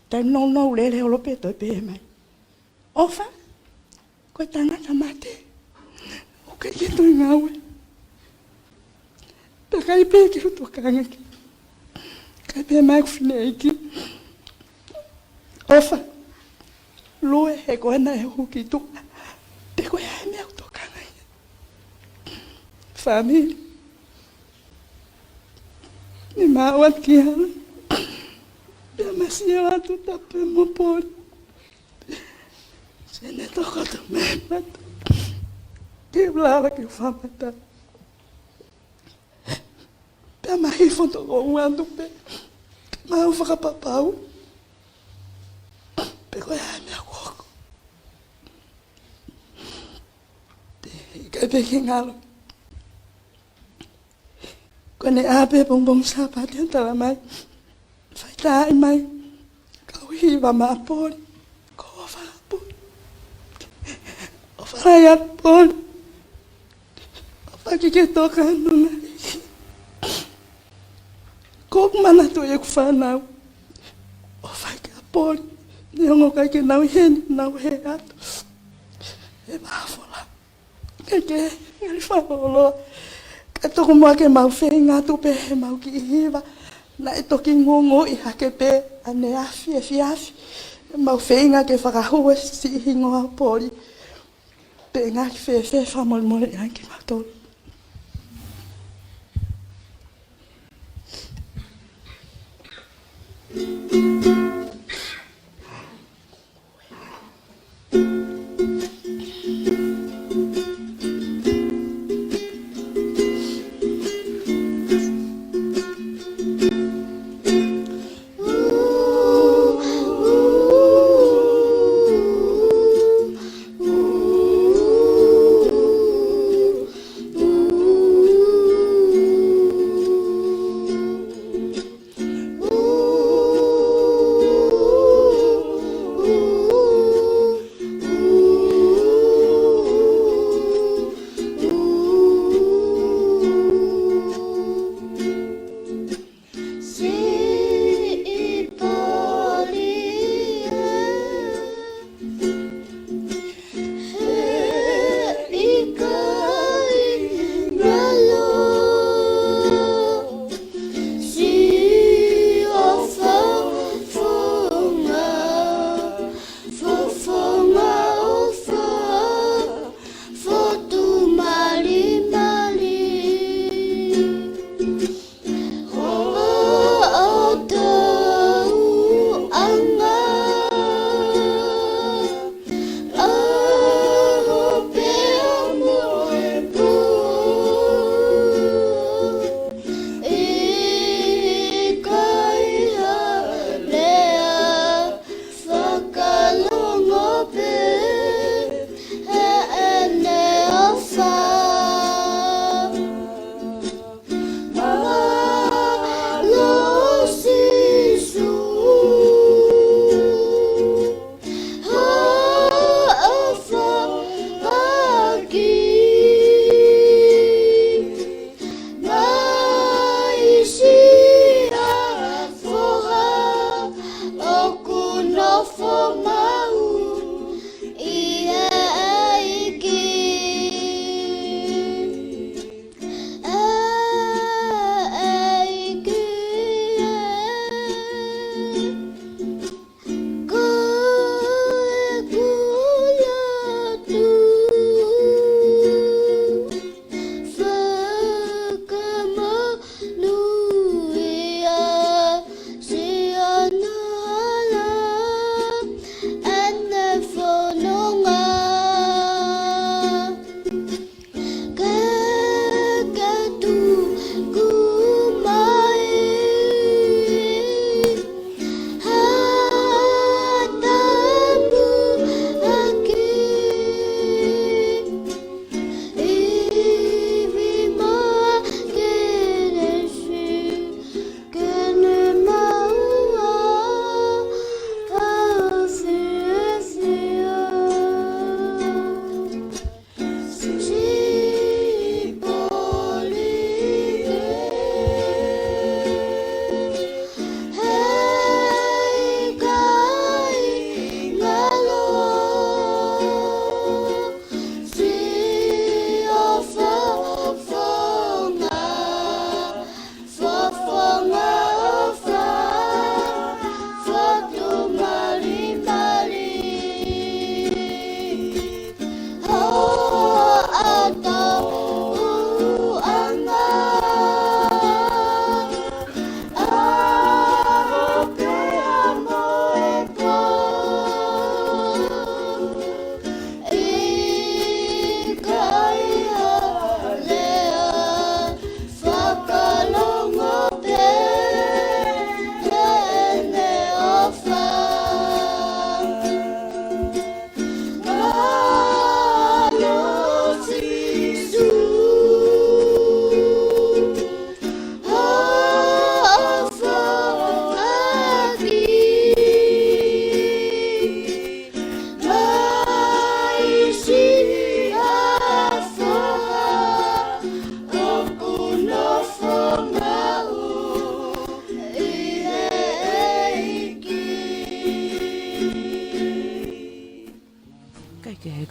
Taimi nounou lele holo pē toe pehē mai, ʻOfa, ko e tangata mate. ʻOku ʻikai ke toe ngāue. Pea ʻikai pē ke u tokanga ki ai. Kae pehē mai hoku fineʻeiki, ʻOfa, Lue, he ko ena ʻe huki tuʻa. Pe ko e hā e meʻa ʻoku tokanga ai. Fāmili. Ne ma ʻalu atu ki hala. Pea ma sio atu Tapu mo Poli. Sio ne tokoto mai mata. Ke u lava ke u fakamatala. Pea ma hifo toko ua atu pē. Mau fakapapau pe ko e hā e meʻa ʻoku hoko. Pea ʻikai pē ke ngalo. Ko ʻene ʻā pē pongipongi Sāpate ʻo talamai, fai taaʻi mai, kau hiva maʻa Poli, ko e ʻofa ʻa Poli. ʻOfa lahi atu Poli. ʻOfa ke ke tokanga ʻEiki. Ko ʻeku manatu ʻi heʻeku fānau, ʻofa kia Poli, neongo ʻikai ke nau ʻi heni, nau hē atu. ʻE mafola. Ke ke, ngali fakalolo. Ka toko muʻa ke mau feinga atu pē heʻemau kiʻi hiva. Naʻe toki ngongoʻi hake pē ʻaneafi, efiafi. Mau feinga ke fakahū e siʻi hingoa ʻo Poli. Pe ngali fēfē, fakamolemole ange kimautolu.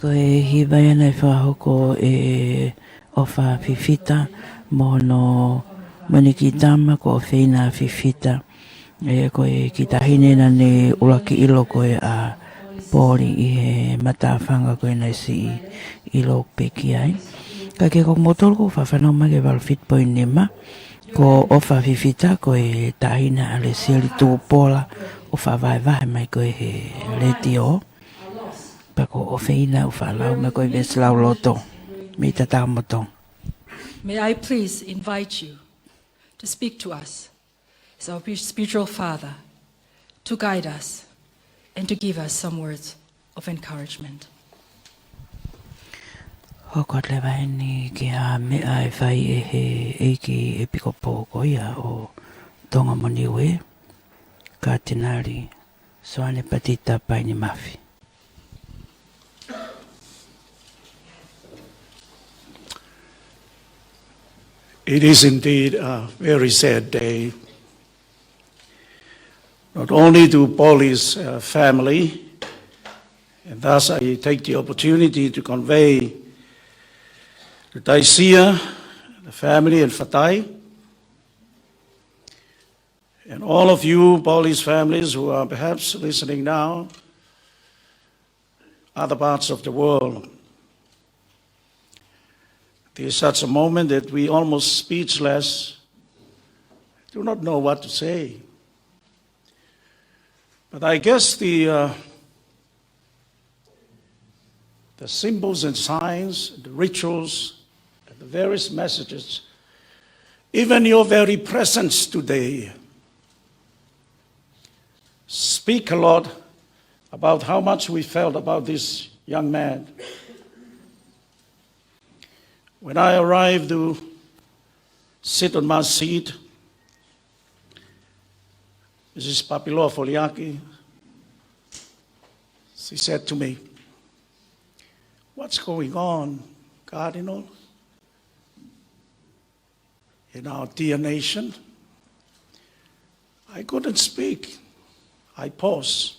Ko e hiva ia naʻe fakahoko ʻe ʻOfa Fifita mo hono, mo ʻene kiʻi tama ko ʻOfeina Fifita. ʻE, ko e kiʻi taʻahine naʻa ne ʻuluaki ʻilo ko ē ʻa Poli ʻi he matāfanga ko ē naʻe siʻi ʻilo pē ki ai. Ka ke ko moutolu ʻoku fafanau mai ki he valu fitu poini nima. Ko ʻOfa Fifita ko e taʻahine ʻa Lesieli Tupola ʻoku faʻa vahevahe mai ko ē he letiō. Pea ko ʻOfeina ʻoku faʻa lau mai ko e veesi lauloto mei he Tatau mo Tonga. May I please invite you to speak to us as our spiritual father, to guide us, and to give us some words of encouragement. Hoko atu leva eni ki ha meʻa ʻe fai ʻe he ʻEiki ʻEpikopō ko ia ʻo Tonga mo Niuē, Katinali Soane Patita Paini Mafi. It is indeed a very sad day. Not only to Poli's, uh, family, and thus I take the opportunity to convey to Taisia, the family and Fatai, and all of you, Poli's families who are perhaps listening now, other parts of the world. There's such a moment that we almost speechless, do not know what to say. But I guess the, uh, the symbols and signs, the rituals, and the various messages, even your very presence today, speak a lot about how much we felt about this young man. When I arrived to sit on my seat, Missus Papiloa Foliaki, she said to me, "What's going on, Cardinal, in our dear nation?" I couldn't speak. I paused.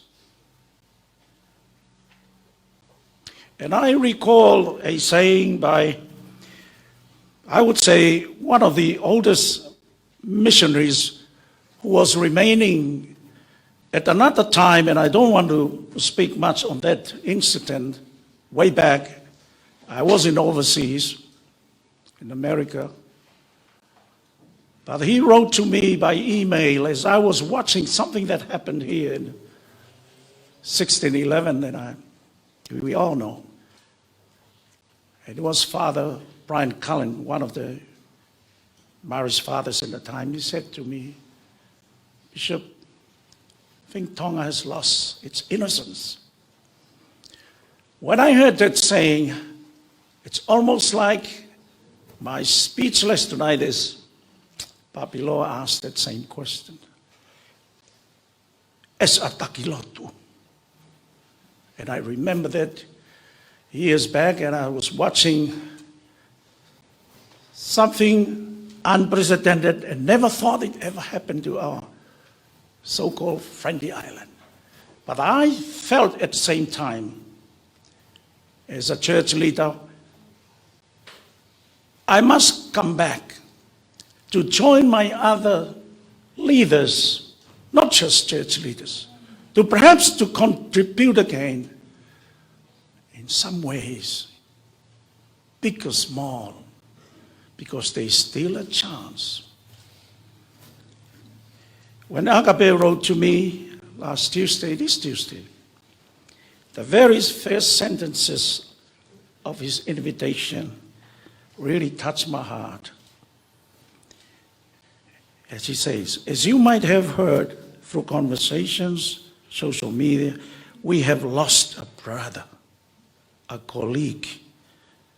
And I recall a saying by, I would say, one of the oldest missionaries who was remaining at another time, and I don't want to speak much on that incident way back. I was in overseas in America. But he wrote to me by email as I was watching something that happened here in sixteen eleven, and I, we all know. It was Father Brian Cullen, one of the Marist fathers in the time. He said to me, "Bishop, I think Tonga has lost its innocence." When I heard that saying, it's almost like my speechless tonight is, Papiloa asked that same question. As a taki lotu. And I remember that years back, and I was watching something unprecedented and never thought it ever happened to our so-called friendly island. But I felt at the same time, as a church leader, I must come back to join my other leaders, not just church leaders, to perhaps to contribute again in some ways, big or small, because there is still a chance. When Agape wrote to me last Tuesday, this Tuesday, the very first sentences of his invitation really touched my heart. As he says, "As you might have heard through conversations, social media, we have lost a brother, a colleague,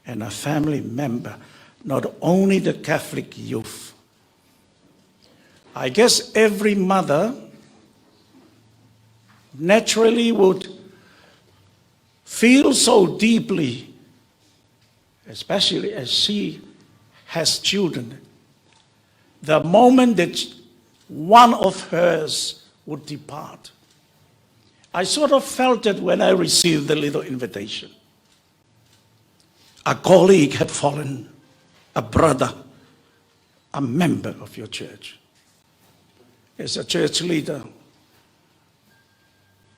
and a family member, not only the Catholic youth." I guess every mother naturally would feel so deeply, especially as she has children, the moment that one of hers would depart. I sort of felt it when I received the little invitation. A colleague had fallen, a brother, a member of your church. As a church leader,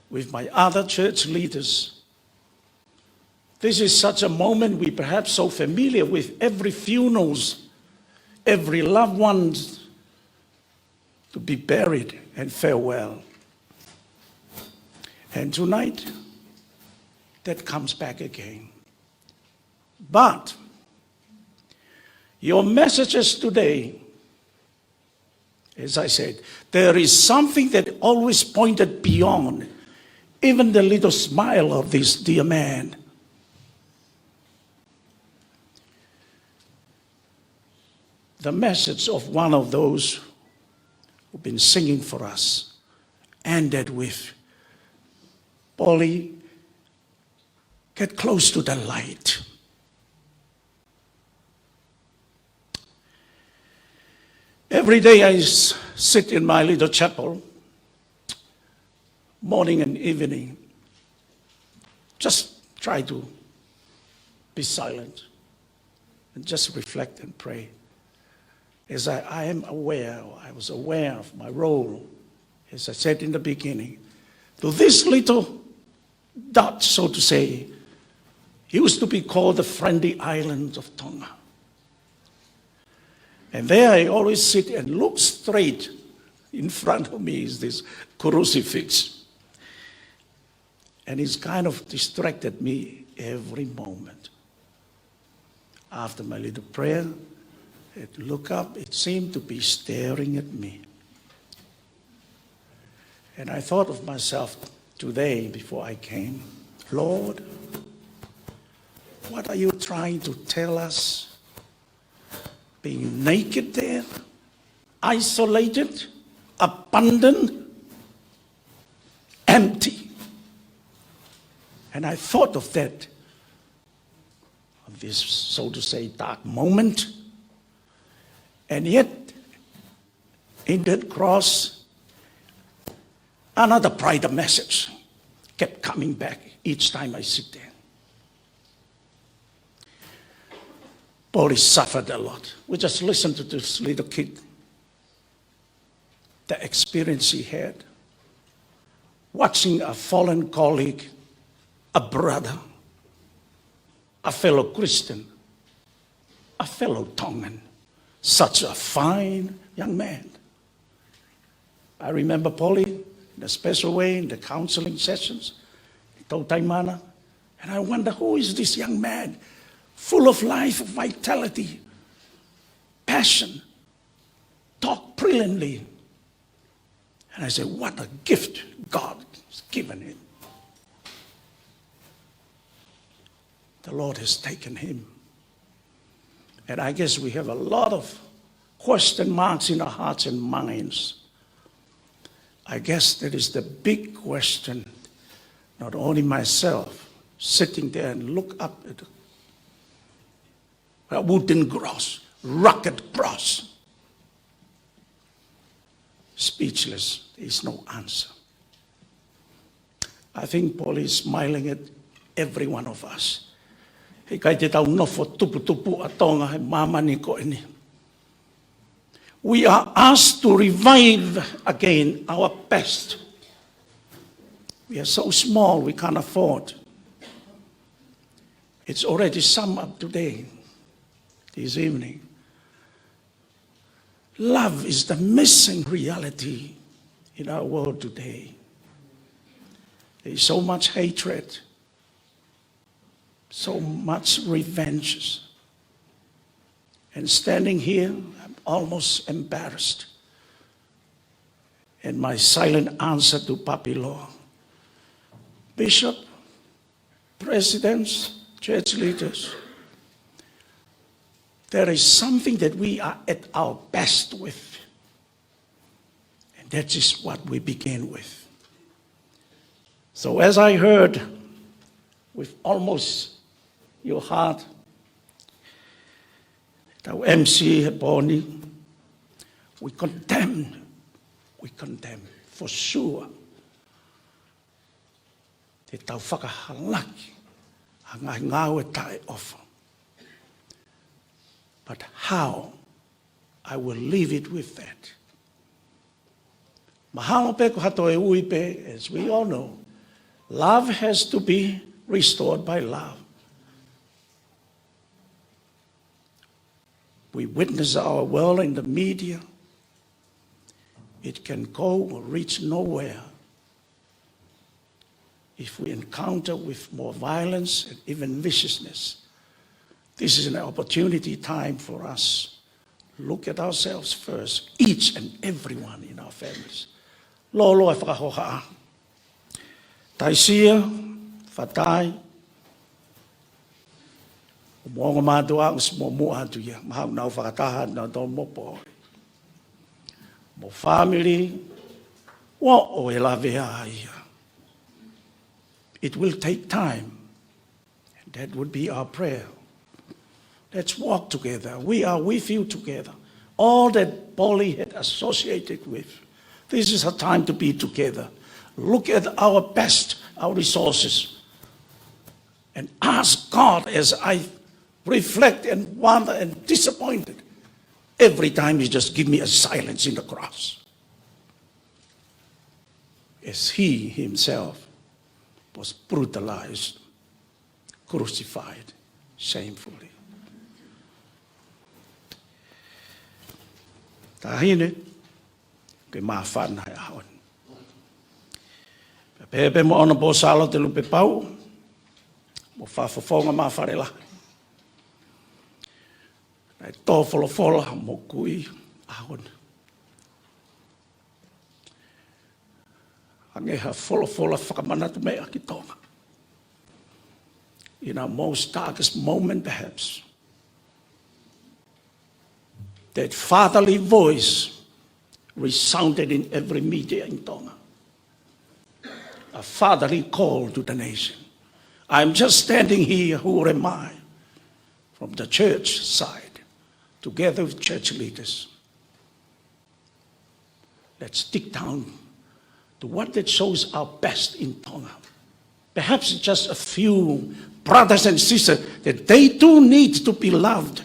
with my other church leaders, this is such a moment we perhaps so familiar with every funerals, every loved ones to be buried and farewell. And tonight, that comes back again. But your messages today, as I said, there is something that always pointed beyond even the little smile of this dear man. The message of one of those who've been singing for us ended with, "Polly, get close to the light." Every day I s-, sit in my little chapel, morning and evening, just try to be silent and just reflect and pray. As I, I am aware, I was aware of my role, as I said in the beginning, to this little dot, so to say, used to be called the Friendly Islands of Tonga. And there I always sit and look straight. In front of me is this crucifix. And it's kind of distracted me every moment. After my little prayer, I'd look up, it seemed to be staring at me. And I thought of myself today before I came, "Lord, what are you trying to tell us? Being naked there, isolated, abandoned, empty." And I thought of that, of this, so to say, dark moment. And yet, in that cross, another brighter message kept coming back each time I sit there. Polly suffered a lot. We just listened to this little kid, the experience he had, watching a fallen colleague, a brother, a fellow Christian, a fellow Tongan, such a fine young man. I remember Polly in a special way in the counseling sessions, Tō Taimana, and I wonder, who is this young man, full of life, of vitality, passion, talk brilliantly. And I say, what a gift God has given him. The Lord has taken him. And I guess we have a lot of question marks in our hearts and minds. I guess that is the big question, not only myself, sitting there and look up at a wooden cross, rugged cross. Speechless, there is no answer. I think Paul is smiling at every one of us. He ʻikai te tau nofo tuputupuʻa Tonga he māmani ko eni. We are asked to revive again our past. We are so small, we can't afford. It's already summed up today, this evening. Love is the missing reality in our world today. There is so much hatred, so much revenge. And standing here, I'm almost embarrassed. And my silent answer to Papi Loa, Bishop, presidents, church leaders, there is something that we are at our best with. And that is what we begin with. So as I heard, with almost your heart, tau M C he pō ni, we condemn, we condemn, for sure. Te tau fakahalaki ʻa e ngaahi ngāue taʻeʻofa. But how I will leave it with that. Mahalo pē ko ha toe ui pē, as we all know, love has to be restored by love. We witness our world in the media. It can go or reach nowhere if we encounter with more violence and even viciousness. This is an opportunity time for us. Look at ourselves first, each and every one in our families. Lolo e fakahoha. Taisia, Fatai, ʻo mo ongo mātuʻa, ʻosi mo muʻa atu ia, mahalo nau fakataha, nau tō mo pō. Mo family, ʻoku ʻi ai e lavea ia. It will take time. And that would be our prayer. Let's walk together. We are with you together. All that Polly had associated with. This is a time to be together. Look at our best, our resources. And ask God as I reflect and wonder and disappointed. Every time he just give me a silence in the cross. As he himself was brutalized, crucified shamefully. Taʻahine, ke māfana he ʻaho ni. Pea pehē pē mo ʻOnapō Sālote Lupepau, mo Fakafofonga Maʻafaʻelalahi. Naʻe tō folofola mo kui ʻaho ni. Hangē ha folofola fakamanatu meʻa ki Tonga. In our most darkest moment, perhaps, that fatherly voice resounded in every media in Tonga. A fatherly call to the nation. I'm just standing here, who am I, from the church side, together with church leaders. Let's dig down to what that shows our best in Tonga. Perhaps just a few brothers and sisters that they do need to be loved.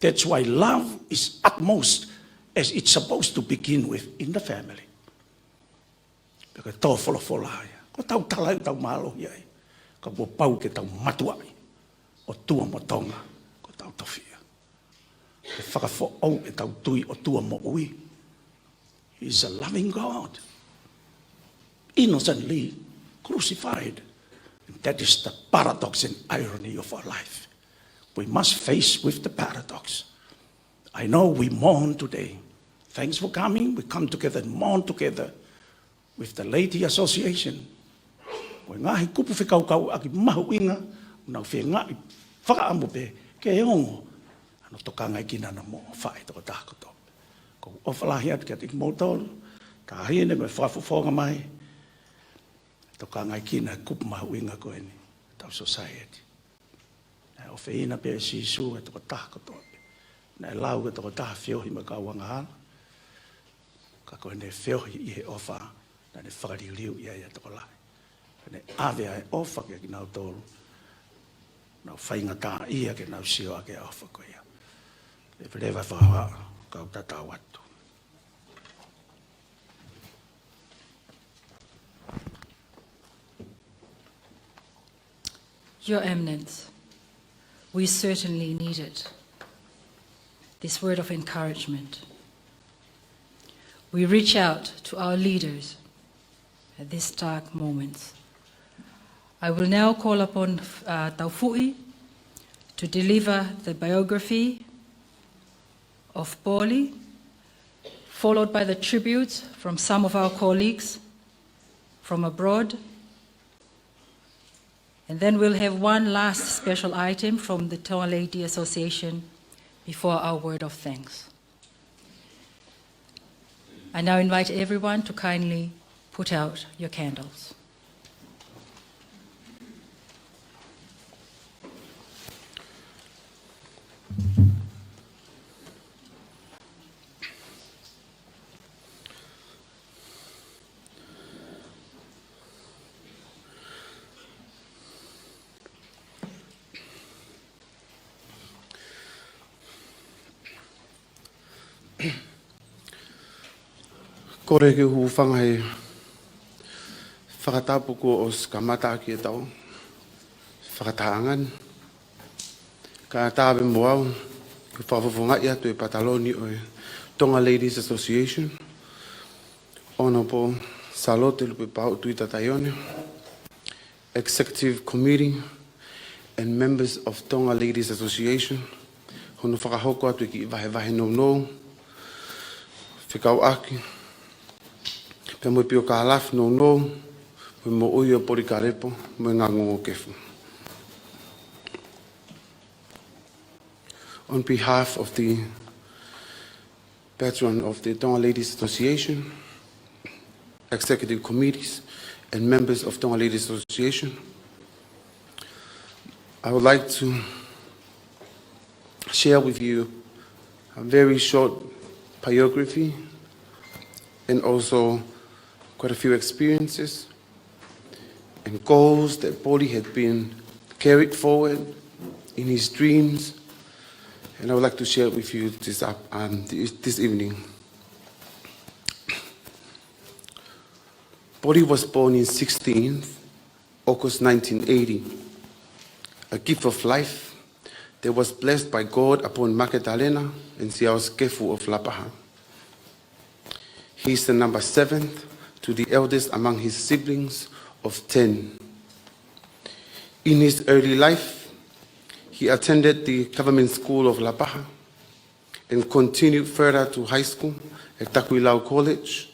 That's why love is utmost as it's supposed to begin with in the family. Pea ko e tō folofola ia. Ko ʻetau tala ʻoku tau mālohi ai. Ka kuo pau ke tau matuaʻi ʻOtua mo Tonga, ko ʻetau tofiʻa. Ke fakafoʻou ʻetau tui ʻOtua moʻui. He's a loving God. Innocently crucified. And that is the paradox and irony of our life. We must face with the paradox. I know we mourn today. Thanks for coming. We come together and mourn together with the Lady Association. Ko e ngaahi kupu fekauʻaki mahuʻinga, ʻoku nau feinga ʻi fakaʻamu pē ke ongo ʻa hono tokangaekina ʻa e moʻui ʻa e tokotaha kotoa. ʻOku ou ʻofa lahi atu kiate kimoutolu, Taʻahine, mo e fakafofonga mai, tokangaekina e kupu mahuʻinga ko eni, ʻetau society. Naʻe ʻofeina pē ʻe Sīsū e tokotaha kotoa pē. Naʻe lau e tokotaha feohi mo e kau angahala. Ka ko ʻene feohi ʻi he ʻofa, naʻa ne fakaliliu ʻi ai ʻa e tokolahi. Naʻa ne ʻave ʻa e ʻofa kiate kinautolu naʻa nau faingataʻaʻia ke nau sio ʻaki e ʻofa ko ia. Leveleva e fakahoha, kau tatau atu. Your Eminence, we certainly needed this word of encouragement. We reach out to our leaders at this dark moment. I will now call upon, uh, Taufuʻi to deliver the biography of Polly, followed by the tributes from some of our colleagues from abroad. And then we'll have one last special item from the Tonga Lady Association before our word of thanks. I now invite everyone to kindly put out your candles. Kole ke u hūfanga he fakatapu kuo ʻosi kamata ʻaki ʻetau fakatahaʻanga ni. Kae ʻatā pē mo au ke u fakafofongaʻi atu e pataloni ʻo e Tonga Ladies Association, Honourable Salote Lupepauʻu Tuita Taione, Executive Committee and members of Tonga Ladies Association, hono fakahoko atu e kiʻi vahevahe nounou, fekauʻaki pea mo e piokālafi nounou, mo e moʻui ʻo Polikalepo mo e Ngangongokefu. On behalf of the patron of the Tonga Ladies Association, executive committees, and members of Tonga Ladies Association, I would like to share with you a very short biography and also quite a few experiences and goals that Poli had been carried forward in his dreams, and I would like to share it with you this, up- um, this, this evening. Poli was born in sixteenth August nineteen eighty, a gift of life that was blessed by God upon Maketalena and Siaosi Kefu of Lapaha. He is the number seventh to the eldest among his siblings of ten. In his early life, he attended the Government School of Lapaha and continued further to high school at Takuilau College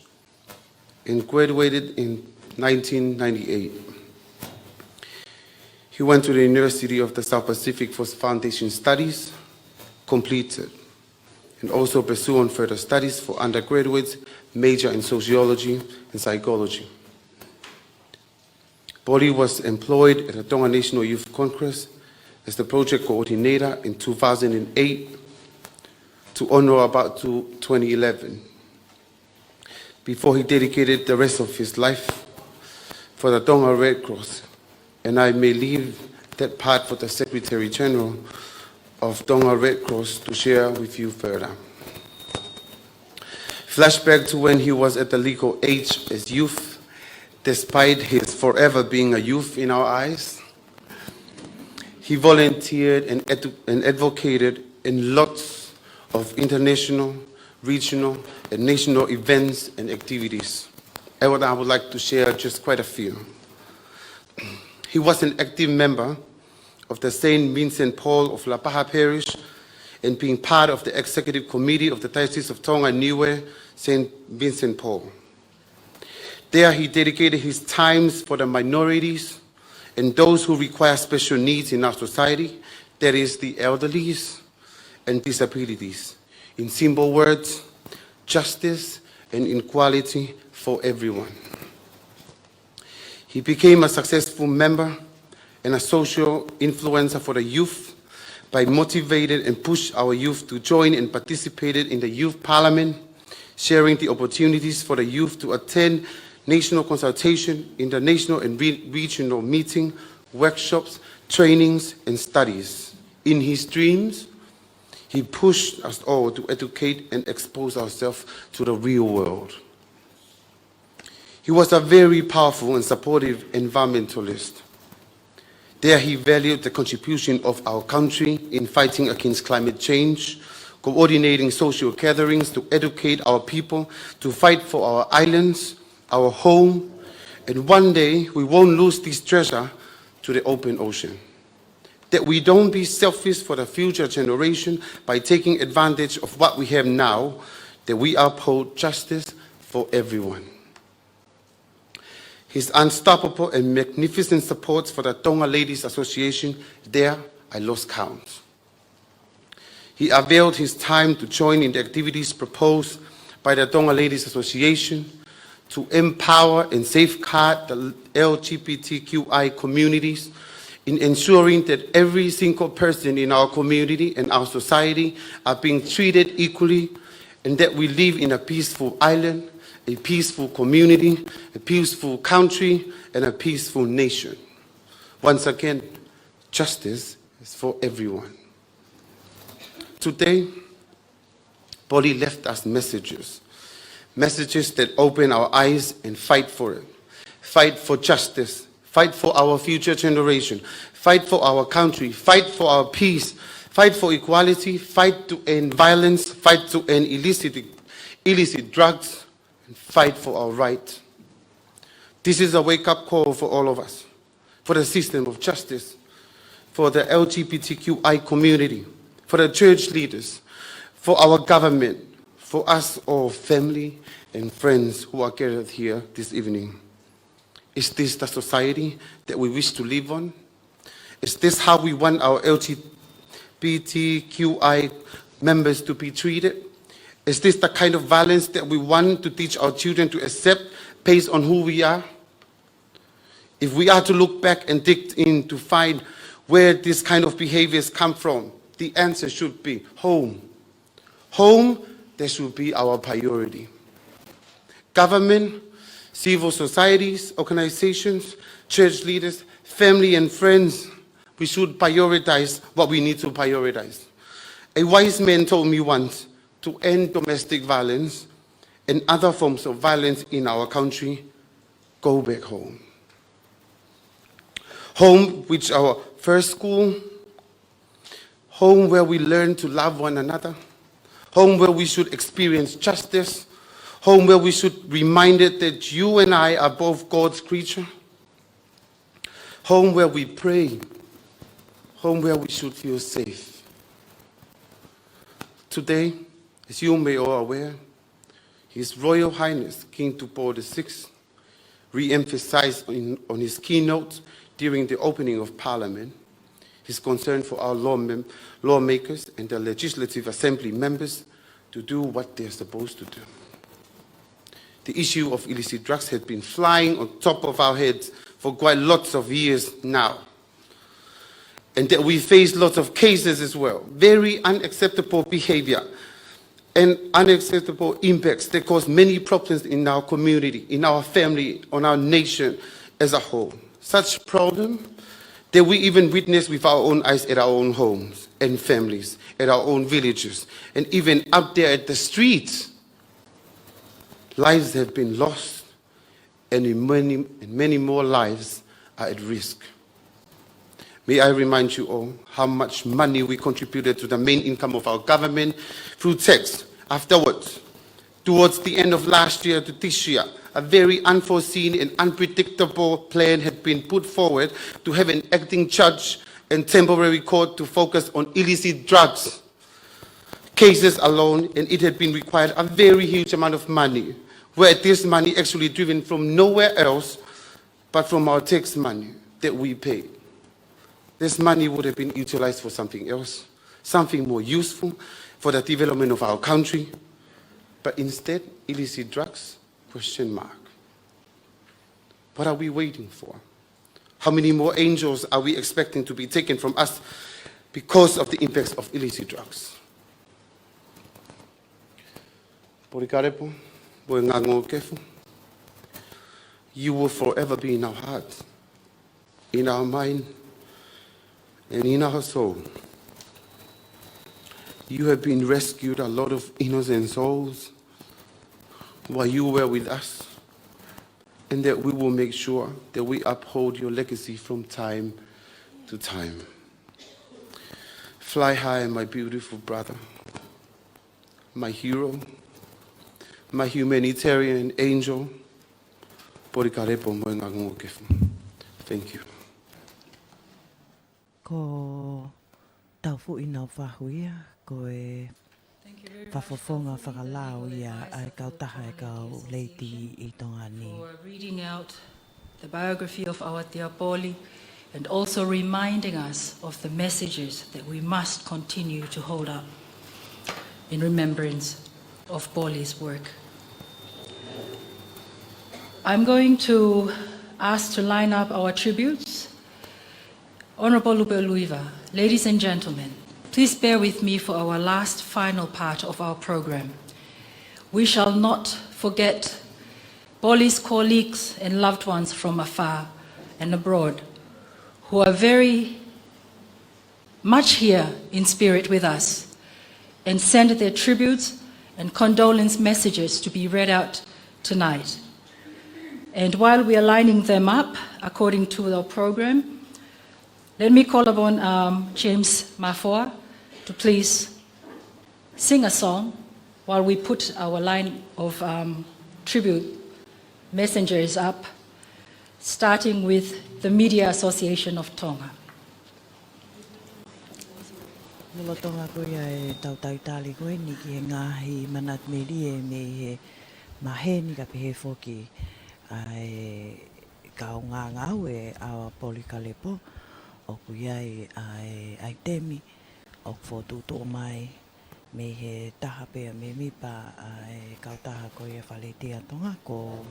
and graduated in nineteen ninety-eight. He went to the University of the South Pacific for foundation studies, completed, and also pursued further studies for undergraduate major in sociology and psychology. Poli was employed at the Tonga National Youth Congress as the project coordinator in two thousand eight to on or about to twenty eleven, before he dedicated the rest of his life for the Tonga Red Cross, and I may leave that part for the Secretary General of Tonga Red Cross to share with you further. Flashback to when he was at the legal age as youth, despite his forever being a youth in our eyes. He volunteered and edu- and advocated in lots of international, regional, and national events and activities. And what I would like to share just quite a few. He was an active member of the Saint Vincent Paul of Lapaha Parish and being part of the executive committee of the Diocese of Tonga Niue, Saint Vincent Paul. There he dedicated his times for the minorities and those who require special needs in our society, that is the elderlies and disabilities. In simple words, justice and equality for everyone. He became a successful member and a social influencer for the youth by motivated and pushed our youth to join and participated in the youth parliament, sharing the opportunities for the youth to attend national consultation, international and re- regional meeting, workshops, trainings, and studies. In his dreams, he pushed us all to educate and expose ourselves to the real world. He was a very powerful and supportive environmentalist. There he valued the contribution of our country in fighting against climate change, coordinating social gatherings to educate our people, to fight for our islands, our home, and one day we won't lose this treasure to the open ocean. That we don't be selfish for the future generation by taking advantage of what we have now, that we uphold justice for everyone. His unstoppable and magnificent support for the Tonga Ladies Association, there I lost count. He availed his time to join in the activities proposed by the Tonga Ladies Association to empower and safeguard the L G B T Q I communities in ensuring that every single person in our community and our society are being treated equally and that we live in a peaceful island, a peaceful community, a peaceful country, and a peaceful nation. Once again, justice is for everyone. Today, Poly left us messages. Messages that open our eyes and fight for it. Fight for justice. Fight for our future generation. Fight for our country. Fight for our peace. Fight for equality. Fight to end violence. Fight to end illicit, illicit drugs. And fight for our right. This is a wake-up call for all of us, for the system of justice, for the L G B T Q I community, for the church leaders, for our government, for us all, family and friends who are gathered here this evening. Is this the society that we wish to live on? Is this how we want our L G B T Q I members to be treated? Is this the kind of violence that we want to teach our children to accept based on who we are? If we are to look back and dig in to find where these kind of behaviors come from, the answer should be home. Home, that should be our priority. Government, civil societies, organizations, church leaders, family and friends, we should prioritize what we need to prioritize. A wise man told me once, to end domestic violence and other forms of violence in our country, go back home. Home, which our first school, home where we learn to love one another, home where we should experience justice, home where we should be reminded that you and I are both God's creature, home where we pray, home where we should feel safe. Today, as you may all aware, His Royal Highness King Tupou the sixth re-emphasized in, on his keynote during the opening of Parliament his concern for our law mem-, lawmakers and the Legislative Assembly members to do what they're supposed to do. The issue of illicit drugs has been flying on top of our heads for quite lots of years now. And that we face lots of cases as well. Very unacceptable behavior and unacceptable impacts that cause many problems in our community, in our family, on our nation as a whole. Such problem that we even witness with our own eyes at our own homes and families, at our own villages, and even out there at the streets. Lives have been lost, and in many, and many more lives are at risk. May I remind you all how much money we contributed to the main income of our government through tax. Afterwards, towards the end of last year to this year, a very unforeseen and unpredictable plan had been put forward to have an acting judge and temporary court to focus on illicit drugs cases alone, and it had been required a very huge amount of money, where this money actually driven from nowhere else but from our tax money that we pay. This money would have been utilized for something else, something more useful for the development of our country. But instead, illicit drugs, question mark. What are we waiting for? How many more angels are we expecting to be taken from us because of the impacts of illicit drugs? Polikarepo, Moengangokefu, you will forever be in our hearts, in our mind, and in our soul. You have been rescued a lot of innocent souls while you were with us, and that we will make sure that we uphold your legacy from time to time. Fly high, my beautiful brother, my hero, my humanitarian angel, Polikarepo Moengangokefu. Thank you. Ko Taufuʻi Naufahu ia, ko e Thank you very much, fafofonga Taufuʻi, fakalao ia ʻa e kautaha e kau Leiti ʻi Tonga ni. For reading out the biography of our dear Poli and also reminding us of the messages that we must continue to hold up in remembrance of Poli's work. I'm going to ask to line up our tributes. Honorable Lupeʻuluiva, ladies and gentlemen, please bear with me for our last final part of our program. We shall not forget Poli's colleagues and loved ones from afar and abroad who are very much here in spirit with us and send their tributes and condolence messages to be read out tonight. And while we are lining them up according to our program, let me call upon, um, James Mafoa to please sing a song while we put our line of, um, tribute messengers up, starting with the Media Association of Tonga. Lolotonga ko ia ʻetau talitali ko eni ki he ngaahi manatu melie mei he maheni kae pehē foki ʻa e kau ngāngāue ʻa Polikalepo, ʻoku ʻi ai ʻa e ʻaitemi ʻoku fokotuʻutuʻu mai mei he taha pē ʻa e mēmipa ʻa e kautaha ko ia Fale Tea Tonga ko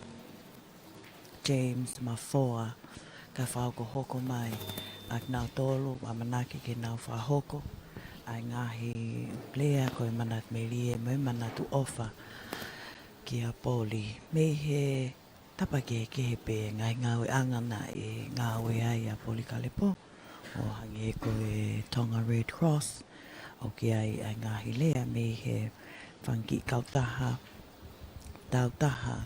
James Mafoa, kae fakahokohoko mai ʻa kinautolu ʻoku ʻamanaki ke nau fakahoko ʻa e ngaahi lea ko e manatu melie mo e manatu ʻofa kia Poli. Mei he tapa kehekehe pē ngaahi ngāueʻanga naʻe ngāue ai ʻa Polikalepo, ʻo hangē ko e Tonga Red Cross, ʻoku ʻi ai ʻa e ngaahi lea mei he fanga kiʻi kautaha tāutaha,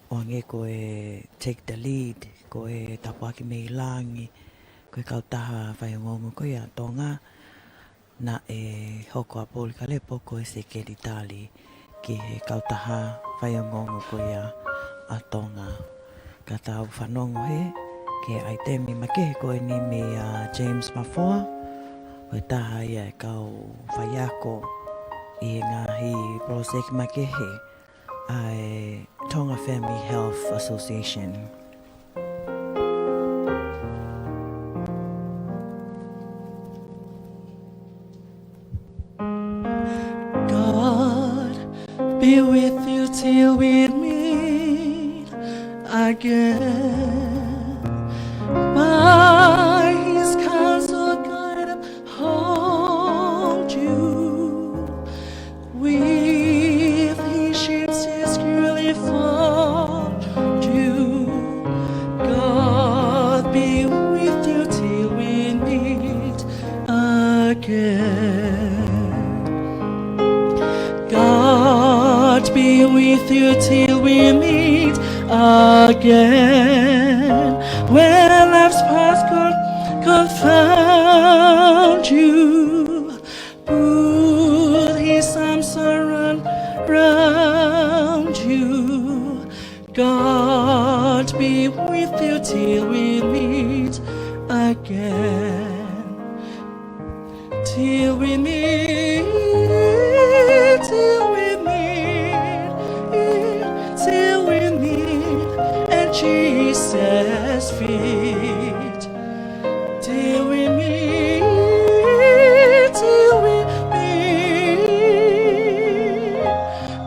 ʻo hangē ko e Take the Lead, ko e Tāpuaki mei Langi, ko e kautaha faiongoongo ko ia ʻa Tonga, naʻe hoko ʻa Polikalepo ko e sekelitali ki he kautaha faiongoongo ko ia ʻa Tonga. Ka tau fanongo hē ki he ʻaitemi makehe ko eni mei a James Mafoa, ko e taha ia e kau faiako ʻi he ngaahi poloseki makehe ʻa e Tonga Family Health Association. God be with you till we meet again. By his counsel guide uphold you. With his ships securely fold you. God be with you till we meet again. God be with you till we meet again. When life's path con- confound you, put his arms around, around you. God be with you till we meet again. Till we meet, till we meet, till we meet at Jesus' feet. Till we meet, till we meet.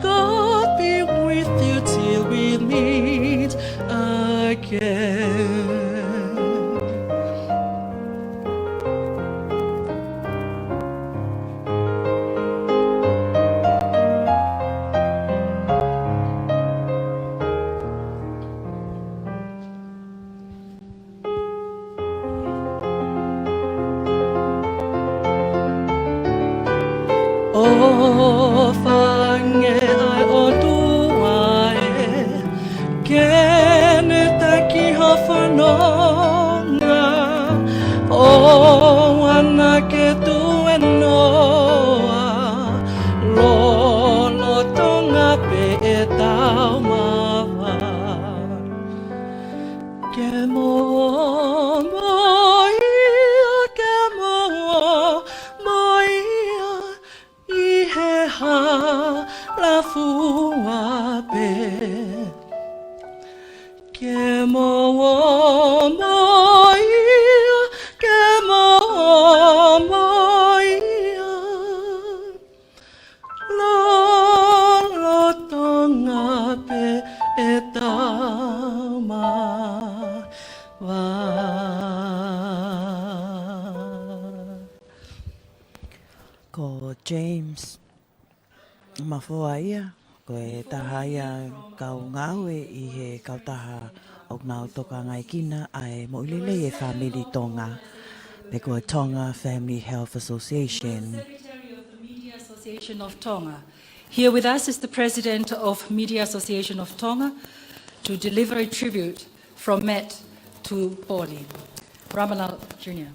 God be with you till we meet again. ʻOfa ange ʻa e ʻOtua ē, ke ne taki ho fononga, ʻoua naʻa ke tuēnoa, lolotonga pē ʻetau mava. Ke mo, mo ia, ke mo, mo ia ʻi he hala fua pē. Ke mo, mo ia, ke mo, mo ia. Lolotonga pē ʻetau mava. Ko James Mafoa ia, ko e taha ia kau ngāue ʻi he kautaha ʻoku nau tokangaekina ʻa e moʻui lelei e fāmili Tonga, pe ko e Tonga Family Health Association. Association of Tonga. Here with us is the President of Media Association of Tonga to deliver a tribute from Matt to Poli. Ramalal Junior.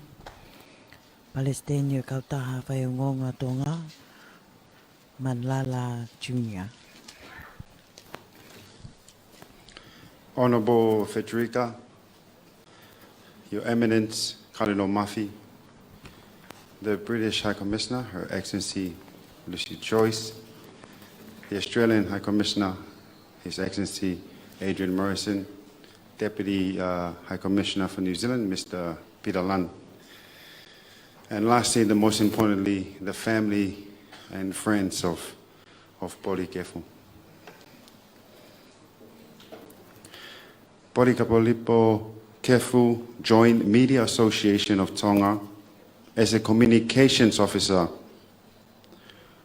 Palesiteni ʻo e Kautaha Faiongoongo Tonga, Malala Junior. Honourable Frederica, Your Eminence Cardinal Muffy, the British High Commissioner, Her Excellency Lucy Joyce, the Australian High Commissioner, His Excellency Adrian Morrison, Deputy, uh, High Commissioner for New Zealand, Mister Peter Lunn, and lastly, the most importantly, the family and friends of, of Poli Kefu. Poli Kapolipo Kefu joined Media Association of Tonga as a communications officer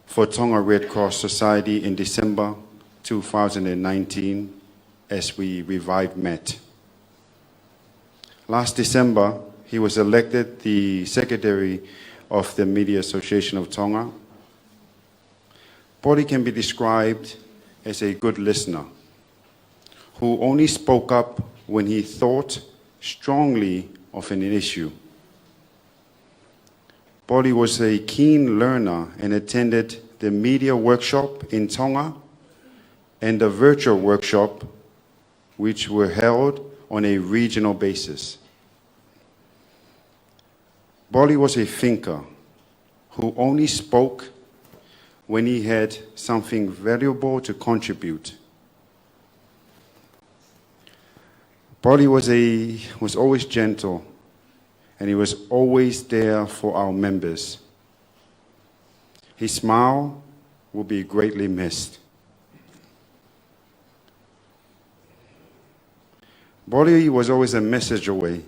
for Tonga Red Cross Society in December two thousand and nineteen as we revived Matt. Last December, he was elected the secretary of the Media Association of Tonga. Poli can be described as a good listener who only spoke up when he thought strongly of an issue. Poli was a keen learner and attended the media workshop in Tonga and the virtual workshop, which were held on a regional basis. Poli was a thinker who only spoke when he had something valuable to contribute. Poli was a, was always gentle, and he was always there for our members. His smile will be greatly missed. Poli was always a message away,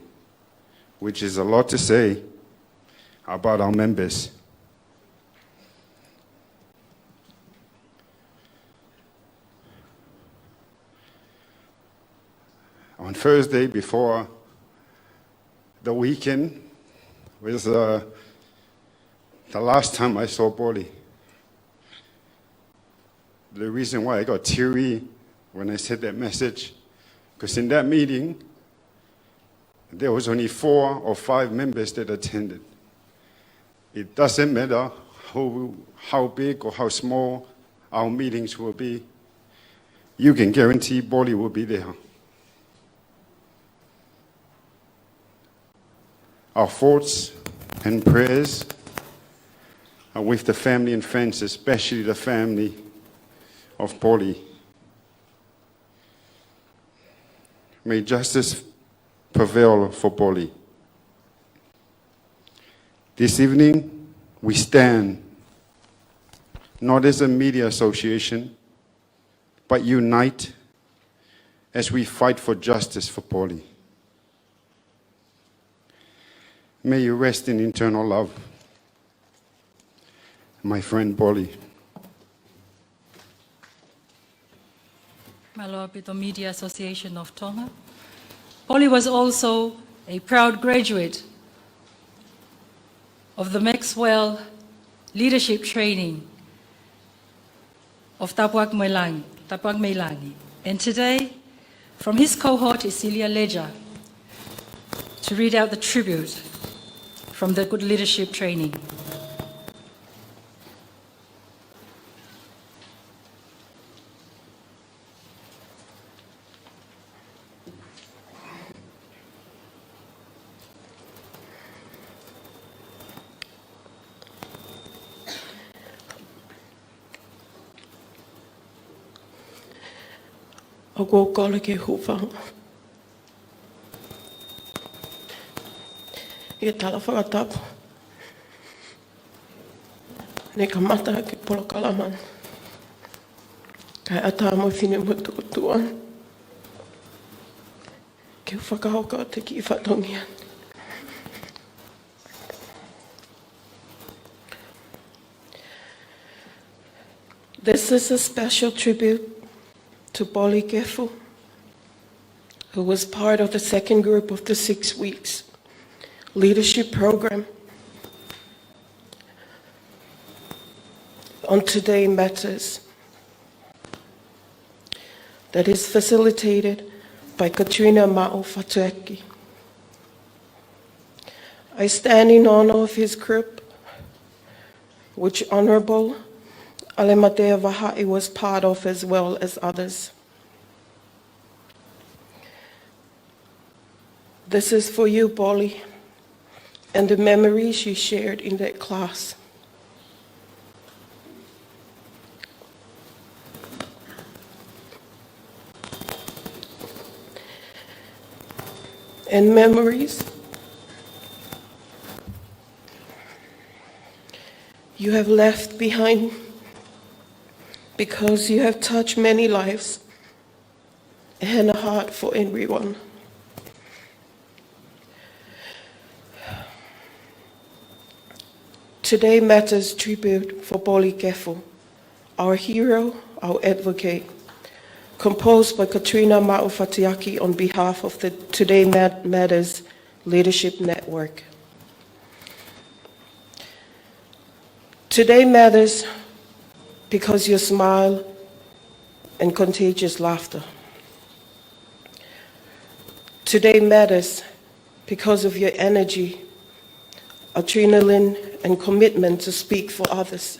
which is a lot to say about our members. On Thursday before the weekend was, uh, the last time I saw Poli. The reason why I got teary when I said that message, 'cause in that meeting, there was only four or five members that attended. It doesn't matter who, how big or how small our meetings will be, you can guarantee Poli will be there. Our thoughts and prayers are with the family and friends, especially the family of Poli. May justice prevail for Poli. This evening, we stand not as a media association, but unite as we fight for justice for Poli. May you rest in eternal love, my friend Poli. Mālō ʻaupito, Media Association of Tonga. Poli was also a proud graduate of the Maxwell Leadership Training of Tapuaki mei Langi, Tapuaki mei Langi. And today, from his cohort is Celia Ledger to read out the tribute from the good leadership training. ʻOku ou kole ke u hūfanga ʻi he tala fakatapu ne kamata ʻaki e polokalama ni, kae ʻatā mo e finemutuʻotuʻa ke u fakahoko atu e kiʻi fatongia. This is a special tribute to Poli Kefu, who was part of the second group of the six weeks leadership program. on Today Matters that is facilitated by Katrina Maʻu Fatuaki. I stand in honor of his group, which Honorable Alematea Vahaʻi was part of, as well as others. This is for you, Polly, and the memories you shared in that class. And memories you have left behind, because you have touched many lives and a heart for everyone. Today Matters tribute for Polly Kefu, our hero, our advocate, composed by Katrina Maʻu Fatuaki on behalf of the Today Mat-, Matters Leadership Network. Today matters because your smile and contagious laughter. Today matters because of your energy, adrenaline, and commitment to speak for others.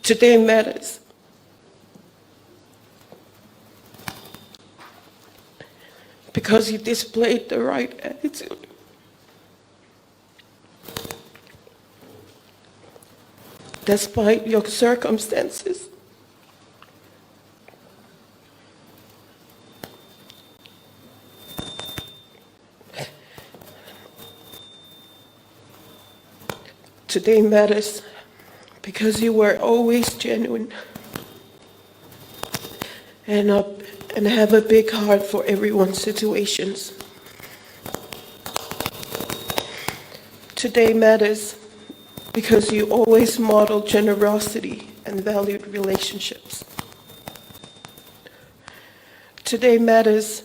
Today matters because you displayed the right attitude despite your circumstances. Today matters because you were always genuine and, uh, and have a big heart for everyone's situations. Today matters because you always modeled generosity and valued relationships. Today matters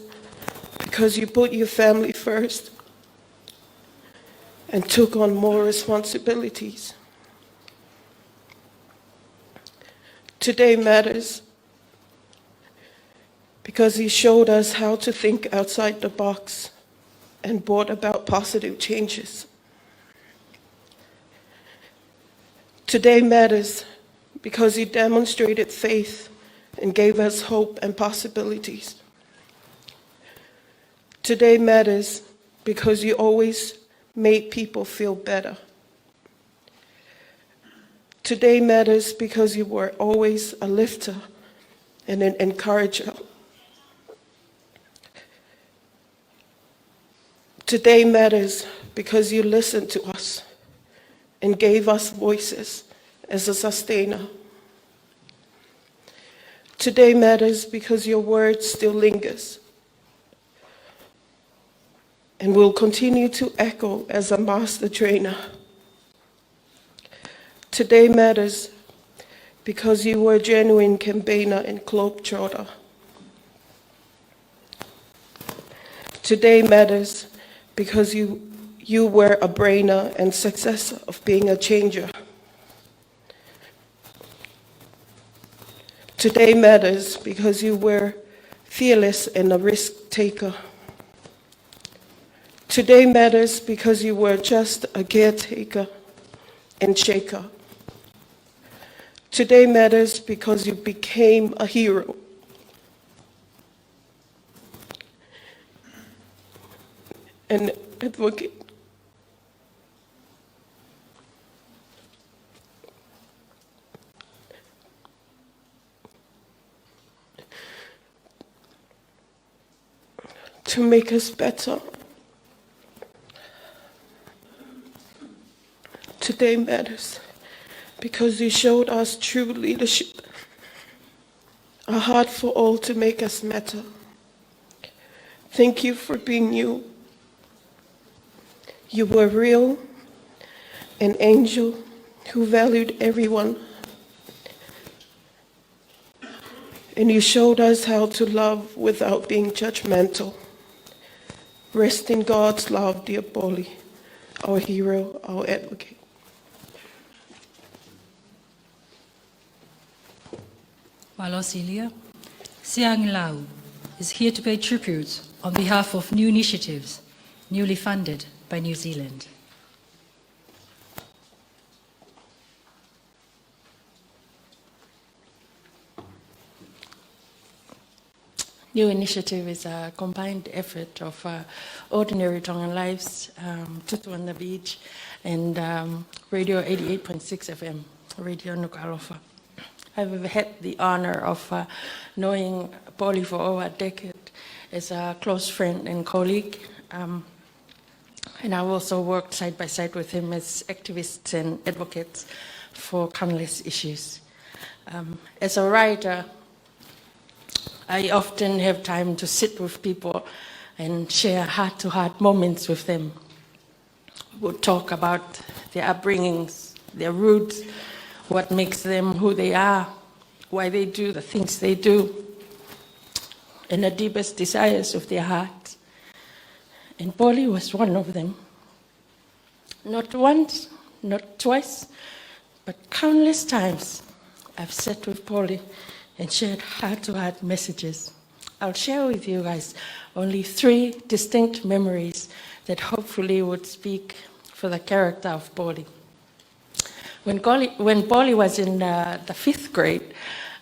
because you put your family first and took on more responsibilities. Today matters because you showed us how to think outside the box and brought about positive changes. Today matters because you demonstrated faith and gave us hope and possibilities. Today matters because you always made people feel better. Today matters because you were always a lifter and an encourager. Today matters because you listened to us and gave us voices as a sustainer. Today matters because your word still lingers and will continue to echo as a master trainer. Today matters because you were a genuine campaigner and globetrotter. Today matters because you, you were a brainer and successor of being a changer. Today matters because you were fearless and a risk taker. Today matters because you were just a caretaker and shaker. Today matters because you became a hero and advocate. To make us better. Today matters because you showed us true leadership, a heart for all to make us matter. Thank you for being you. You were real, an angel who valued everyone. And you showed us how to love without being judgmental. Rest in God's love, dear Polly. our hero, our advocate. Mālō Silia. Siangilau is here to pay tribute on behalf of new initiatives newly funded by New Zealand. New Initiative is a combined effort of, uh, Ordinary Tongan Lives, um, Tutu on the Beach, and, um, Radio eighty-eight point six F M, Radio Nukuʻalofa. I've had the honor of, uh, knowing Poli for over a decade as a close friend and colleague. Um, And I've also worked side by side with him as activists and advocates for countless issues. Um, as a writer, I often have time to sit with people and share heart-to-heart moments with them. We'll talk about their upbringings, their roots, what makes them who they are, why they do the things they do, and the deepest desires of their hearts. And Poli was one of them. Not once, not twice, but countless times I've sat with Poli and shared heart-to-heart messages. I'll share with you guys only three distinct memories that hopefully would speak for the character of Poli. When Poli, when Poli was in, uh, the fifth grade,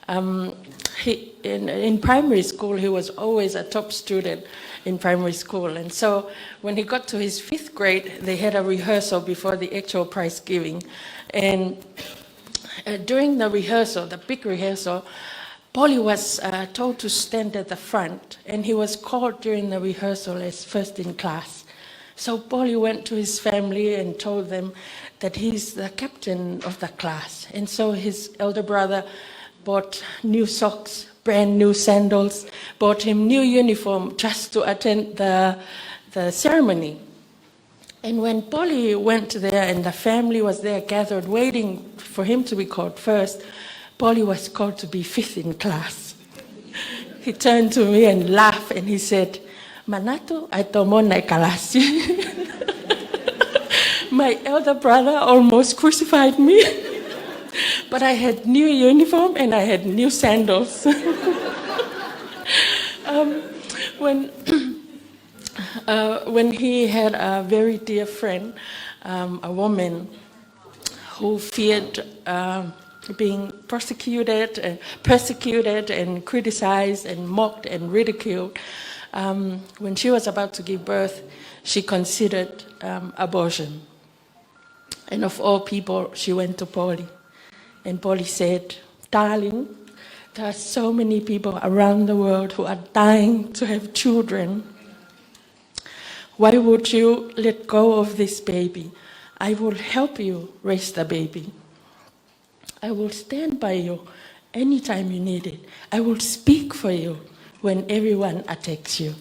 um, he, in, in primary school, he was always a top student in primary school. And so when he got to his fifth grade, they had a rehearsal before the actual prize giving. And, uh, during the rehearsal, the big rehearsal, Poli was, uh, told to stand at the front, and he was called during the rehearsal as first in class. So Poli went to his family and told them that he's the captain of the class. And so his elder brother bought new socks, brand new sandals, bought him new uniform just to attend the, the ceremony. And when Poli went there and the family was there gathered waiting for him to be called first, Poli was called to be fifth in class. He turned to me and laughed and he said, "Manatu, ʻai tō mona e kalasi." My elder brother almost crucified me, but I had new uniform and I had new sandals. Um, when Uh, when he had a very dear friend, um, a woman who feared, um, being prosecuted, uh, persecuted and criticized and mocked and ridiculed. Um, when she was about to give birth, she considered, um, abortion. And of all people, she went to Poli. And Poli said, "Darling, there are so many people around the world who are dying to have children. Why would you let go of this baby? I will help you raise the baby. I will stand by you anytime you need it. I will speak for you when everyone attacks you."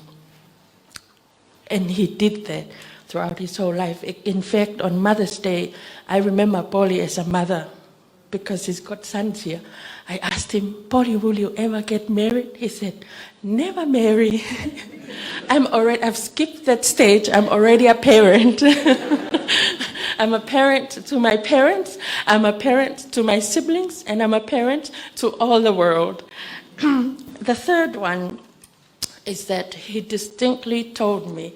And he did that throughout his whole life. I-, in fact, on Mother's Day, I remember Poli as a mother because he's got sons here. I asked him, "Poli, will you ever get married?" He said, "Never marry." I'm already, I've skipped that stage. I'm already a parent. I'm a parent to my parents. I'm a parent to my siblings, and I'm a parent to all the world. The third one is that he distinctly told me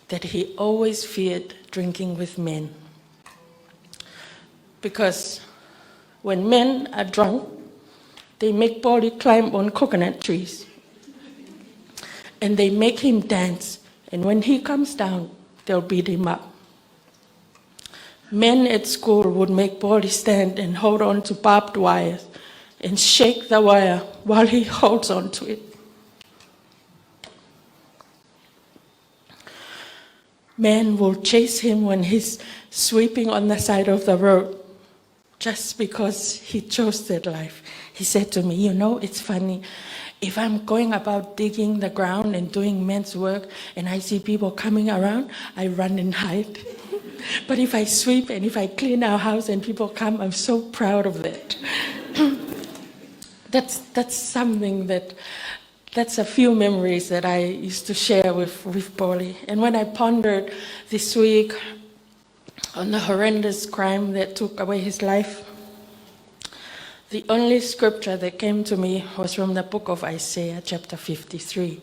that he always feared drinking with men. Because when men are drunk, they make Poli climb on coconut trees. And they make him dance. And when he comes down, they'll beat him up. Men at school would make Poli stand and hold on to barbed wires and shake the wire while he holds on to it. Men will chase him when he's sweeping on the side of the road just because he chose that life. He said to me, "You know, it's funny. If I'm going about digging the ground and doing men's work and I see people coming around, I run and hide. But if I sweep and if I clean our house and people come, I'm so proud of that." That's, that's something that, that's a few memories that I used to share with, with Poli. And when I pondered this week, on the horrendous crime that took away his life, the only scripture that came to me was from the book of Isaiah, chapter fifty-three,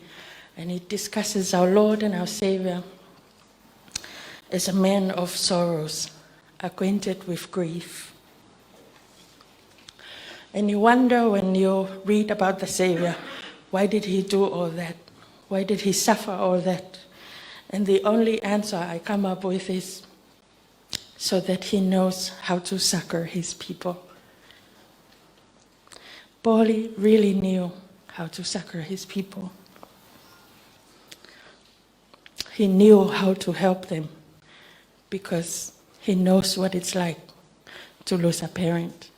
and it discusses our Lord and our Savior as a man of sorrows, acquainted with grief. And you wonder when you read about the Savior, why did he do all that? Why did he suffer all that? And the only answer I come up with is, so that he knows how to succor his people. Poli really knew how to succor his people. He knew how to help them because he knows what it's like to lose a parent.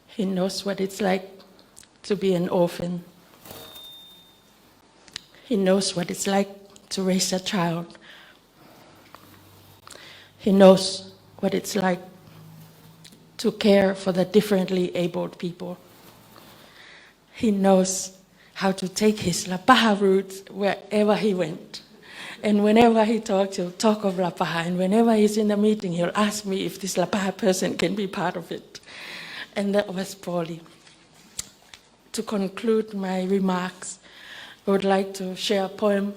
He knows what it's like to be an orphan. He knows what it's like to raise a child. He knows what it's like to care for the differently abled people. He knows how to take his Lapaha roots wherever he went. And whenever he talks, he'll talk of Lapaha. And whenever he's in the meeting, he'll ask me if this Lapaha person can be part of it. And that was Poli. To conclude my remarks, I would like to share a poem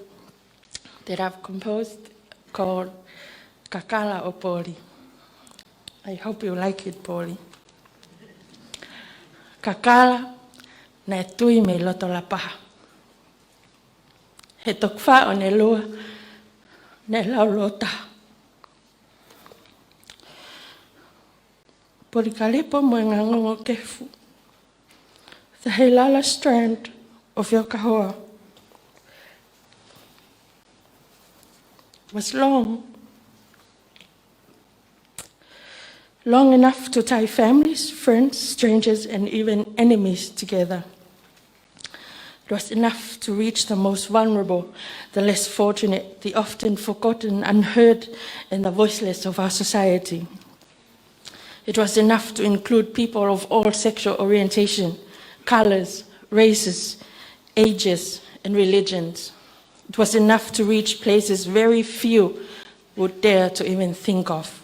that I've composed called Kakala ʻo Poli. I hope you like it, Poli. Kakala naʻe tui mei loto Lapaha. He tokua ʻo ʻene lua naʻe laulōtaha. Polikalepo mo e ngangongo kefu, the Heilala strand of your kahoa was long, long enough to tie families, friends, strangers, and even enemies together. It was enough to reach the most vulnerable, the less fortunate, the often forgotten, unheard, and the voiceless of our society. It was enough to include people of all sexual orientation, colors, races, ages, and religions. It was enough to reach places very few would dare to even think of.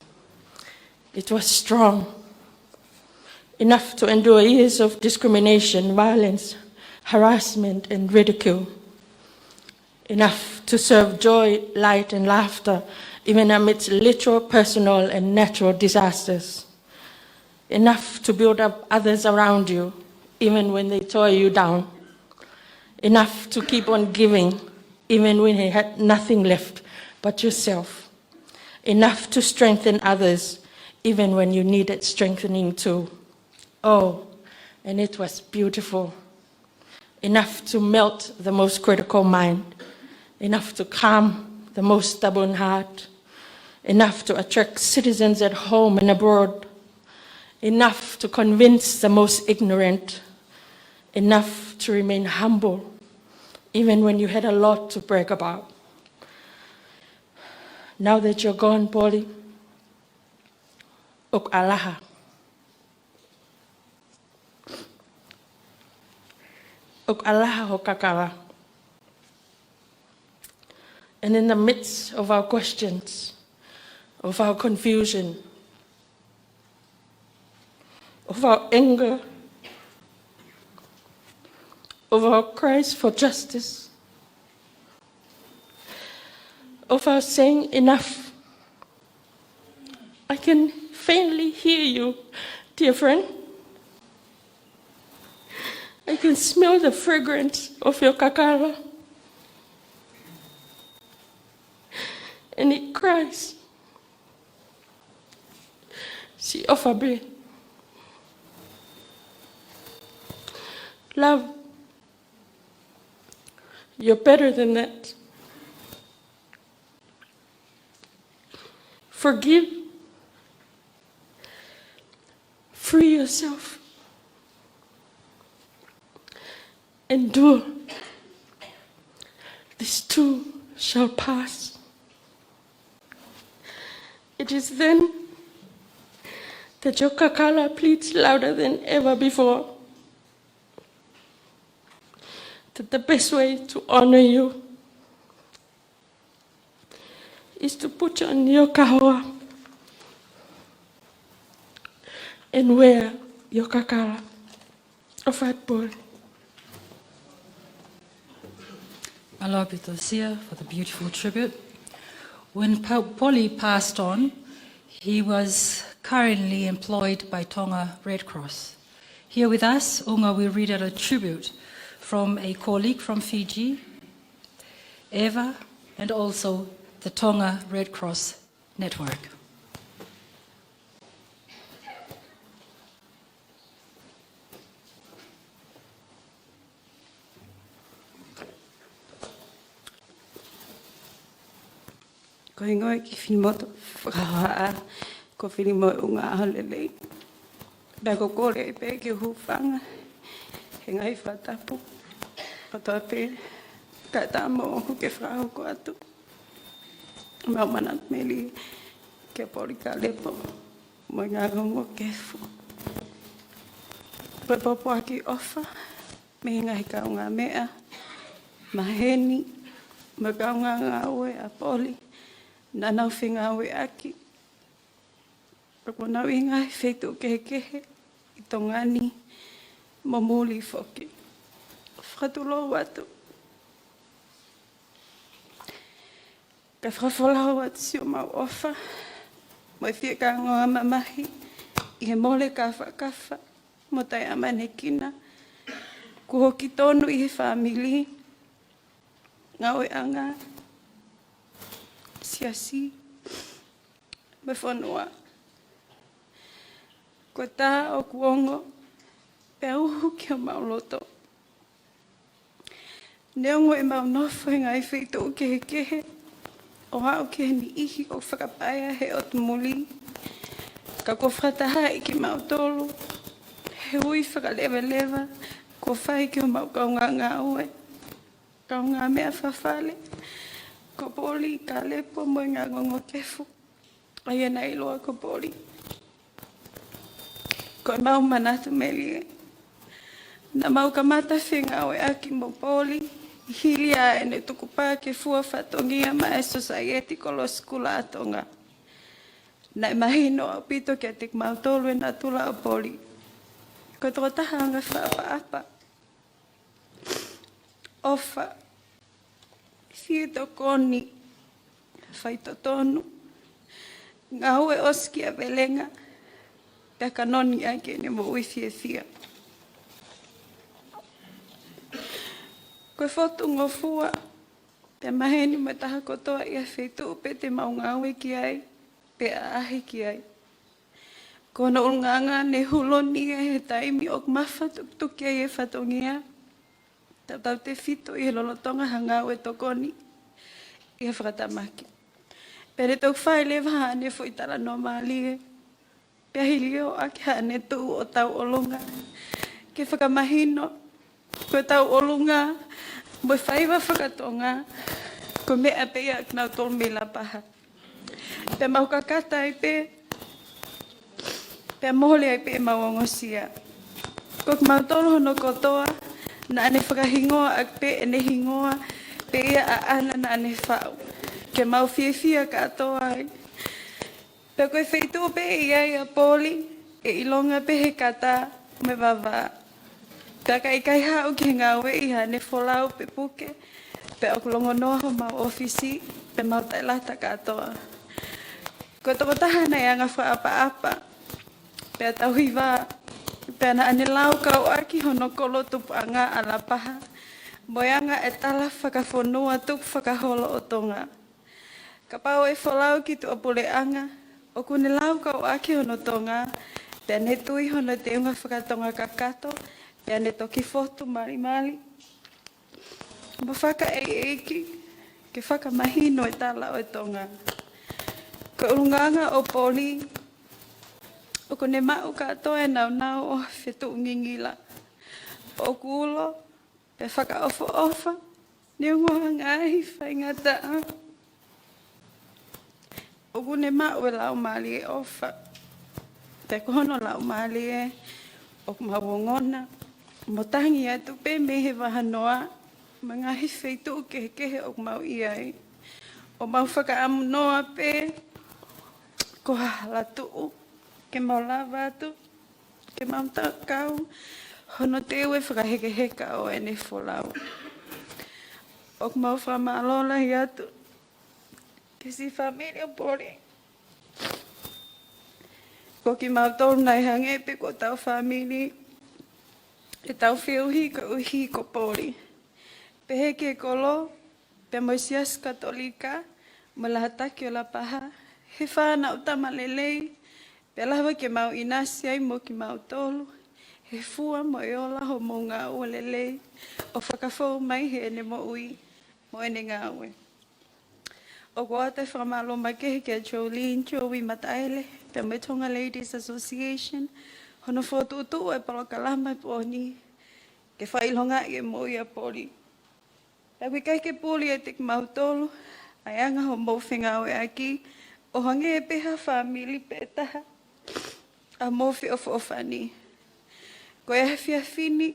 It was strong, enough to endure years of discrimination, violence, harassment, and ridicule. Enough to serve joy, light, and laughter, even amidst literal, personal, and natural disasters. Enough to build up others around you, even when they tore you down. Enough to keep on giving, even when you had nothing left but yourself. Enough to strengthen others, even when you needed strengthening too. Oh, and it was beautiful. Enough to melt the most critical mind. Enough to calm the most stubborn heart. Enough to attract citizens at home and abroad. Enough to convince the most ignorant. Enough to remain humble, even when you had a lot to brag about. Now that you're gone, Poli, ʻoku ʻalaha. ʻOku ʻalaha hoʻo kakala. And in the midst of our questions, of our confusion, of our anger, of our cries for justice, of our saying enough, I can faintly hear you, dear friend. I can smell the fragrance of your kakala. And it cries, Siʻofa pē. Love, you're better than that. Forgive. Free yourself. Endure. This too shall pass. It is then that your kakala pleads louder than ever before that the best way to honor you is to put on your kahoa and wear your kakala. ʻOfa atu Poli. Mālō ʻaupito Sia for the beautiful tribute. When Pa-, Poli passed on, he was currently employed by Tonga Red Cross. Here with us, ʻUnga will read out a tribute from a colleague from Fiji, Eva, and also the Tonga Red Cross Network. Ko e hingoa ki Finimoto Fakahohaʻa, ko Finimoe ʻUnga ʻAholelei. Pea ko e kole pē ke u hūfanga he ngaahi fakatapu kotoa pē, kae ʻatā moʻoku ke fakahoko atu ʻemau manatu melie kia Poli Kalepo mo e Ngangongo Kefu. Ko e pōpoaki ʻofa mei he ngaahi kaungāmeʻa, maheni, mo e kaungāngāue ʻa Poli, naʻa nau fengāueʻaki, pea kuo nau ʻi he ngaahi feituʻu kehekehe ʻi Tonga ni mo muli foki. Fakatulou atu. Kae fakafolau atu siʻomau ʻofa mo e fiekangoa mamahi ʻi he mole kāfakafa mo taʻeʻamanekina kuo hoki tonu ʻi he fāmili, ngāueʻanga, siasi, mo e fonua. Ko e tā ʻoku ongo pea uhu ki homau loto. Neongo ʻemau nofo he ngaahi feituʻu kehekehe ʻo aʻu ki he niʻihi ʻoku fakapaea he ʻotu muli, ka kuo fakatahaʻi kimautolu he ui fakaleveleva kuo fai ki homau kaungāngāue, kaungāmeʻa fakafale, ko Poli Kalepo mo e Ngangongo Kefu, ʻa ia naʻe ʻiloa ko Poli. Ko ʻemau manatu melie, naʻa mau kamata fengāueʻaki mo Poli hili ʻa ʻene tukupā ke fua fatongia maʻa e Sosaieti Kolosi Kula ʻa Tonga. Naʻe mahino ʻaupito kiate kimautolu e natula ʻo Poli. Ko e tokotaha anga fakaʻapaʻapa, ʻofa, fie tokoni, faitotonu, ngāue ʻosikiavelenga, pea kanoni ʻaki ʻene moʻui fiefia. Ko e fotungofua pea maheni mo e taha kotoa ʻi ha feituʻu pē te mau ngāue ki ai pe ʻaʻahi ki ai. Ko hono ʻulungaanga ne huloni ia he taimi ʻoku mafatukituki ai e fatongia, tautautefito ʻi he lolotonga ha ngāue tokoni ʻi he fakatamaki. Pea ne toki fai leva haʻane foʻi talanoa mālie, pea hili ʻo ʻaki haʻane tuʻu ʻo tauʻolunga ke fakamahino ko e tauʻolunga mo e faiva fakatonga ko e meʻa pē ia ʻa kinautolu mei Lapaha. Pea mau kakata ai pē, pea mole ai pē ʻemau ongosia. Ko kimautolu hono kotoa, naʻa ne fakahingoa ʻaki pē ʻene hingoa, pea ʻaʻana naʻa ne faʻu ke mau fiefia kātoa ai. Pea ko e feituʻu pē ʻe ʻi ai ʻa Poli, ʻe ʻilonga pē he kata mo e vavā. Pea ka ʻikai haʻu ki he ngāue ʻi haʻane folau pe puke, pea ʻoku longonoa homau ʻōfisi, pea mau taʻelata kātoa. Ko e tokotaha naʻe anga fakaʻapaʻapa, pea tauhi vā, pea naʻa ne laukau ʻaki hono kolo tupuʻanga ʻa Lapaha mo e anga e tala fakafonua tukufakaholo ʻo Tonga. Kapau ʻe folau ki tuʻapuleʻanga, ʻoku ne laukau ʻaki hono Tonga, pea ne tui hono teunga fakatonga kakato, pea ne toki fotu malimali mo fakaʻeiʻeiki ke fakamahino e tala ʻo e Tonga. Ko e ʻulungaanga ʻo Poli, ʻoku ne maʻu kātoa e nāunau ʻo ha fetuʻu ngingila. ʻOku ulo, pea fakaʻofoʻofa, neongo ha ngaahi faingataʻa. ʻOku ne maʻu e laumālie ʻofa. Pea ko hono laumālie ʻoku mau ongona mo tangi atu pē mei he vahanoa mo e ngaahi feituʻu kehekehe ʻoku mau ʻi ai. ʻO mau fakaʻamunoa pē ko ha hala tuʻu ke mau lava atu ke mau takau hono teu e fakahekeheka ʻo ʻene folau. ʻOku mau fakamālō lahi atu ki he siʻi fāmili ʻo Poli. Ko kimautolu naʻe hangē pē ko hotau fāmili ʻetau feohi koeʻuhi ko Poli. Pehē ki he kolo, pea mo e Siasi Katolika, mo e Lahataki ʻo Lapaha, he fānau tama lelei, pea lava ke mau ʻinasi ai mo kimautolu, he fua mo e ola hoʻomou ngāue lelei, ʻo fakafou mai heʻene moʻui mo ʻene ngāue. ʻOku ou ʻoatu e fakamālō makehe kia Jolene, Joey Mataele, pea mo e Tonga Ladies Association, hono fokotuʻutuʻu e polokalama he pō ni, ke fakaʻilongaʻi e moʻui ʻa Poli. Pea ʻoku ʻikai ke puli ʻiate kimautolu ʻa e anga hoʻomou fengāueʻaki, ʻo hangē pē ha fāmili pē taha ʻa hoʻomou feʻofoʻofani. Ko e efiafi ni,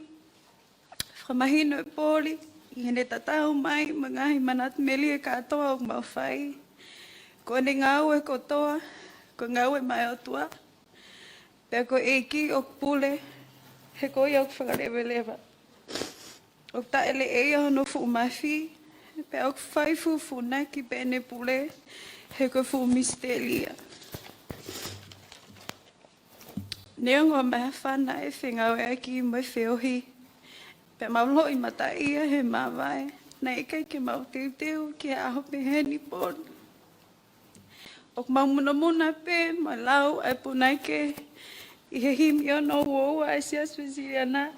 fakamahino ʻe Poli, ʻi heʻene tatau mai mo e ngaahi manatu melie kātoa ʻoku mau fai, ko ʻene ngāue kotoa, ko e ngāue maʻá e ʻOtua, pea ko e ʻEiki ʻoku pule, he ko ia ʻoku fakaleveleva. ʻOku taʻeleʻeia hono fuʻu mafi, pea ʻoku fai fufunaki pē ʻene pule, he ko e fuʻu misitelia. Neongo ʻa e māfana ʻo e fengāueʻaki mo e feohi, pea mau loʻimataʻia he māvae, naʻe ʻikai ke mau teuteu ki he ʻaho pehē ni, Poli. ʻOku mau munamuna pē mo e lau ʻa e punake ʻi he himi ono ua ua ʻa e Siasi Uēsiliana,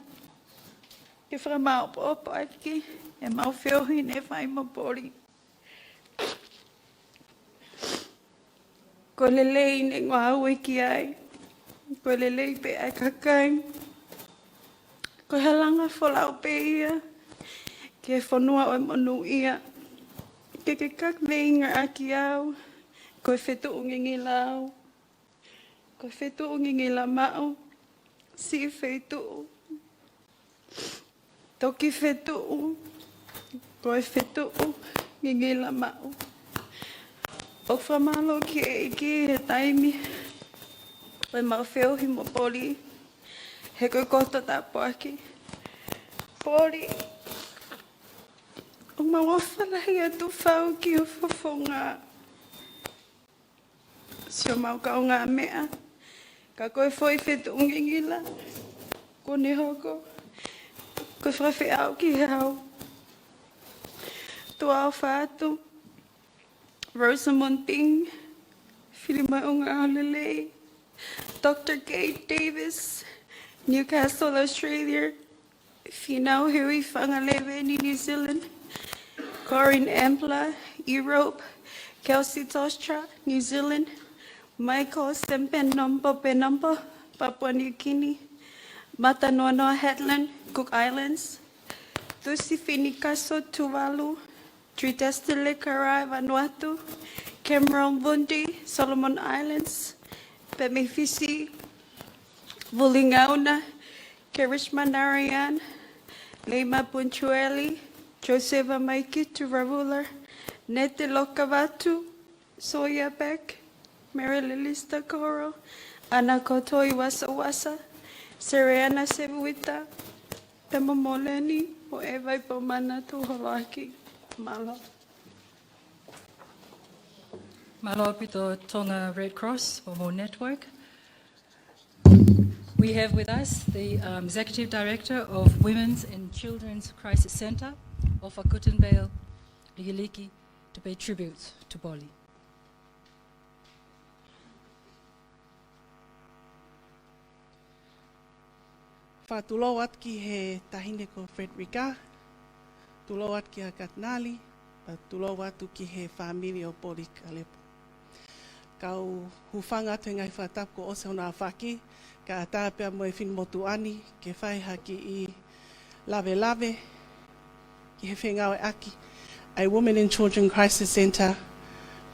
ke fakamaʻopoʻopo ʻaki ʻemau feohi ne fai mo Poli. Ko e lelei ne ngāue ki ai, ko e lelei pē ʻa e kakai. Ko e halanga folau pē ia ki he fonua ʻo e monūʻia, ke ke kaveinga ʻaki au, ko e fetuʻu ngingila au, ko e fetuʻu ngingila maʻu, siʻi feituʻu, toki fetuʻu, ko e fetuʻu ngingila maʻu. ʻOku fakamālō ki he ʻEiki he taimi ʻo ʻemau feohi mo Poli, he ko e koto tāpuaki. Poli, ʻoku mau ʻofa lahi atu fau ki ho fofonga. Siʻomau kaungāmeʻa, ka ko e foʻi fetuʻu ngingila kuo ne hoko, ko e fakafeʻao ki he hau. Tuʻa ʻofa atu, Rosamond Ping, Filimai ʻUnga ʻAho Lelei, Doctor Kate Davis, Newcastle, Australia, Finau Hui Fanga Leveni, New Zealand, Corinne Ambler, Europe, Kelsey Tostra, New Zealand, Michael Sempenombo Penombo, Papua New Guinea, Matanoanoa Headland, Cook Islands, Tusi Finikaso, Tuvalu, Tritestele Karai, Vanuatu, Cameron Vundi, Solomon Islands, pea mei Fisi, Vulingauna, Karishma Narayan, Leima Punchueli, Joseva Maikitu Ravula, Nete Lokavatu, Sawyer Beck, Mary Lilista Koro, Ana Kotoi Wasawasa, Seriana Sevuita, Temo Moleni, mo Eva Ipomana Tuholoaki. Mālō. Mālō ʻaupito Tonga Red Cross mo hoʻomou network. We have with us the, um, Executive Director of Women's and Children's Crisis Centre, ʻOfa Guttenbeil Likiliki, to pay tribute to Poli. Fakatulou atu ki he taʻahine ko Frederica, tulou atu ki he Katinali, pea tulou atu ki he fāmili ʻo Poli Kalepu. Kau hūfanga atu he ngaahi fakatapu kuo ʻosi hono aofaki, kae ʻatā pea mo e finemotuʻa ni ke fai ha kiʻi lavelave ki he fengāueʻaki ʻa e Women and Children Crisis Centre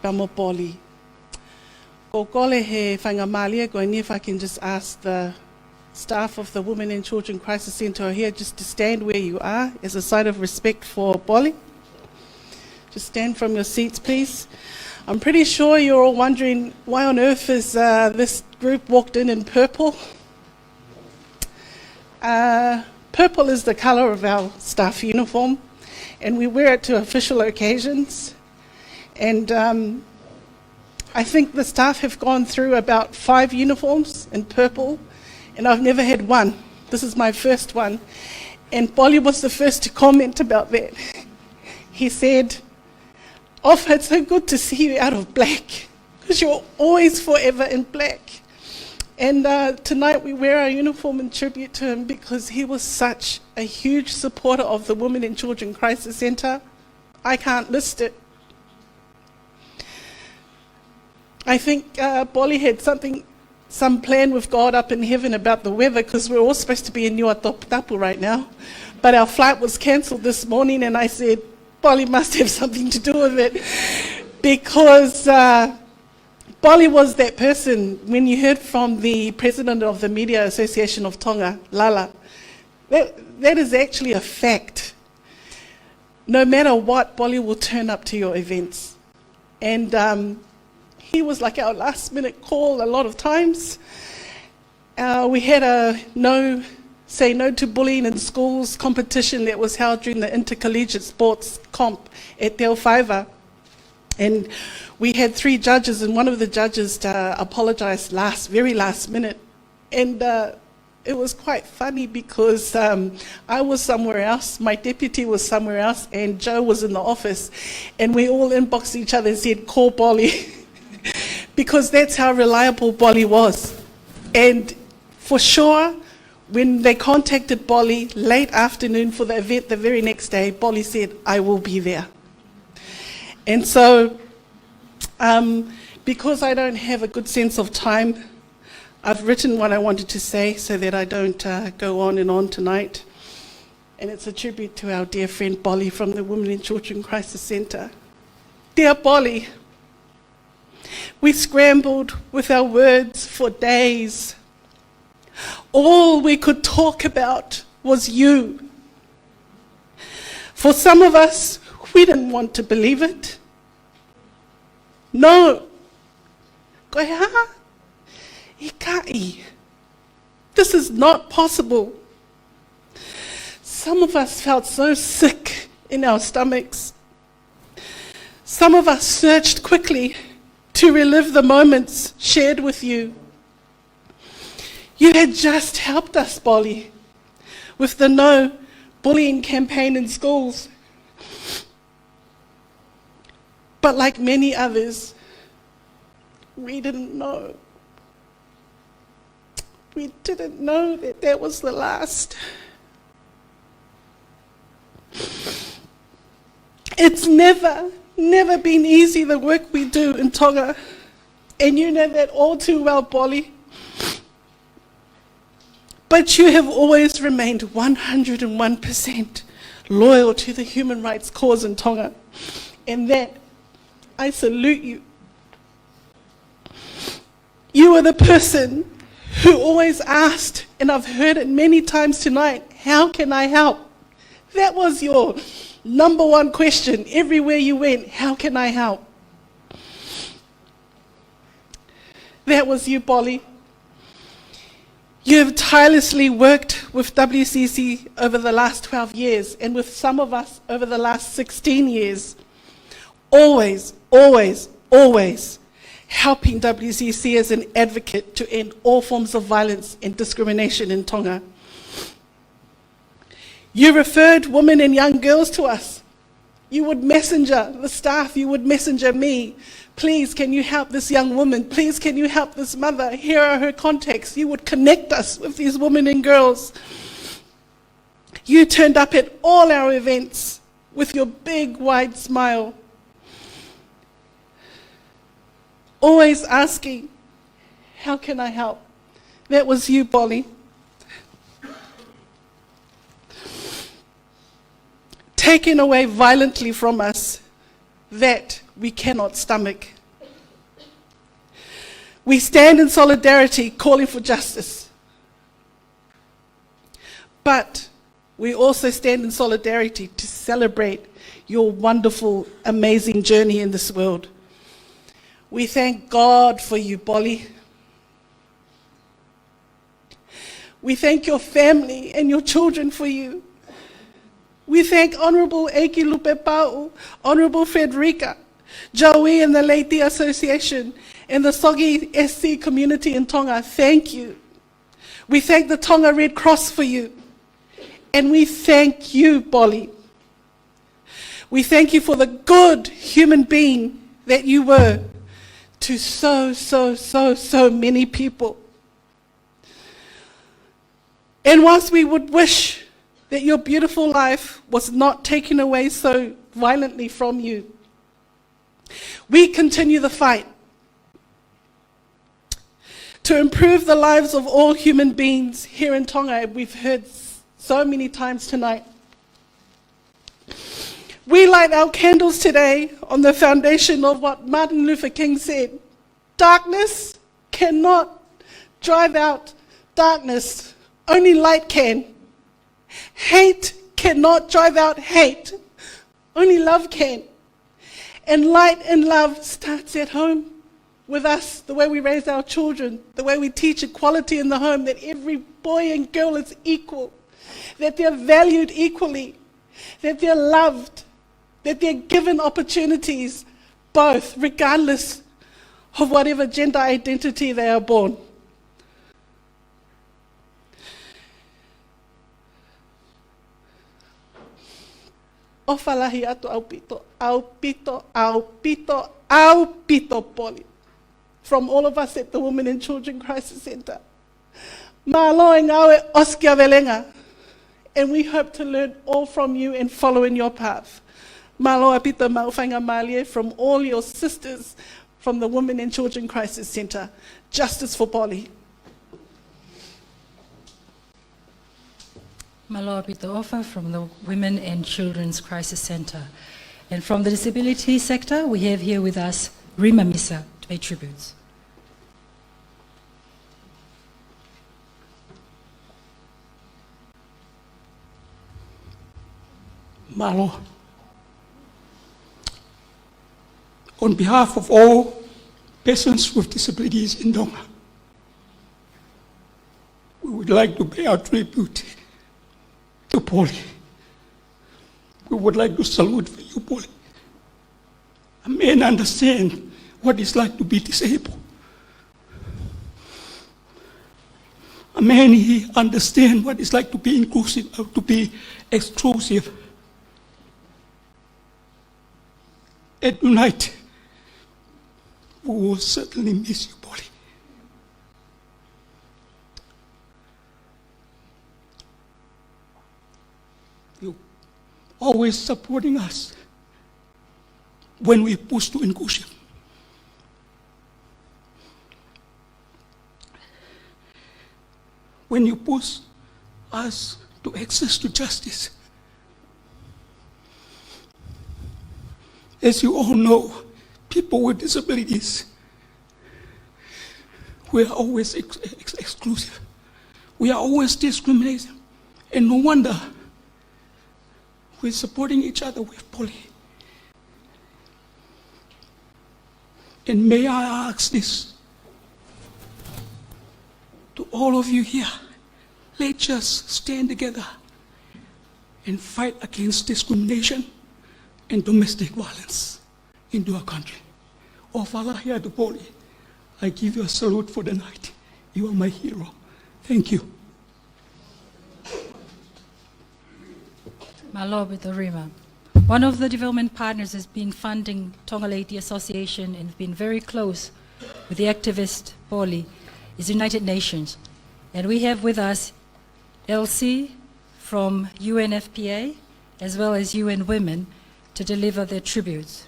pea mo Poli. Ko e kole he faingamālie ko eni, if I can just ask the staff of the Women and Children Crisis Centre here just to stand where you are as a sign of respect for Poli. Just stand from your seats, please. I'm pretty sure you're all wondering why on earth is, uh, this group walked in in purple. Uh, purple is the colour of our staff uniform, and we wear it to official occasions. And um, I think the staff have gone through about five uniforms in purple, and I've never had one. This is my first one. And Polly was the first to comment about that. He said, "Ofa, it's so good to see you out of black, because you're always forever in black." And uh, tonight we wear our uniform in tribute to him because he was such a huge supporter of the Women and Children Crisis Centre. I can't list it. I think uh, Polly had something, some plan with God up in heaven about the weather, because we're all supposed to be in Niuatoputapu right now. But our flight was cancelled this morning, and I said, "Polly must have something to do with it," because uh, Polly was that person, when you heard from the president of the Media Association of Tonga, Lala, that, that is actually a fact. No matter what, Polly will turn up to your events. And um, he was like our last minute call a lot of times. Uh, we had a no, say no to bullying in schools competition that was held during the intercollegiate sports comp at Te Auvaiva. And we had three judges, and one of the judges uh, apologized last, very last minute. And uh, it was quite funny because um, I was somewhere else, my deputy was somewhere else, and Joe was in the office. And we all inboxed each other and said, "Call Polly," because that's how reliable Polly was. And for sure, when they contacted Polly late afternoon for the event the very next day, Polly said, "I will be there." And so, um, because I don't have a good sense of time, I've written what I wanted to say so that I don't uh, go on and on tonight. And it's a tribute to our dear friend Polly from the Women and Children Crisis Centre. Dear Polly, we scrambled with our words for days. All we could talk about was you. For some of us, we didn't want to believe it. No. Ko e hā? ʻIkai. This is not possible. Some of us felt so sick in our stomachs. Some of us searched quickly to relive the moments shared with you. You had just helped us, Polly, with the no bullying campaign in schools. But like many others, we didn't know. We didn't know that that was the last. It's never, never been easy, the work we do in Tonga. And you know that all too well, Polly. But you have always remained one hundred and one percent loyal to the human rights cause in Tonga. And that, I salute you. You are the person who always asked, and I've heard it many times tonight, "How can I help?" That was your number one question everywhere you went, "How can I help?" That was you, Polly. You have tirelessly worked with W C C over the last twelve years and with some of us over the last sixteen years. Always, always, always helping W C C as an advocate to end all forms of violence and discrimination in Tonga. You referred women and young girls to us. You would messenger the staff, you would messenger me. "Please, can you help this young woman? Please, can you help this mother? Here are her contacts." You would connect us with these women and girls. You turned up at all our events with your big, wide smile. Always asking, "How can I help?" That was you, Polly. Taken away violently from us, that we cannot stomach. We stand in solidarity, calling for justice. But we also stand in solidarity to celebrate your wonderful, amazing journey in this world. We thank God for you, Polly. We thank your family and your children for you. We thank Honourable Eiki Lupepau, Honourable Frederica, Joey and the Lady Association, and the Sogi S C community in Tonga. Thank you. We thank the Tonga Red Cross for you. And we thank you, Polly. We thank you for the good human being that you were to so, so, so, so many people. And whilst we would wish that your beautiful life was not taken away so violently from you, we continue the fight to improve the lives of all human beings here in Tonga, and we've heard s-, so many times tonight. We light our candles today on the foundation of what Martin Luther King said: "Darkness cannot drive out darkness. Only light can. Hate cannot drive out hate. Only love can." And light and love starts at home with us, the way we raise our children, the way we teach equality in the home, that every boy and girl is equal, that they're valued equally, that they're loved, that they're given opportunities, both, regardless of whatever gender identity they are born. ʻOfa lahi atu ʻaupito, ʻaupito, ʻaupito, ʻaupito, Polly. From all of us at the Women and Children Crisis Centre. Mālō e ngāue ʻosikiavelenga. And we hope to learn all from you and follow in your path. Mālō ʻaupito mau faingamālie from all your sisters from the Women and Children Crisis Centre. Justice for Polly. Mālō ʻaupito ʻOfa from the Women and Children's Crisis Centre. And from the disability sector, we have here with us Rima Misa to pay tributes. Mālō. On behalf of all persons with disabilities in Tonga, we would like to pay our tribute to Polly. We would like to salute for you, Polly. A man understand what it's like to be disabled. A man, he understand what it's like to be inclusive or to be exclusive. And tonight, we will certainly miss you, Polly. You always supporting us when we push to inclusion. When you push us to access to justice. As you all know, people with disabilities, we are always ex-, ex-, exclusive. We are always discriminated. And no wonder we're supporting each other with Polly. And may I ask this to all of you here, let's just stand together and fight against discrimination and domestic violence into our country. ʻOfa lahi atu Polly, I give you a salute for the night. You are my hero. Thank you. Mālō ʻaupito Rima. One of the development partners has been funding Tonga Lady Association and been very close with the activist Polly is United Nations. And we have with us Elsie from U N F P A as well as U N Women to deliver their tributes.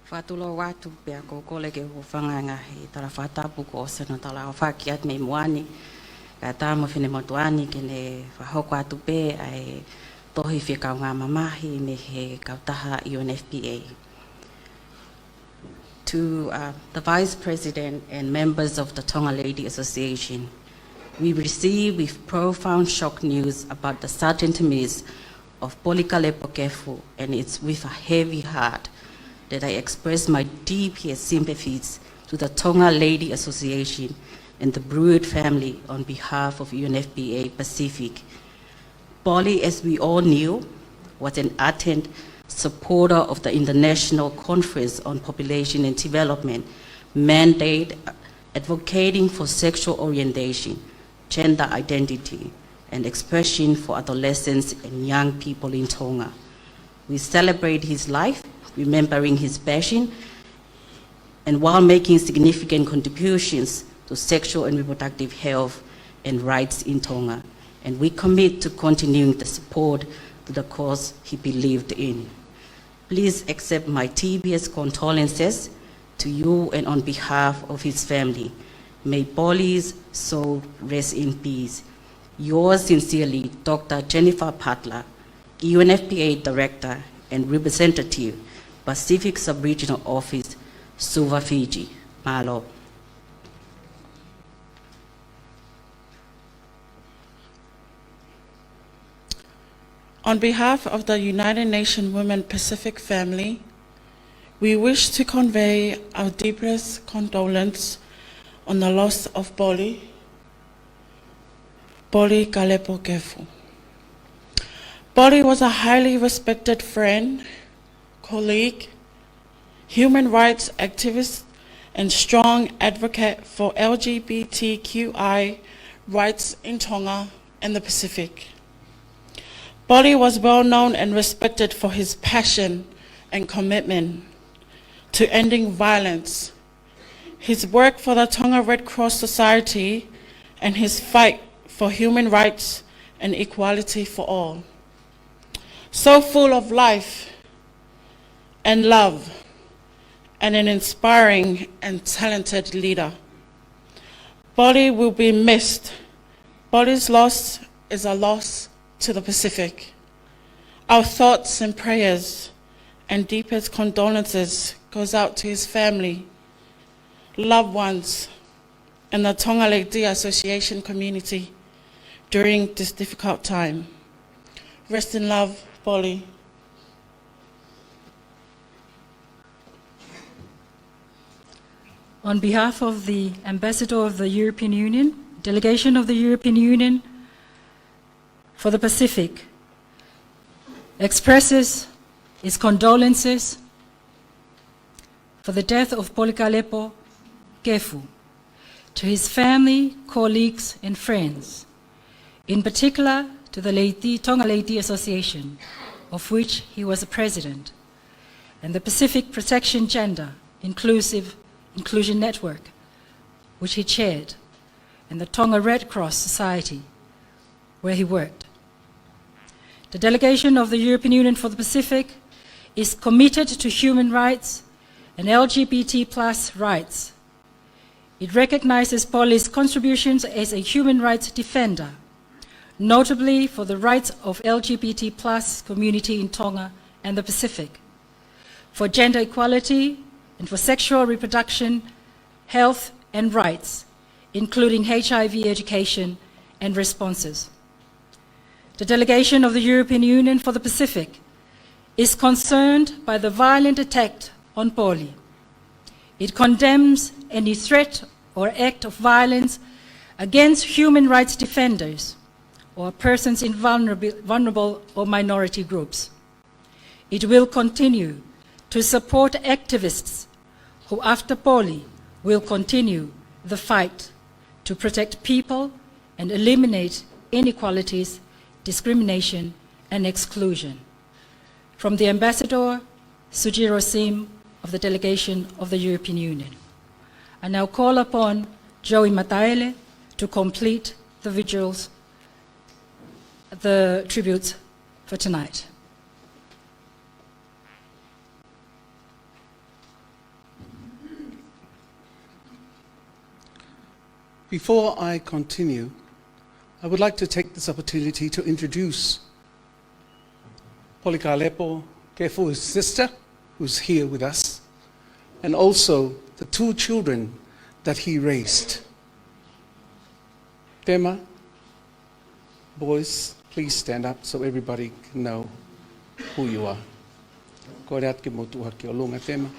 Fakatulou atu pea ʻoku ou kole ke u hūfanga he ngaahi tala fakatapu kuo ʻosi hono tala ʻofa ki atu mei muʻa ni, kae ʻatā mo e finemotuʻa ni ke ne fakahoko atu pē ʻa e tohi fie kaungā mamahi mei he kautaha U N F P A. To, uh, the Vice President and members of the Tonga Lady Association, we receive with profound shock news about the sudden demise of Polly Kalepo Kefu, and it's with a heavy heart that I express my deepest sympathies to the Tonga Lady Association and the Broad family on behalf of U N F P A Pacific. Polly, as we all knew, was an ardent supporter of the International Conference on Population and Development mandate advocating for sexual orientation, gender identity, and expression for adolescents and young people in Tonga. We celebrate his life, remembering his passion, and while making significant contributions to sexual and reproductive health and rights in Tonga. And we commit to continuing the support to the cause he believed in. Please accept my deepest condolences to you and on behalf of his family. May Polly's soul rest in peace. Yours sincerely, Doctor Jennifer Butler, U N F P A Director and Representative, Pacific Sub-Regional Office, Suva, Fiji. Mālō. On behalf of the United Nations Women Pacific family, we wish to convey our deepest condolence on the loss of Polly, Polly Kalepo Kefu. Polly was a highly respected friend, colleague, human rights activist, and strong advocate for L G B T Q I rights in Tonga and the Pacific. Polly was well known and respected for his passion and commitment to ending violence, his work for the Tonga Red Cross Society, and his fight for human rights and equality for all. So full of life and love, and an inspiring and talented leader. Polly will be missed. Polly's loss is a loss to the Pacific. Our thoughts and prayers and deepest condolences goes out to his family, loved ones, and the Tonga Lady Association community during this difficult time. Rest in love, Polly. On behalf of the Ambassador of the European Union, delegation of the European Union for the Pacific, expresses its condolences for the death of Polly Kalepo Kefu to his family, colleagues, and friends, in particular to the Lady, Tonga Lady Association, of which he was a president, and the Pacific Protection Gender Inclusive Inclusion Network, which he chaired, and the Tonga Red Cross Society, where he worked. The delegation of the European Union for the Pacific is committed to human rights and L G B T plus rights. It recognizes Polly's contributions as a human rights defender, notably for the rights of L G B T plus community in Tonga and the Pacific, for gender equality, and for sexual reproduction, health, and rights, including H I V education and responses. The delegation of the European Union for the Pacific is concerned by the violent attack on Polly. It condemns any threat or act of violence against human rights defenders or persons in vulnerab-, vulnerable or minority groups. It will continue to support activists who, after Polly, will continue the fight to protect people and eliminate inequalities, discrimination, and exclusion. From the Ambassador, Sujiro Sim of the delegation of the European Union. I now call upon Joey Mataele to complete the vigils, the tributes for tonight. Before I continue, I would like to take this opportunity to introduce Polly Kalepo Kefu's sister, who's here with us, and also the two children that he raised. Tema, boys, please stand up so everybody can know who you are. Kole atu ke mou tuʻu hake ʻi ʻolunga, Tema.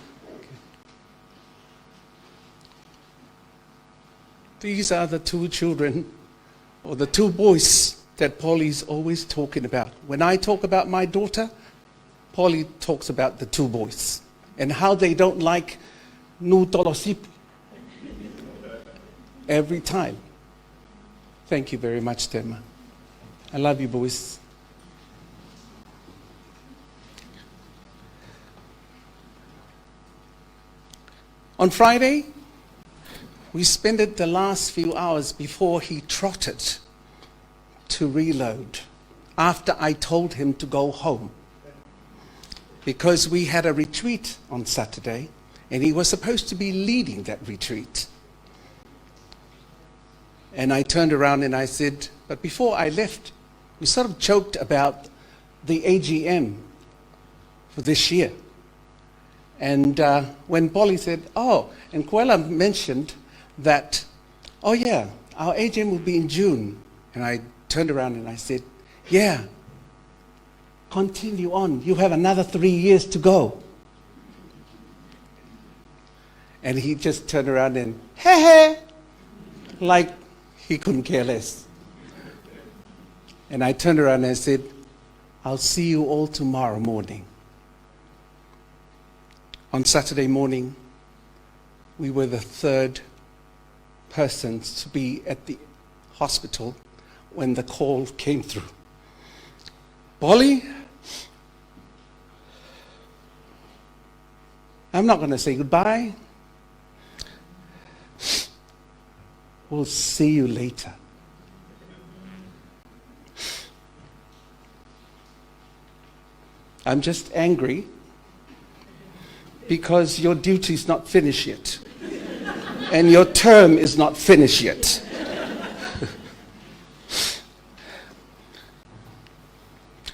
These are the two children, or the two boys that Polly's always talking about. When I talk about my daughter, Polly talks about the two boys and how they don't like nū tolosipi. Every time. Thank you very much, Tema. I love you, boys. On Friday, we spent the last few hours before he trotted to reload after I told him to go home, because we had a retreat on Saturday and he was supposed to be leading that retreat. And I turned around and I said, but before I left, we sort of joked about the A G M for this year. And uh, when Polly said, oh, and Kuela mentioned that, oh yeah, our A G M will be in June. And I turned around and I said, yeah, continue on. You have another three years to go. And he just turned around and, hey, hey, like he couldn't care less. And I turned around and I said, I'll see you all tomorrow morning. On Saturday morning, we were the third persons to be at the hospital when the call came through. Polly, I'm not gonna say goodbye. We'll see you later. I'm just angry because your duty is not finished yet. And your term is not finished yet.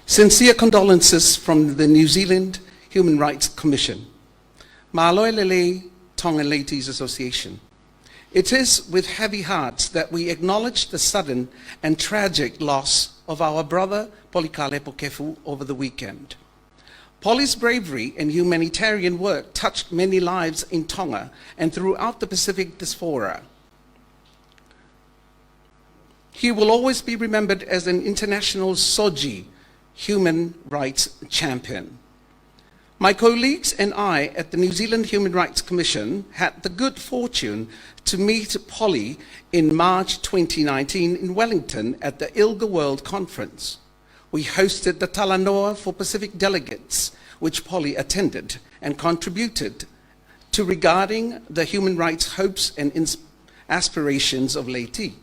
Sincere condolences from the New Zealand Human Rights Commission. Mālō e lelei, Tongan Ladies Association. It is with heavy hearts that we acknowledge the sudden and tragic loss of our brother Polikalepo Kefu over the weekend. Polly's bravery and humanitarian work touched many lives in Tonga and throughout the Pacific diaspora. He will always be remembered as an international soji human rights champion. My colleagues and I at the New Zealand Human Rights Commission had the good fortune to meet Polly in March twenty nineteen in Wellington at the ILGA World Conference. We hosted the Talanoa for Pacific delegates, which Polly attended and contributed to regarding the human rights hopes and ins-, aspirations of Lady.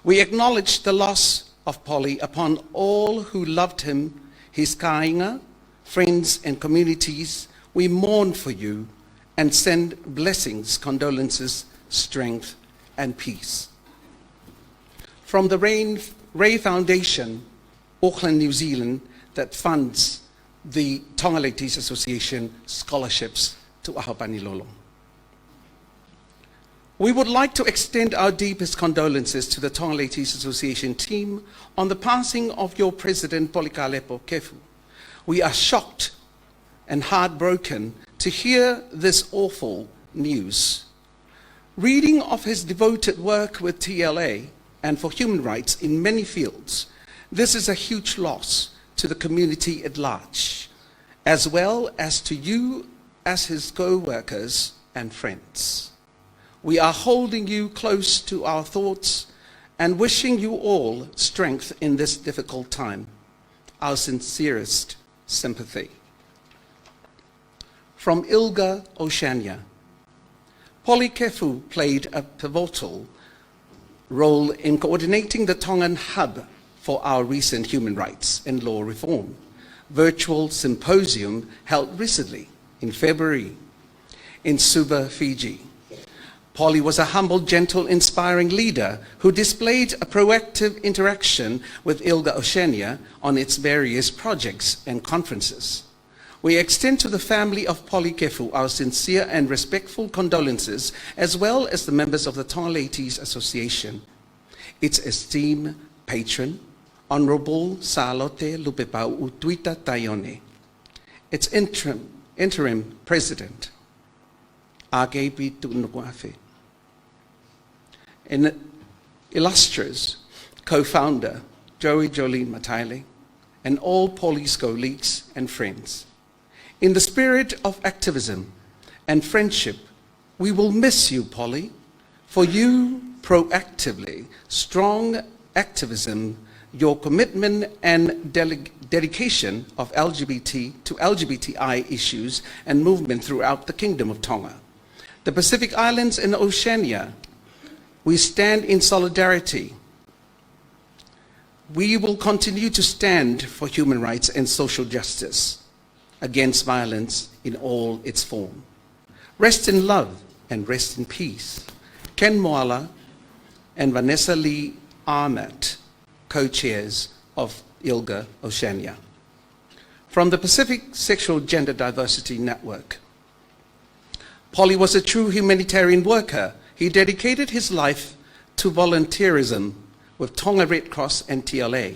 We acknowledge the loss of Polly upon all who loved him, his kāinga, friends and communities. We mourn for you and send blessings, condolences, strength and peace. From the Rain, Ray Foundation, Auckland, New Zealand, that funds the Tonga Ladies Association scholarships to ʻAhopanilolo. We would like to extend our deepest condolences to the Tonga Ladies Association team on the passing of your president, Polikalepo Kefu. We are shocked and heartbroken to hear this awful news. Reading of his devoted work with T L A and for human rights in many fields, this is a huge loss to the community at large, as well as to you as his co-workers and friends. We are holding you close to our thoughts and wishing you all strength in this difficult time. Our sincerest sympathy. From ILGA Oceania. Polly Kefu played a pivotal role in coordinating the Tongan hub for our recent human rights and law reform virtual symposium held recently in February in Suva, Fiji. Polly was a humble, gentle, inspiring leader who displayed a proactive interaction with ILGA Oceania on its various projects and conferences. We extend to the family of Polly Kefu our sincere and respectful condolences, as well as the members of the Tonga Ladies Association, its esteemed patron, Honourable Sālote Lupepauʻu Tuita Taione, its interim, interim president, R K P Tuʻunukuafe, and illustrious co-founder Joey Jolene Mataele, and all Polly's colleagues and friends. In the spirit of activism and friendship, we will miss you, Polly, for you proactively strong activism, your commitment and dele-, dedication of L G B T to L G B T I issues and movement throughout the Kingdom of Tonga. The Pacific Islands and Oceania, we stand in solidarity. We will continue to stand for human rights and social justice against violence in all its form. Rest in love and rest in peace. Ken Moala and Vanessa Lee Armat, co-chairs of ILGA Oceania. From the Pacific Sexual Gender Diversity Network. Polly was a true humanitarian worker. He dedicated his life to volunteerism with Tonga Red Cross and T L A,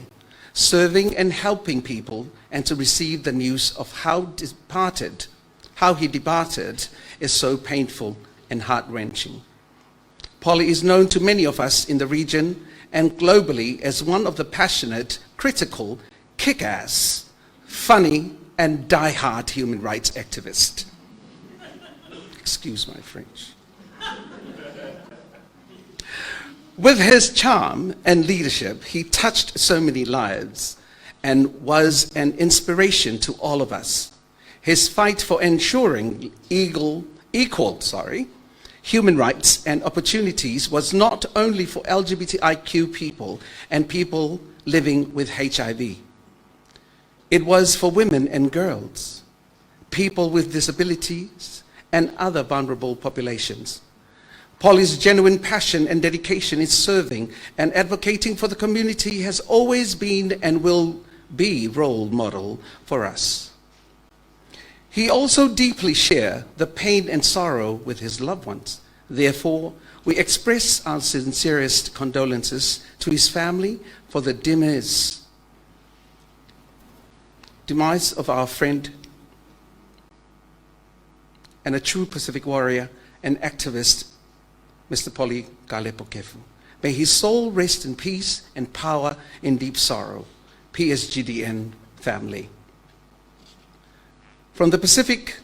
serving and helping people, and to receive the news of how departed, how he departed is so painful and heart-wrenching. Polly is known to many of us in the region and globally as one of the passionate, critical, kick-ass, funny, and die-hard human rights activists. Excuse my French. With his charm and leadership, he touched so many lives and was an inspiration to all of us. His fight for ensuring equal, equal, sorry, human rights and opportunities was not only for L G B T I Q people and people living with H I V. It was for women and girls, people with disabilities, and other vulnerable populations. Polly's genuine passion and dedication in serving and advocating for the community has always been and will be role model for us. He also deeply share the pain and sorrow with his loved ones. Therefore, we express our sincerest condolences to his family for the demise, demise of our friend and a true Pacific warrior and activist, Mister Polly Kalepo Kefu. May his soul rest in peace and power in deep sorrow. P S G D N family. From the Pacific,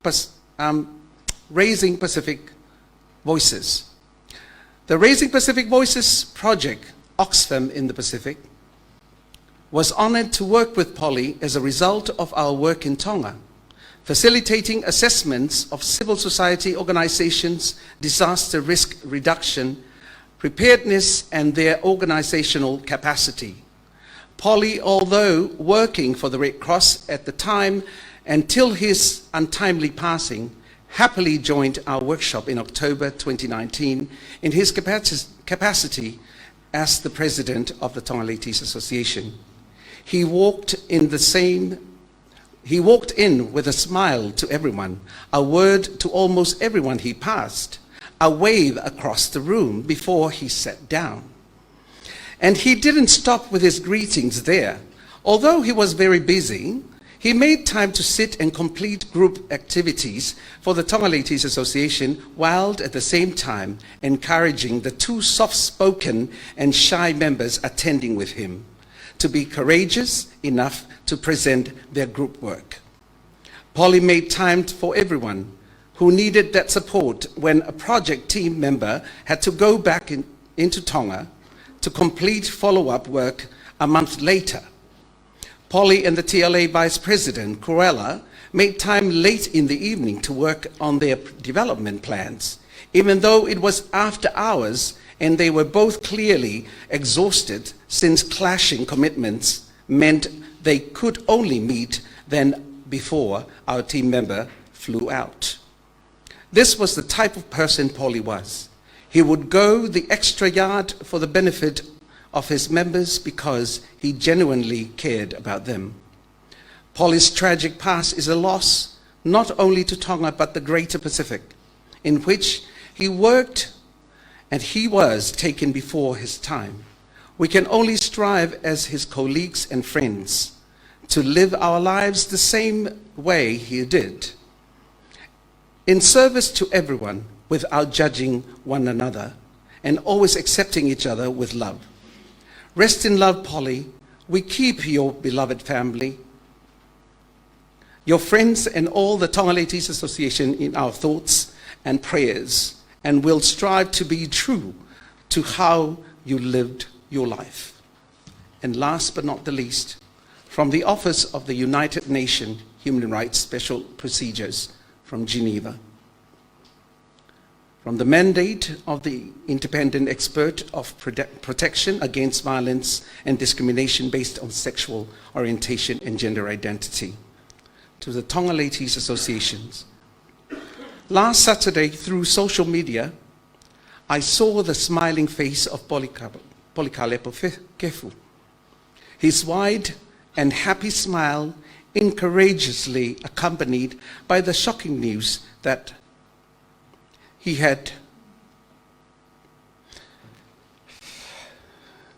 Pas-, um, Raising Pacific Voices. The Raising Pacific Voices project, Oxfam in the Pacific, was honored to work with Polly as a result of our work in Tonga, facilitating assessments of civil society organizations, disaster risk reduction, preparedness, and their organizational capacity. Polly, although working for the Red Cross at the time until his untimely passing, happily joined our workshop in October twenty nineteen in his capaci-, capacity as the president of the Tongaleiti's Association. He walked in the same, he walked in with a smile to everyone, a word to almost everyone he passed, a wave across the room before he sat down. And he didn't stop with his greetings there. Although he was very busy, he made time to sit and complete group activities for the Tongaleiti's Association, while at the same time encouraging the two soft-spoken and shy members attending with him to be courageous enough to present their group work. Polly made time for everyone who needed that support when a project team member had to go back in, into Tonga to complete follow-up work a month later. Polly and the T L A Vice President, Cruella, made time late in the evening to work on their development plans, even though it was after hours and they were both clearly exhausted since clashing commitments meant they could only meet then before our team member flew out. This was the type of person Polly was. He would go the extra yard for the benefit of his members because he genuinely cared about them. Polly's tragic past is a loss not only to Tonga but the greater Pacific, in which he worked and he was taken before his time. We can only strive as his colleagues and friends to live our lives the same way he did, in service to everyone without judging one another, and always accepting each other with love. Rest in love, Polly. We keep your beloved family, your friends, and all the Tonga Ladies Association in our thoughts and prayers, and will strive to be true to how you lived your life. And last but not the least, from the Office of the United Nations Human Rights Special Procedures from Geneva, from the mandate of the independent expert of prote-, protection against violence and discrimination based on sexual orientation and gender identity, to the Tonga Ladies Associations. Last Saturday, through social media, I saw the smiling face of Polika-, Polikalepo Fe-, Kefu. His wide and happy smile, encourageously accompanied by the shocking news that he had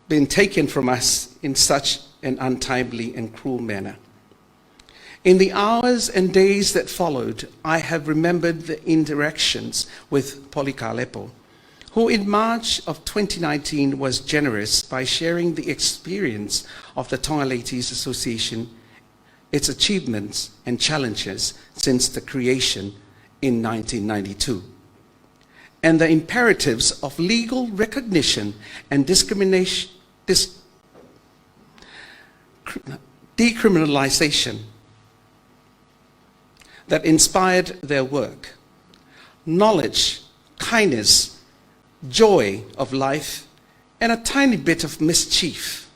been taken from us in such an untimely and cruel manner. In the hours and days that followed, I have remembered the interactions with Polikalepo, who in March of twenty nineteen was generous by sharing the experience of the Tonga Ladies Association, its achievements and challenges since the creation in nineteen ninety-two, and the imperatives of legal recognition and discrimination, dis-, cr-, decriminalization that inspired their work. Knowledge, kindness, joy of life, and a tiny bit of mischief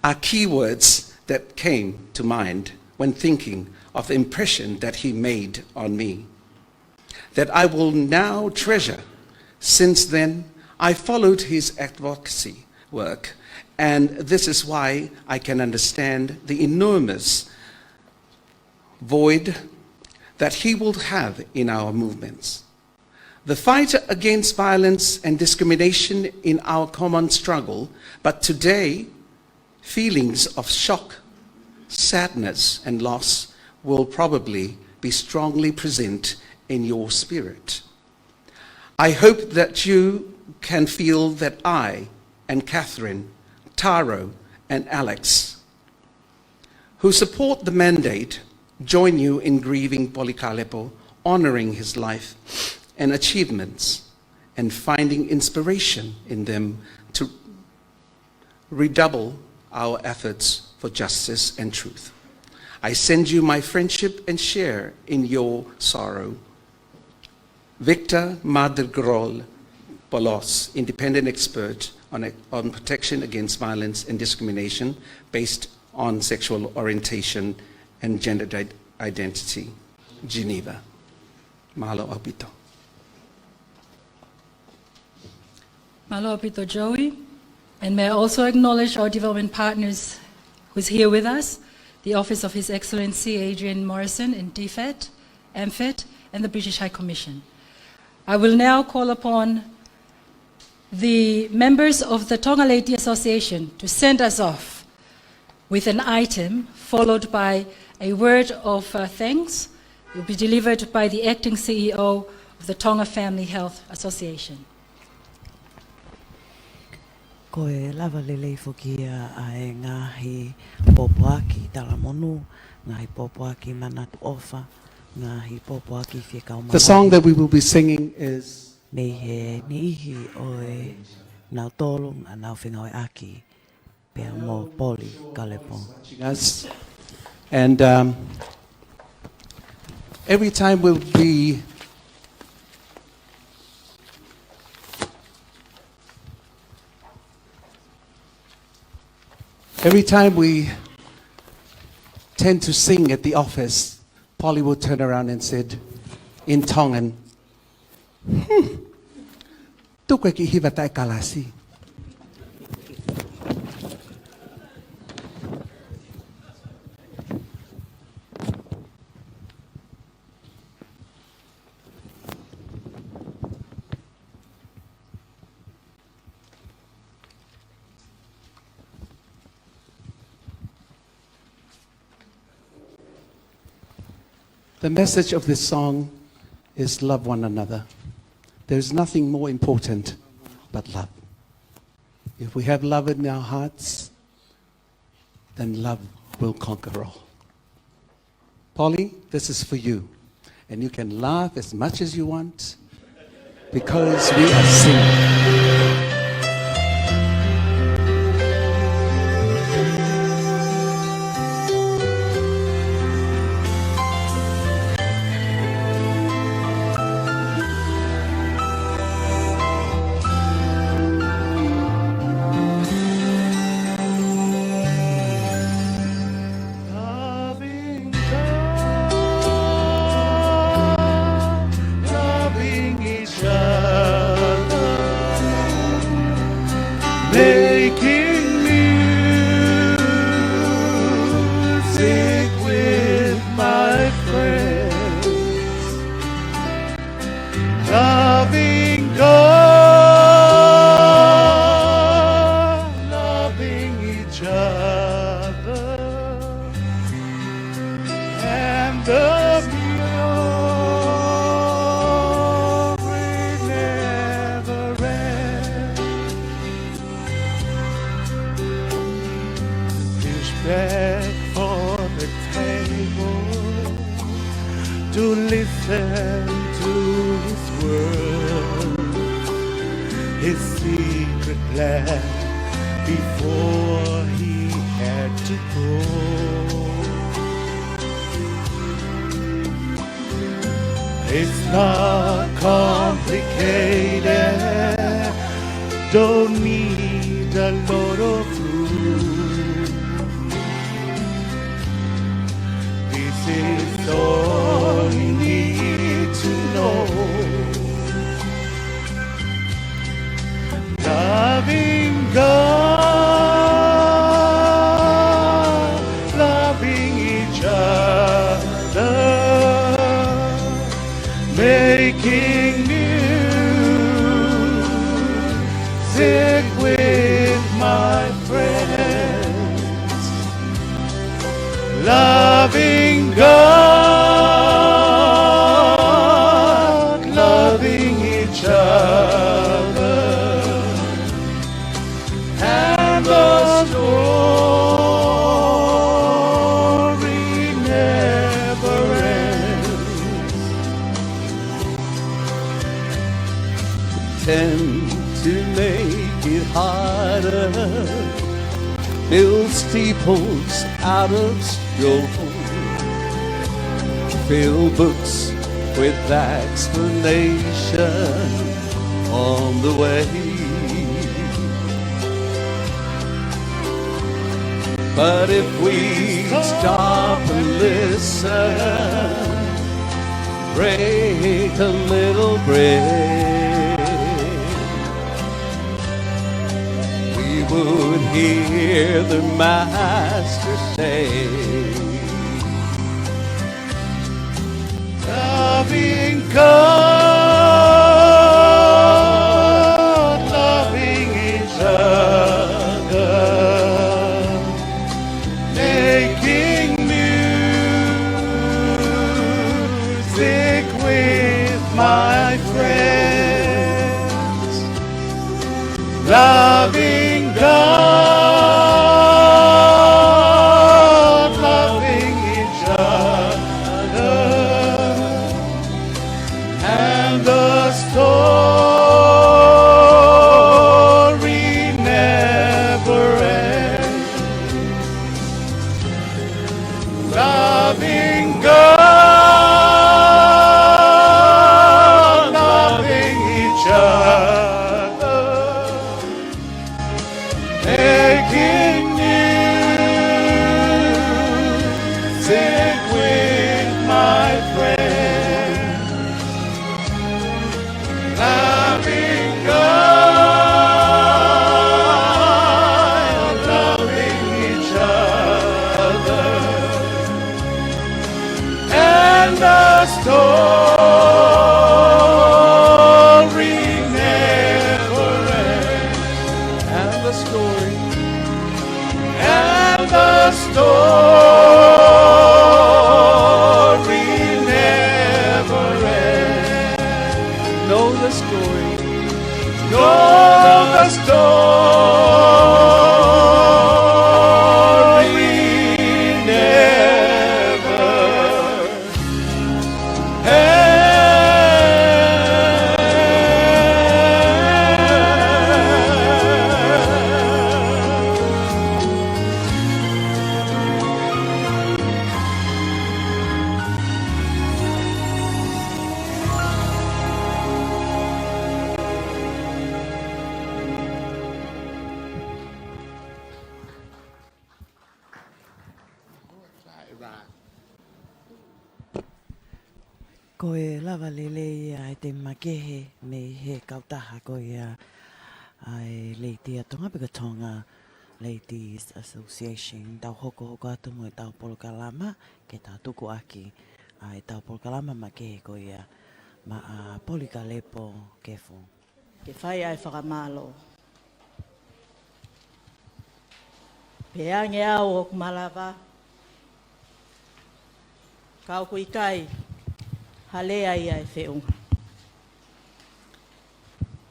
are keywords that came to mind when thinking of the impression that he made on me, that I will now treasure. Since then, I followed his advocacy work, and this is why I can understand the enormous void that he will have in our movements. The fight against violence and discrimination in our common struggle, but today, feelings of shock, sadness, and loss will probably be strongly present in your spirit. I hope that you can feel that I and Catherine, Taro, and Alex, who support the mandate, join you in grieving Polikalepo, honoring his life and achievements, and finding inspiration in them to redouble our efforts for justice and truth. I send you my friendship and share in your sorrow. Victor Madrigal Polos, independent expert on, on protection against violence and discrimination based on sexual orientation and gender di-, identity, Geneva. Mālō ʻaupito. Mālō ʻaupito, Joey. And may I also acknowledge our development partners who's here with us, the Office of His Excellency Adrian Morrison in D fat, AMFET, and the British High Commission. I will now call upon the members of the Tonga Lady Association to send us off with an item, followed by a word of, uh, thanks, will be delivered by the acting C E O of the Tonga Family Health Association. Ko e lava lelei foki ia ʻa e ngaahi pōpoaki talamonū, ngaahi pōpoaki manatu ʻofa, ngaahi pōpoaki fie kau. The song that we will be singing is Mei he niʻihi ʻo e nautolu naʻa nau fengāueʻaki pea mo Polikalepo. Yes. And, um, every time we'll be, every time we tend to sing at the office, Polly will turn around and said, in Tongan, "Hmm, tuku e kiʻi hiva taʻekalasi." The message of this song is love one another. There is nothing more important but love. If we have love in our hearts, then love will conquer all. Polly, this is for you. And you can laugh as much as you want because we are singing. Loving God, loving each other, making music with my friends. Loving God, loving each other, and the fury never ends. Push back for the table to listen to his word, his secret plan before he had to go. It's not complicated, don't need a lot of room. This is all you need to know. Loving God, loving each other, making music with my friends. Loving God, loving each other, and the story never ends. Tend to make it harder, build steeples out of stone, fill books with explanation on the way. But if we stop and listen, break a little bread, we would hear the master say, loving God, loving each other, making music with my friends. Loving God, loving each other, and the story never ends. Loving God, loving each other, the story. Know the story never ends. Ko e lava lelei ʻa e temi makehe mei he kautaha ko ia ʻa e Lady ʻa Tonga, pe ko e Tonga Ladies Association. Tau hokohoko atu mo ʻetau polokalama, ke tau tukuʻaki ʻa ʻetau polokalama makehe ko ia maʻa Polikalepo Kefu. Ke fai ʻa e fakamālō. Pea ange au ʻoku malava, ka ʻoku ʻikai ha lea ia ʻe feʻunga.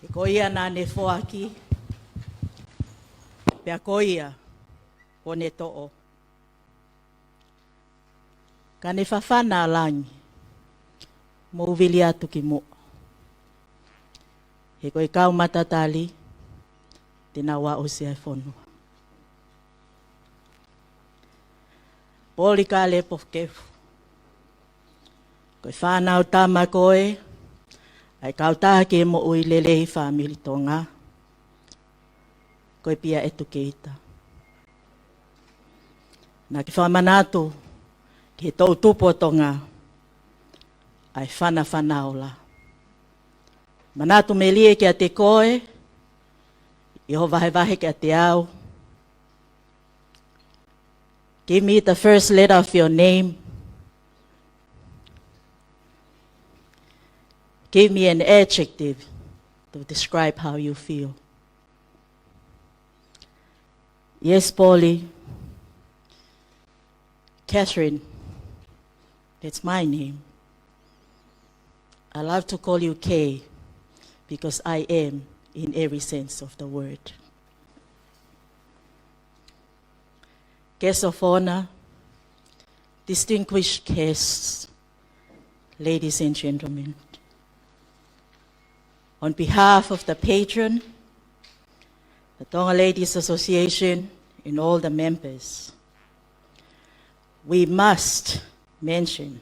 He ko ia naʻa ne foaki, pea ko ia kuo ne toʻo. Ka ne fafana ʻa langi, mou vili atu ki muʻa. He ko e kau matatali te nau aʻusia e fonua. Polikalepo Kefu, ko e fānau tama koe ʻa e kautaha ki he moʻui lelei fāmili Tonga, ko e peer educator. Naʻa ke fakamanatu ki he toʻutupu ʻo Tonga ʻa e fanafana ola. Manatu melie kiate koe, ʻi hoʻo vahevahe kiate au. Give me the first letter of your name. Give me an adjective to describe how you feel. Yes, Poli. Catherine, that's my name. I love to call you K because I am in every sense of the word. Guests of honor, distinguished guests, ladies and gentlemen, on behalf of the patron, the Tonga Ladies Association, and all the members, we must mention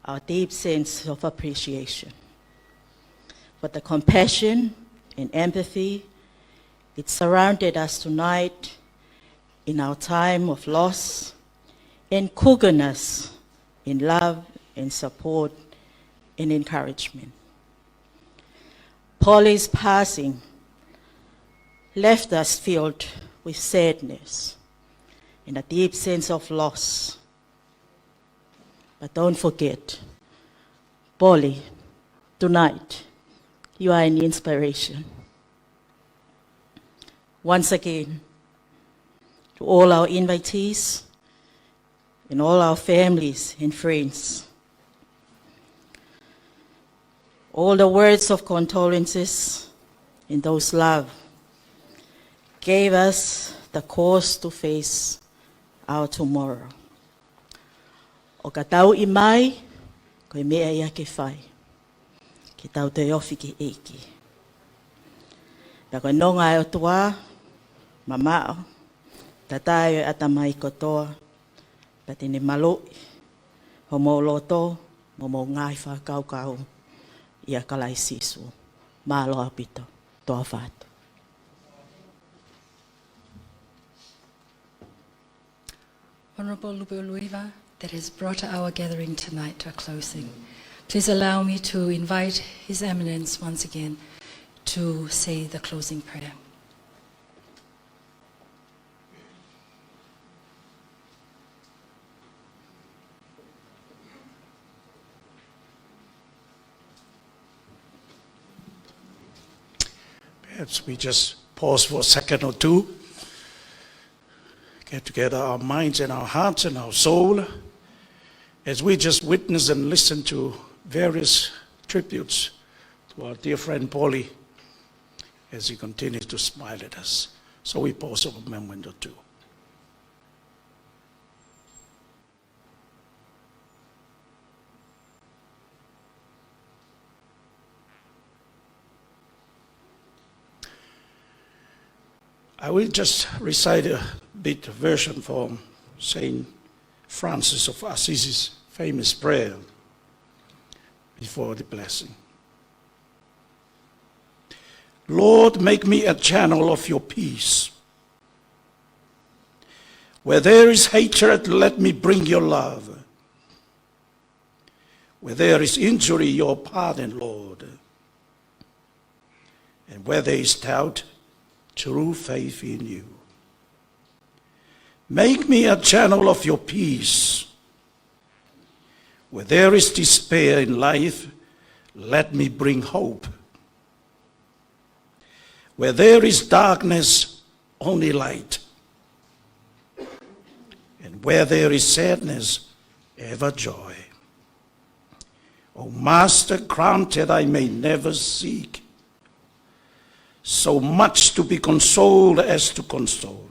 our deep sense of appreciation for the compassion and empathy it surrounded us tonight in our time of loss and cooked us in love and support and encouragement. Poli's passing left us filled with sadness and a deep sense of loss. But don't forget, Poli, tonight, you are an inspiration. Once again, to all our invitees and all our families and friends, all the words of condolences and those love gave us the cause to face our tomorrow. ʻO ka tau ʻi mai, ko e meʻa ia ke fai, ke tau toe ofi ki he ʻEiki. Pea ko e nonga ʻa e ʻOtua, mamaʻo, tatae ʻo e ʻatamai kotoa, pea te ne maluʻi homou loto mo hoʻomou ngaahi fakakaukau ʻia Kalaisi Sīsū. Mālō ʻaupito, tō ʻofa atu. Honorable Lupe ʻUluiva, that has brought our gathering tonight to a closing. Please allow me to invite His Eminence once again to say the closing prayer. Perhaps we just pause for a second or two. Get together our minds and our hearts and our soul as we just witness and listen to various tributes to our dear friend Polly as he continues to smile at us. So we pause for a moment or two. I will just recite a bit version from Saint Francis of Assisi's famous prayer before the blessing. Lord, make me a channel of your peace. Where there is hatred, let me bring your love. Where there is injury, your pardon, Lord. And where there is doubt, true faith in you. Make me a channel of your peace. Where there is despair in life, let me bring hope. Where there is darkness, only light. And where there is sadness, ever joy. O Master, grant that I may never seek so much to be consoled as to console,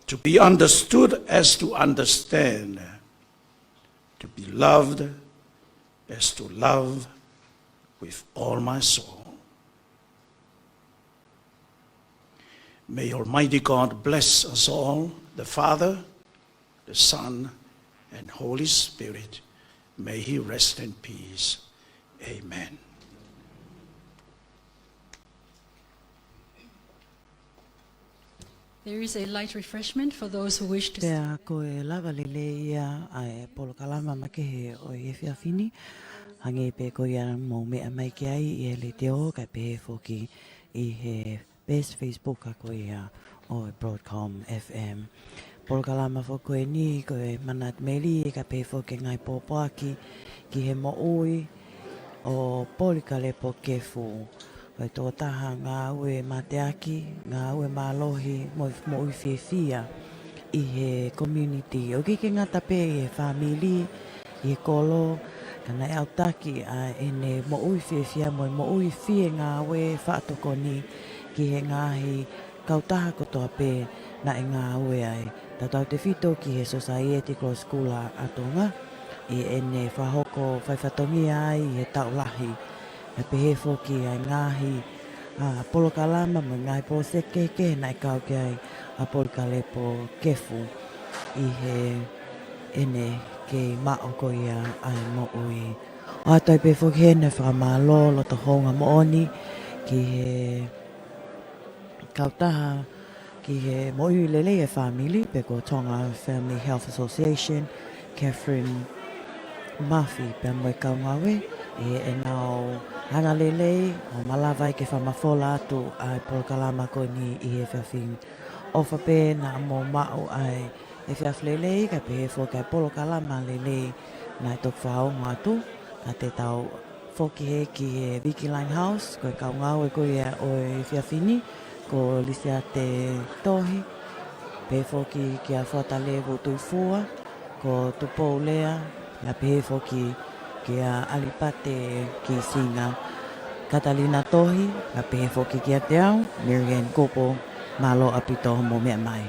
to be understood as to understand, to be loved as to love with all my soul. May Almighty God bless us all, the Father, the Son, and Holy Spirit. May he rest in peace. Amen. There is a light refreshment for those who wish to Pea ko e lava lelei ia ʻa e polokalama makehe ʻo e efiafi ni. Hangē pē ko ia ʻoku mou meʻa mai ki ai ʻi he letiō, kae pehē foki ʻi he page Facebook ko ia ʻo e Broadcom F M. Polokalama foki ko eni ko e manatu melie kae pehē foki ngaahi pōpoaki ki he moʻui ʻo Polikalepo Kefu. Ko e tokotaha ngāue mateaki, ngāue mālohi, mo e moʻui fiefia ʻi he community. ʻOku ʻikai ke ngata pē ʻi he fāmili, ʻi he kolo, ka naʻe ʻautaki ʻa ʻene moʻui fiefia mo e moʻui fie ngāue faʻa tokoni ki he ngaahi kautaha kotoa pē naʻe ngāue ai. Tautautefito ki he Sosaieti Kolosi Kula ʻa Tonga, ʻi heʻene fakahoko faifatongia ai ʻi he taʻu lahi. Kae pehē foki ʻa e ngaahi, ʻa, polokalama mo e ngaahi poloseki kehekehe naʻe kau ki ai ʻa Polikalepo Kefu ʻi heʻene kei maʻu ko ia ʻa e moʻui. ʻOatu ai pē foki heni ʻa e fakamālō loto houngaʻia moʻoni ki he kautaha ki he moʻui lelei ʻa e fāmili, pe ko Tonga Family Health Association, Catherine Murphy, pea mo e kau ngāue, ʻi heʻenau hanga lelei ʻo malava ai ke fakamafola atu ʻa e polokalama ko eni ʻi he efiafi ni. ʻOfa pē naʻa mou maʻu ʻa e efiafi lelei, kae pehē foki ʻa e polokalama lelei naʻe toki fakaongo atu, ka te tau foki heni ki he Vicky Limehouse, ko e kau ngāue ko ia ʻo e efiafi ni, ko Lisiate Tohi, pehē foki kia Fuatalevu Tuʻifua, ko Tupou Lea, kae pehē foki kia ʻAlipate Kisinga, Katalina Tohi, kae pehē foki kiate au, Mary Ann Kupo, mālō ʻaupito hoʻomou meʻa mai.